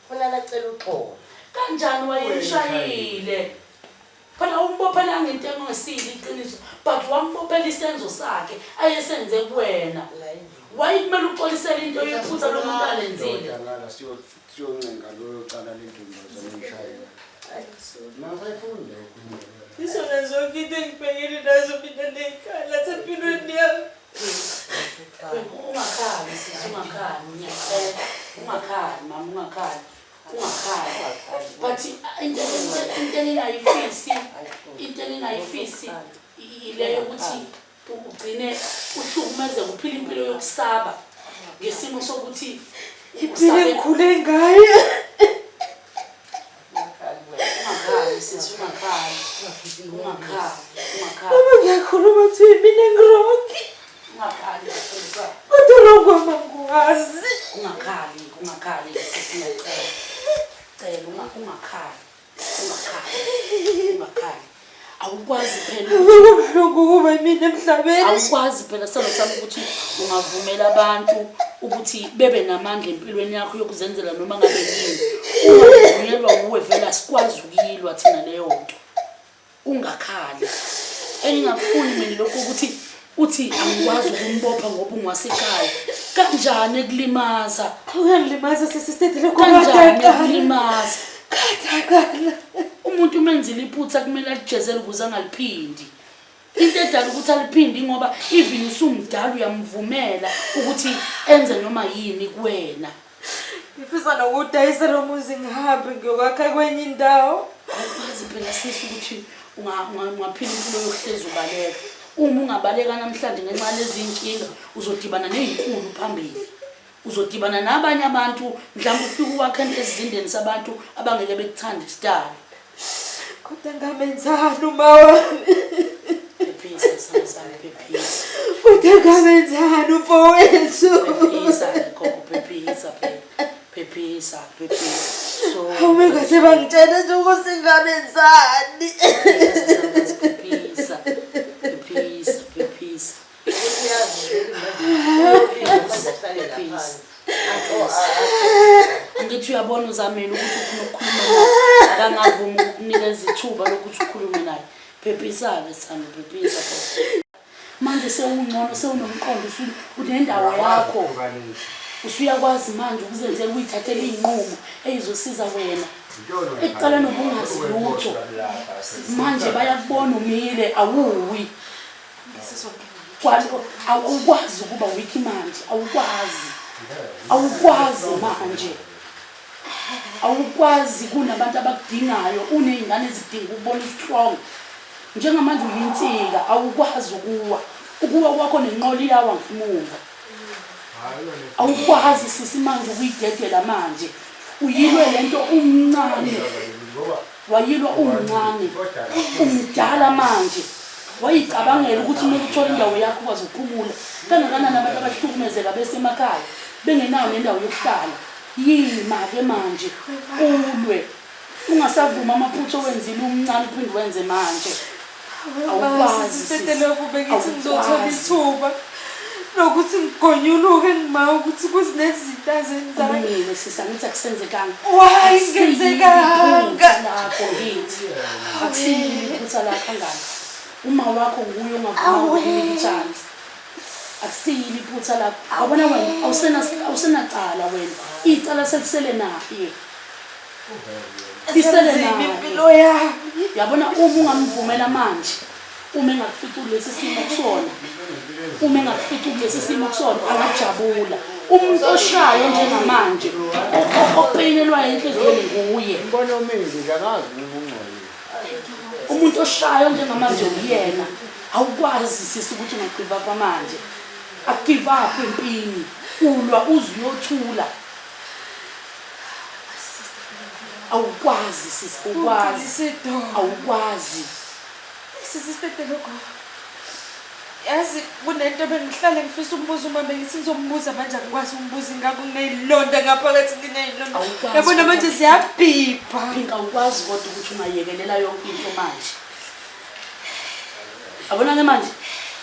kufanele acele uxolo. Kanjani wayemshayile? Phela umbophelanga into engasile iqiniso, but wambophela isenzo sakhe ayesenze kuwena. La endlini. Wayekumele uxolisele into yephutha lomuntu alenzile. Ndoda ngala siyoncenga loyo cala lentombazane engishayela. Masayifuni lokho. Izona zonke into engibhekene nazo mina nekhaya lasempilweni yami. Ungakhali sisi, ungakhali, ngiyacela. Ungakhali mama, ungakhali. Ungakhali. But into engingayifisi ile yokuthi ugcine uhlukumezeka, uphila impilo yokusaba ngesimo sokuthi Impilo usabe. engikhule ngayo. Ungakhali sisi, ungakhali. Ungakhali, ungakhali. Uma ngiyakhuluma kuthiwa mina ngi-wrong. Ungakhali, sisi. Kodwa wrong wami angikwazi. Ungakhali, ungakhali sisi, ngiyacela. Cela ungakhali. Ungakhali. Ungakhali. Awukwazi phela Kubuhlungu ukuba mina emhlabeni. Awukwazi phela, sithando sami, ukuthi ungavumela abantu ukuthi bebe namandla empilweni yakho yokuzenzela noma ngabe yini. Ungavunyelwa wuwe vele, asikwazi ukuyilwa thina leyo nto. Ungakhali. Engingakufuni mina lokho ukuthi uthi angikwazi ukumbopha ngoba ungasekhaya. Kanjani ekulimaza? Uyangilimaza sisi Stetelegu. Kanjani ekulimaza? Kadakala. Umuntu umenzile iphutha, kumele alijezele ukuze angaliphindi. Into edala ukuthi aliphindi ngoba even usumdala uyamvumela ukuthi enze noma yini kuwena. Ngifisa nokudayisa lo muzi, ngihambe ngiyokwakha kwenye indawo. Awukwazi phela sisi ukuthi ungaphila impilo yokuhlezi ubaleka. Uma ungabaleka namhlanje ngenxa yalezi nkinga, uzodibana ney'nkulu phambili, uzodibana nabanye abantu, mhlawumbe ufike uwakhe esizindeni sabantu abangeke bekuthande isidalo. Kodwa ngamenzani uma wami? Phephisa, sami sami, phephisa. Kodwa ngamenzani umfowethu? Phephisa gogo, phephisa phela, phephisa, phephisa. So Awube ngase bangitshela nje ukuthi ngamenzani. Phephisa, phephisa, phephisa. Uyazi manje ahlale la phansi. Angithi uyabona uzamile ukuthi ufuna ukukhuluma naye. Akangavumi ukukunikeza ithuba lokuthi ukhulume naye. Phephisa-ke sithando, phephisa gogo. Manje sewungcono, sewunomqondo, unendawo yakho. Usuyakwazi manje ukuzenzela uyithathela iy'nqumo ey'zosiza wena. Ekuqaleni ubungazi lutho. Manje bayakubona umile awuwi. Awukwazi ukuba weak manje, awukwazi. Awukwazi manje. Awukwazi kunabantu abakudingayo, uney'ngane ezidinga ukubona u-strong. Njengamanje uyinsika, awukwazi ukuwa. Ukuwa kwakho nenqola iyawa ngemuva. Awukwazi sisi manje ukuyidedela manje. Uyilwe lento umncane. Wayilwa umncane. Umdala manje. Wayicabangela ukuthi kumele uthole indawo yakho ukwazi ukuphumula. Kangakanani abantu abahlukumezeka besemakhaya bengenayo nendawo yokuhlala. Yima-ke manje ulwe. Ungasavumi amaphutha owenzile umncane uphinde uwenze manje. Awukwazi sisi. Sisitetelokhu bengithi ngizothola Awukwazi. ithuba lokuthi ngigonyuluke ngima ukuthi kuzinezinto azenzayo. Kulungile sisi angithi akusenzekanga. Why Akusiyilo ngenzekanga? iphutha lakho ngithi. Akusiyilo iphutha lakho ngane. Uma wakho nguye ongavuma ukunika i-chance. Akusiyilo iphutha lakho. Awubona wena awusena awusenacala wena. Icala selisele naye. Lisele Senzima naye. impilo yami. Yabona uma ungamvumela manje uma engakufica kulesi simo kusona uma engakufica kulesi simo kusona angajabula umuntu oshayo njengamanje opeyinelwayo enhliziyweni nguye Imbono omibi nje angazi noma ungcolile. umuntu oshayo njengamanje uyena awukwazi sisi ukuthi unga-give up manje aku-give up empini ulwa uze uyothula awukwazi sisi awukwazi Ngiqinise awukwazi Sisi Steteloko. Yazi kunento bengihlale ngifisa umbuzo uma bengithi ngizombuza manje angikwazi umbuza ingakho nginey'londa ngaphakathi nginey'londa. Awukwazi Yabona manje kodwa. ziyabhibha. Pink awukwazi kodwa ukuthi ungayekelela yonke into manje yabona-ke manje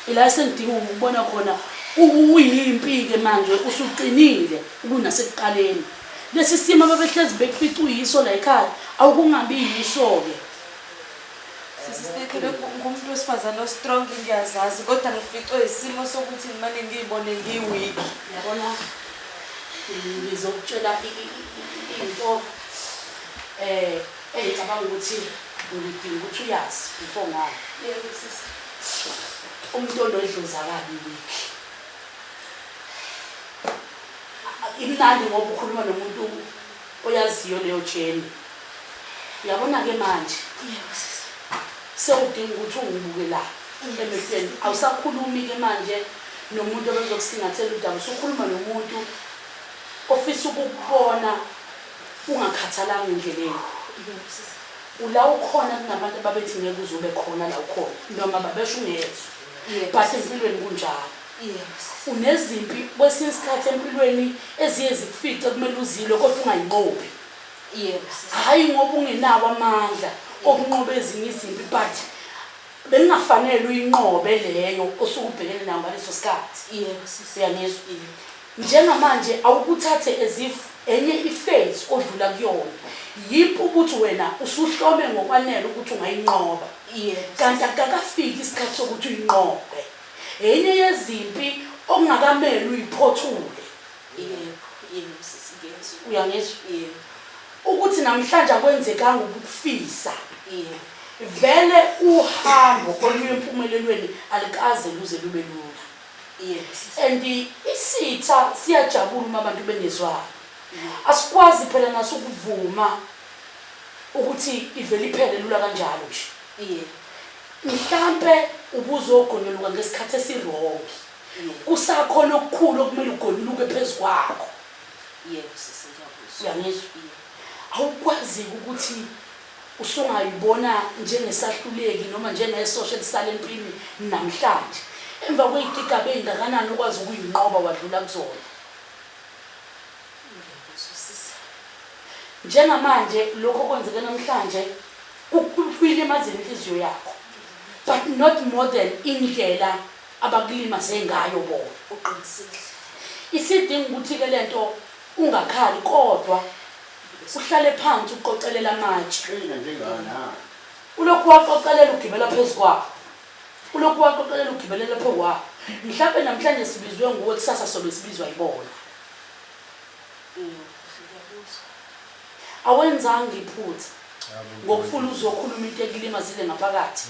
ila esengidinga ukubona khona uyimpi-ke manje usuqinile ukunasekuqaleni lesi simo ababehlezi bekufica uyiso la ekhaya awukungabi yiso-ke Sisi Steteloko ngumuntu wesifazane o-strong ngiyazazi kodwa ngificwe isimo sokuthi ngimane ngiyibone ngiyi-weak. Yabona ngizokutshela into engicabanga ukuthi ngidinga ukuthi uyazi before ngayo. Yebo sisi. Umuntu onodlozi akabi weak. Imnandi ngoba ukhuluma nomuntu oyaziyo leyo journey. Uyabona-ke manje Yebo sisi. sewudinga ukuthi ungibuke la emehlweni awusakhulumi-ke manje nomuntu obezokusingathela udaba usukhuluma nomuntu ofisa ukukubona ungakhathalanga endleleni Yebo sisi. ula ukhona kunabantu ababethi ngeke uze ube khona la ukhona noma babesho ungezwa Yebo but sisi. empilweni kunjalo Yebo sisi. unezimpi kwesinye isikhathi empilweni eziye zikufice kumele uzilwe kodwa ungayinqobi Yebo sisi. hhayi ngoba ungenawo amandla okunqoba ezinye izimpi but bekungafanele uyinqobe leyo osuke ubhekene nayo ngaleso sikhathi Yebo sisi. uyangizwa njengamanje awukuthathe as if enye i-phase odlula kuyona yiphi ukuthi wena usuhlome ngokwanele ukuthi ungayinqoba Yebo. kanti akakafiki isikhathi sokuthi uyinqobe enye yezimpi okungakamele uyiphothule Yebo. Yebo sisi ngiyezwa. Uyangizwa? Yebo. Ukuthi namhlanje akwenzekanga ukufisa. Yebo. Vele uhambo oluya empumelelweni alikaze luze lube lula. Yebo sisi. And isitha siyajabula uma abantu bengezwani. Asikwazi phela naso ukuvuma ukuthi ivele iphele lula kanjalo nje. Yebo. Mhlampe ubuzogonyuluka ngesikhathi esi-wrong. Kusakhona okukhulu okumele ugonyuluke phezu kwakho. Yebo sisi ngiyakuzwa. Uyangizwa? Awukwazi ukuthi usungayibona njengesahluleki noma njengesosha elisala empini namhlanje. Emva kwey'gigaba ey'ngakanani okwazi ukuyinqoba wadlula kuzona. Ngiyakuzwa sisi. Njengamanje lokho okwenzeke namhlanje kuyilimazile inhliziyo yakho. But not more than indlela abakulimaze ngayo bona. Uqinisile. Isidinga ukuthi-ke lento ungakhali kodwa Uhlale phansi uqoqelela amatshe. Qina njengana. Ulokhu waqoqelela ugibela phezu kwawo. Ulokhu waqoqelela ugibelela phezu kwawo. Mhlawumbe namhlanje sibizwe nguwe kusasa sobe sibizwa yibona. Awenzanga iphutha ngokufuna uzokhuluma into ekulimazile ngaphakathi.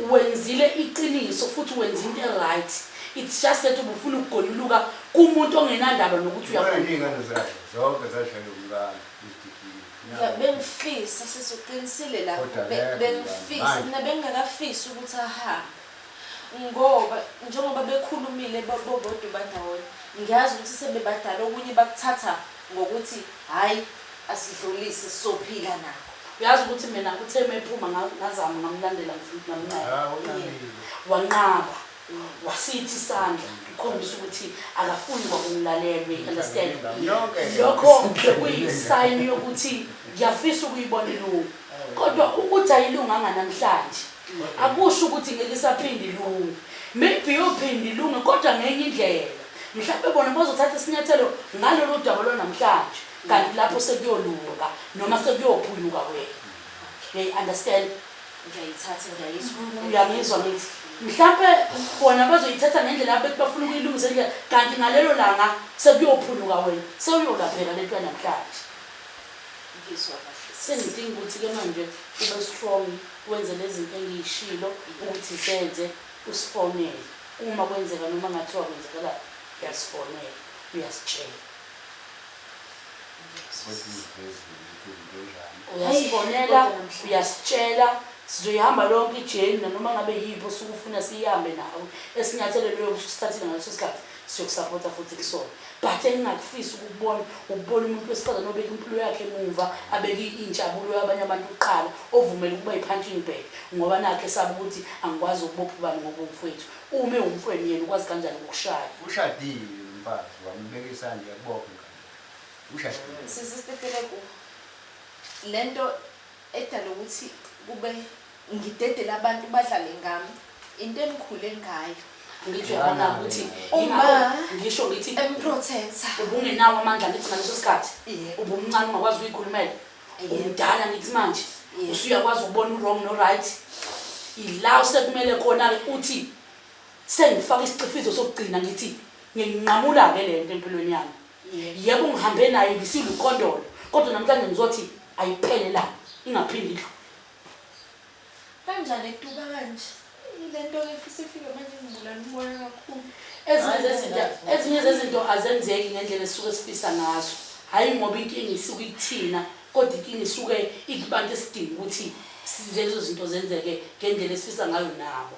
Wenzile iqiniso futhi wenza into e-right. It's just that ubufuna ukugonyuluka kumuntu ongenandaba nokuthi Ubona uyakhuluma. nje iy'ngane zakhe zonke zashaywa umkami izididile. Ya, bengifisa sisi uqinisile lapho. Kodwa Be- akekho Bengifisa manje. mina bengingakafisi ukuthi ahambe. Ngoba njengoba bekhulumile bobodwa bandawonye, ngiyazi ukuthi sebebadala okunye bakuthatha ngokuthi hhayi asidlulise sizophila nakho. Uyazi ukuthi mina uthe uma ephuma ngazama ngamlandela ngamncenga. Ah, unqabile. Wanqaba. Wasithi isandla ukhombisa ukuthi akafuni kwakungilalelwe, you understand? Yonke le Lokho bekuyi-sign yokuthi ngiyafisa ukuyibona ilunga. Kodwa ukuthi ayilunganga namhlanje akusho ukuthi ngeke isaphinde ilunge. Maybe iyophinde ilunge kodwa ngenye indlela. Mhlawumbe bona bazothatha isinyathelo ngalolu daba lwanamhlanje kanti lapho sekuyolunga noma sekuyophunyuka wena. Uyayi-understand? Ngiyayithatha ngiyayizwa. Uyangizwa ngithi mhlampe bona bazoyithatha ngendlela abethi bafuna ukuyilungisa indlela kanti ngalelo langa sekuyophunyuka wena sewuyolapheka lento yanamhlanje. Ngizwa kahle. Sengidinga ukuthi-ke manje ube strong wenze lezi zinto engiyishilo ukuthi zenze usifonele uma kwenzeka noma ngathiwa kwenzekalani uyasifonela uyasitshela. Kodwa izivezile ukuthi into enjani. Uyasifonela uyasitshela sizoyihamba lonke ijeni nanoma ngabe yiphi osuke ufuna siyihambe nawe esinyathelweni oyobe ususithathile ngaleso sikhathi siyokusapotha futhi kusona. But engingakufisi ukukubona ukubona umuntu wesifazane obeka impilo yakhe emuva abeke injabulo yabanye abantu kuqala ovumela ukuba yi-punching bag ngoba nakhe esaba ukuthi angikwazi ukubopha ubani ngoba umfowethu. Uma ewumfowenu yena ukwazi kanjani ukukushaya? Ushadile lo mfazi wambeka isandla yakubopha ingane. Ushadile. Sisi Stetelegu, lento edala ukuthi kube ngidedele abantu badlale ngami into engikhule ngayo. Ngithi uyabona ukuthi Uma yingakho ngisho ngithi emprotector ubungenawo amandla ngithi ngaleso sikhathi Yebo. ubumncane ungakwazi ukuyikhulumela. Yebo. Umdala ngithi manje Yebo. usuyakwazi ukubona u-wrong no-right. Ila osekumele khona-ke uthi sengifaka isicifizo sokugcina ngithi nginqamula-ke le nto empilweni yami. Yebo ngihambe naye ngisilwa ukondolo kodwa namhlanje ngizothi ayiphele la ingaphindi idlule. Kanjani ekutuba kanje? Ile nto-ke futhi ifike manje ngibulala umoya kakhulu. Ezinye zezinto ezinye zezinto azenzeki ngendlela esisuke sifisa ngazo. Hhayi ngoba inkinga isuke ikuthina kodwa inkinga isuke ikubantu esidinga ukuthi lezo zinto zenzeke ngendlela esifisa ngayo nabo.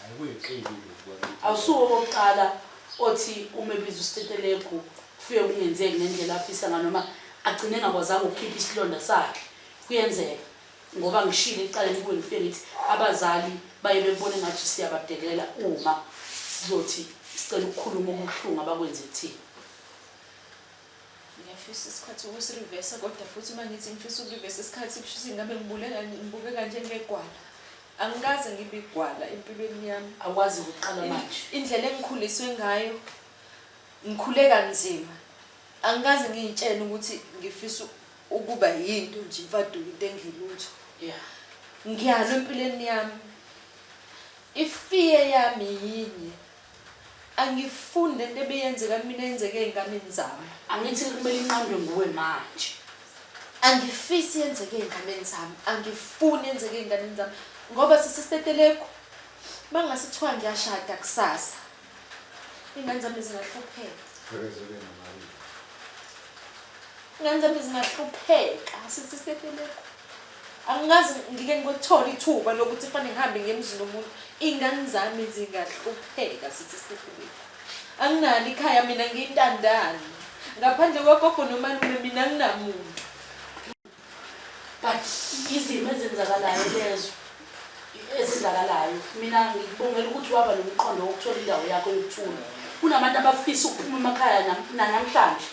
Hayi kuyiqili lokhu kwakithi. Awusuwe owokuqala othi uma ebiza uStetelegu kufike kungenzeki ngendlela afisa ngayo noma agcine engakwazanga ukukhipha isilonda sakhe. Kuyenzeka ngoba ngishilo ekuqaleni kuwe ngifike ngithi abazali baye bebone ngathi siyabadelela uma sizothi sicela ukukhuluma okubuhlungu abakwenze kuthina. Ngiyafisa isikhathi ukusirivesa kodwa futhi uma ngithi ngifisa ukurivesa isikhathi kusho ukuthi ngabe ngibuleka ngibukeka njengegwala. Angikaze ngibe igwala empilweni yami. Akwazi ukuqala manje. Indlela engikhuliswe ngayo ngikhule kanzima. Angikaze ngiyitshene ukuthi ngifisa ukuba yinto nje imfaduko into engilutho. Yeah. Ngiyalwa empilweni yami. Ifiye yami yinye. Angifuni lento ebiyenzeka kumina yenzeke ey'nganeni zami. Angithi kumele inqandwe nguwe manje. Angifisi yenzeke ey'nganeni zami. Angifuni yenzeke ey'nganeni zami. Ngoba sisi Stetelegu, mangase kuthiwa ngiyashada kusasa, iy'ngane zami zingahlupheka. Phelezelwe nomali. Iy'ngane zami zingahlupheka sisi Stetelegu. Angikaze ngike ngikuthola ithuba lokuthi kufanele ngihambe ngiye emzini womuntu. Iy'ngane zami zingahlupheka sisi Stetelegu. Anginalo ikhaya mina ngiyintandane. Ngaphandle kwagogo nomalume mina anginamuntu. But izimo ezenzakalayo lezo ezenzakalayo mina ngikubongela ukuthi waba nomqondo wokuthola indawo yakho yokuthula. Kunabantu abafisa ukuphuma emakhaya nanamhlanje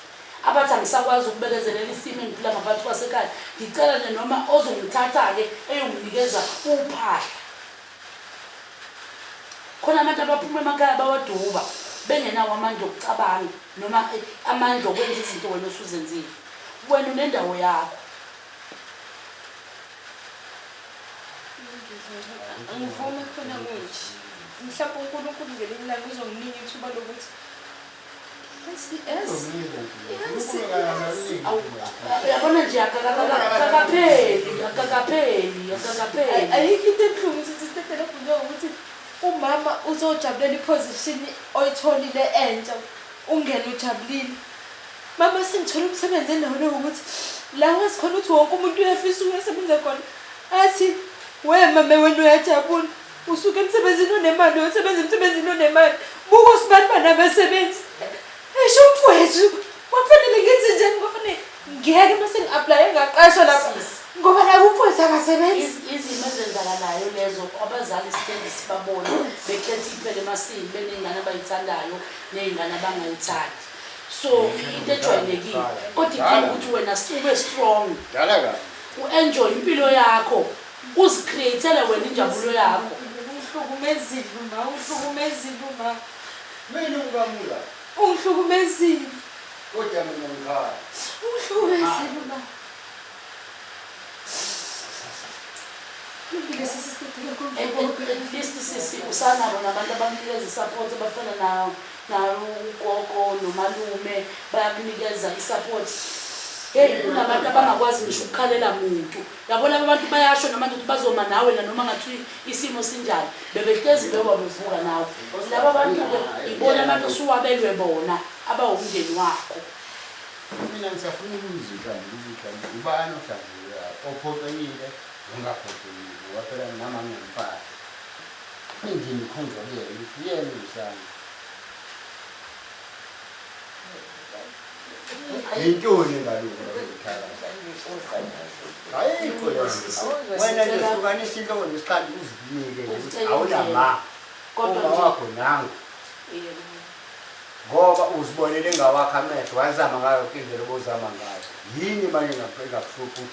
abathi angisakwazi ukubekezelela isimo engiphila ngaphansi kwasekhaya. Ngicela nje noma ozongithatha-ke eyonginikeza uphahla. Khona abantu abaphuma emakhaya bawaduba bengenawo amandla okucabanga noma amandla okwenza izinto wena osuzenzile. Wena unendawo yakho. Angivumi khona kunje. Mhlawumbe uNkulunkulu ngelinye ilanga uzonginika ithuba lokuthi yazi yazi yazi yazi. Uyabona nje akakapheli, akakapheli, akakapheli. Ayikho into ebuhlungu sithi sitetelebhu njengokuthi umama uzojabulela iphozishini oyitholile entsha ungene ujabulile. Mama sengithole umsebenzi endaweni ewukuthi la wazi khona ukuthi wonke umuntu uyafisa ukuyosebenza khona athi we mame wena uyajabula usuke emsebenzini onemali uyosebenza emsebenzini onemali buka usibani banabasebenzi esho umfowethu kwakufanele ngenze njani kwafanele ngiyeke uma sengi-aplaye ngaqashwa lapha ngoba la umfowethu akasebenzi Izimo ezenzakalayo lezo abazali sihlezi sibabone bekhetha iphele emasini beney'ngane abayithandayo ney'ngane abangayithandi. So into ejwayelekile kodwa idinga ukuthi wena ube strong. Dala kabi. U-enjoy impilo yakho, uzi-create-ele wena injabulo yakho. Ungihlukumezile uma, ungihlukumezile uma. Mina ungikamula. Ungihlukumezile. Kodwa mina ngikhala. Ungihlukumezile uma. Lungile sisi sithethele At least sisi usanabo nabantu abakunikeza i-support abafana nawo ugogo nomalume bayakunikeza i-support. Hey kunabantu abangakwazi ngisho ukukhalela muntu. Yabo laba bantu bayasho namanje ukuthi bazoma nawe nanoma ngathi isimo sinjani. Bebehlezi bewa bevuka nawe. Laba bantu-ke ibona abantu osuwabelwe bona abawumndeni wakho. Mina ngisafuna ukuzwa mhlawumbe ukuthi mhlawumbe ubani mhlawumbe ophoxekile nongaphoxekile ngoba phela nami anginamfazi. Indima ikhonjwa kuyena ukuthi uyena usana. Yintoni engalunga ukuthakatha? Ayikho leyo nto. Wena nje hlukanisa inhloko nesixhanti uzinike nje ukuthi awunama. Kodwa Uma nje- wakho nangu. Ngoba uzibonele ngawakho amehlo wazama ngayo yonke indlela obuzama ngayo. Yini manje engakuhlupha ukuthi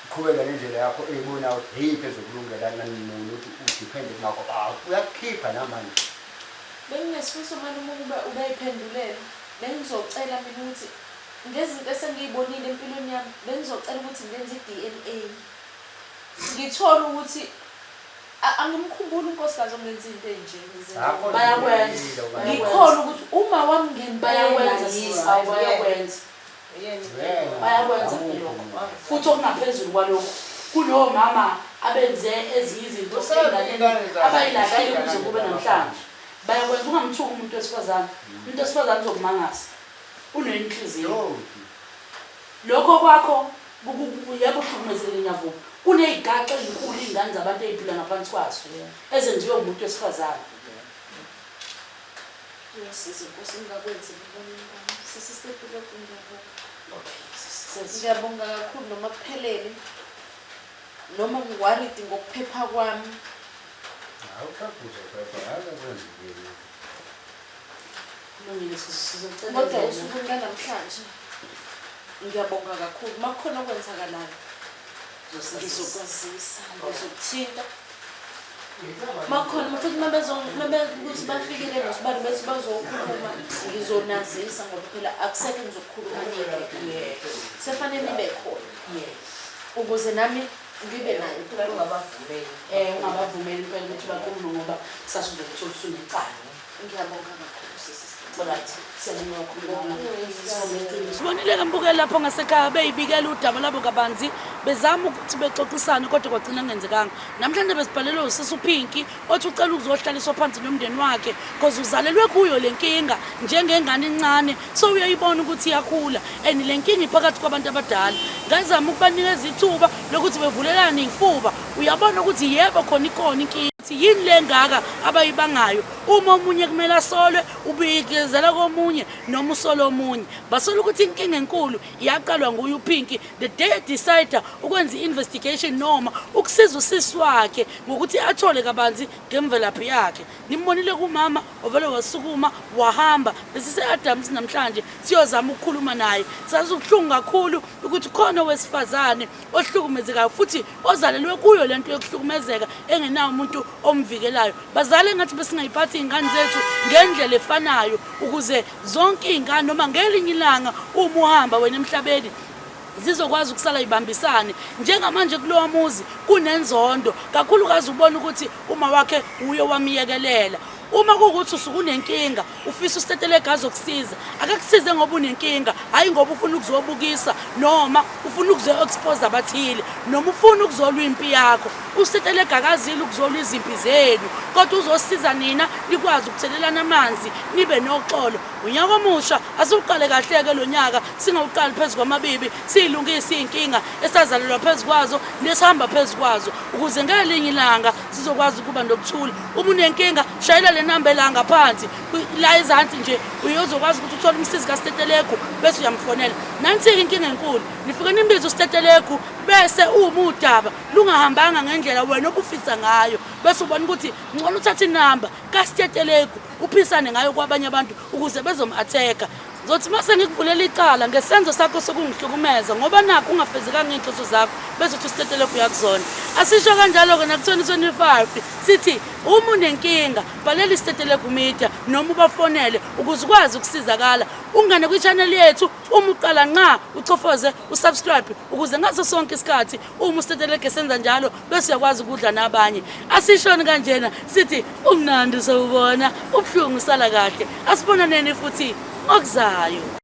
uqhubeke nendlela yakho eyibonayo ukuthi yiphi ezokulungela nanini ukuthi udiphende kumakho. Ah, uyakukhipha namanje. Benginesifiso malume ukuba ubeyiphendulela. Bengizocela mina ukuthi ngezinto esengiyibonile empilweni yami bengizocela ukuthi ngenze i-DNA. Ngithole ukuthi angimkhumbuli unkosikazi ongenza into enje ngize nje. Akho Bayakwenza. Ngikhona ukuthi uma wami ngempela Bayakwenza yini. sisi, awu bayakwenza. Bayakwenza lokho. Futhi okungaphezulu kwalokho kulowo mama abenze ezinye izinto ey'nganeni abayilahlile kuze kube namhlanje. Bayakwenza ungamthuki umuntu wesifazane. Umuntu wesifazane uzokumangaza. Unenhliziyo. Lokho kwakho yebo uhlukumezekile ngiyavuma. Kuney'gaxa ey'nkulu iy'ngane zabantu ey'phila ngaphansi kwazo ezenziwe umuntu wesifazane. Ngiyasiza Nkosi ngingakwenzi ebuboneni bami. Sisi Stetelegu ngiyabonga. Okay, sisi. Ngiyabonga kakhulu noma kuphelele. Noma ngi-worried ngokuphepha kwami. Awuphepha uzophepha, akakwenzekile. Kulungile sisi sizocela Kodwa indlela. usuku lwanamhlanje ngiyabonga kakhulu. Uma kukhona okwenzakalayo ngizokwazisa, ngizokuthinta. Uma kukhona futhi uma ukuthi bafikile nosibani bethi bazokhuluma ngizonazisa ngoba phela akusekho engizokukhuluma nike. Sefanele nibe khona ukuze nami ngibe nayo. Phela ungabavumeli. Ungabavumeli impela ukuthi bakhulume ngoba kusasa uzokuthola usunecala. Ngiyabonga kakhulu sisi. Alright, siyabonga kakhulu mama. Sibonge iqiniso. Sibonile-ke mbukeli lapho ngasekhaya beyibikela udaba labo kabanzi bezama ukuthi bexoxisane kodwa kwagcina kungenzekanga. Namhlanje besibhalelwe usisi uPinky othi ucela ukuzohlaliswa phansi nomndeni wakhe cause uzalelwe kuyo le nkinga njengengane encane so uyayibona ukuthi iyakhula and le nkinga iphakathi kwabantu abadala. Ngazama ukubanikeza ithuba lokuthi bevulelane iy'fuba uyabona ukuthi yebo khona ikhona inkinga. Yini le ngaka abayibangayo uma omunye kumele asolwe ubikezela komunye noma usola omunye. Basola ukuthi inkinga enkulu yaqalwa nguye uPinky the day decide ukwenza i-investigation noma ukusiza usisi wakhe ngokuthi athole kabanzi ngemvelaphi yakhe. Nimbonile kumama ovele wasukuma wahamba. Besise-Adams namhlanje siyozama ukukhuluma naye. Sazi ubuhlungu kakhulu ukuthi khona owesifazane ohlukumezekayo futhi ozalelwe kuyo lento yokuhlukumezeka engenawo umuntu omvikelayo. Bazali engathi besingayiphathi iy'ngane zethu ngendlela efanayo ukuze zonke iy'ngane noma ngelinye ilanga uma uhamba wena emhlabeni zizokwazi ukusala ibambisane. Njengamanje kulowa muzi kunenzondo kakhulukazi, ubona ukuthi uma wakhe uye wamyekelela. Uma kuwukuthi usuke unenkinga ufisa usitetelegu azokusiza, akakusize ngoba unenkinga, hhayi ngoba ufuna ukuzobukisa noma ufuna ukuzo-expose abathile noma ufuna ukuzolwa impi yakho. Usitetelegu akazile ukuzolwa izimpi zenu, kodwa uzosiza nina nikwazi ukuthelelana amanzi nibe noxolo. Unyaka omusha asiwuqale kahle-ke lo nyaka, singawuqali phezu kwamabibi, siyilungise iy'nkinga esazalelwa phezu kwazo nesihamba phezu kwazo, ukuze ngelinye ilanga sizokwazi ukuba nokuthula. Uma unenkinga shayela le namba ela ngaphansi la ezansi nje, uyozokwazi ukuthi uthole umsizi kaStetelegu bese uyamfonela. Nansi-ke inkinga enkulu, nifike nimbize uStetelegu bese uma udaba lungahambanga ngendlela wena obufisa ngayo, bese ubona ukuthi ngcono uthathe inamba kaStetelegu uphisane ngayo kwabanye abantu ukuze bezom-atheka. Ngizothi uma sengikuvulela icala ngesenzo sakho sokungihlukumeza ngoba nakho ungafezekanga iy'nhloso zakho, bese uthi uStetelegu uyakuzonda. Asisho kanjalo-ke naku-2025 sithi uma unenkinga bhalela iStetelegu Media noma ubafonele ukuze ukwazi ukusizakala. Ungene kwi-channel yethu uma uqala nqa uchofoze usubscribe ukuze ngaso sonke isikhathi uma uStetelegu esenza njalo bese uyakwazi ukudla nabanye. Asishoni kanjena sithi umnandi usawubona, ubuhlungu usala kahle. Asibonaneni futhi ngokuzayo.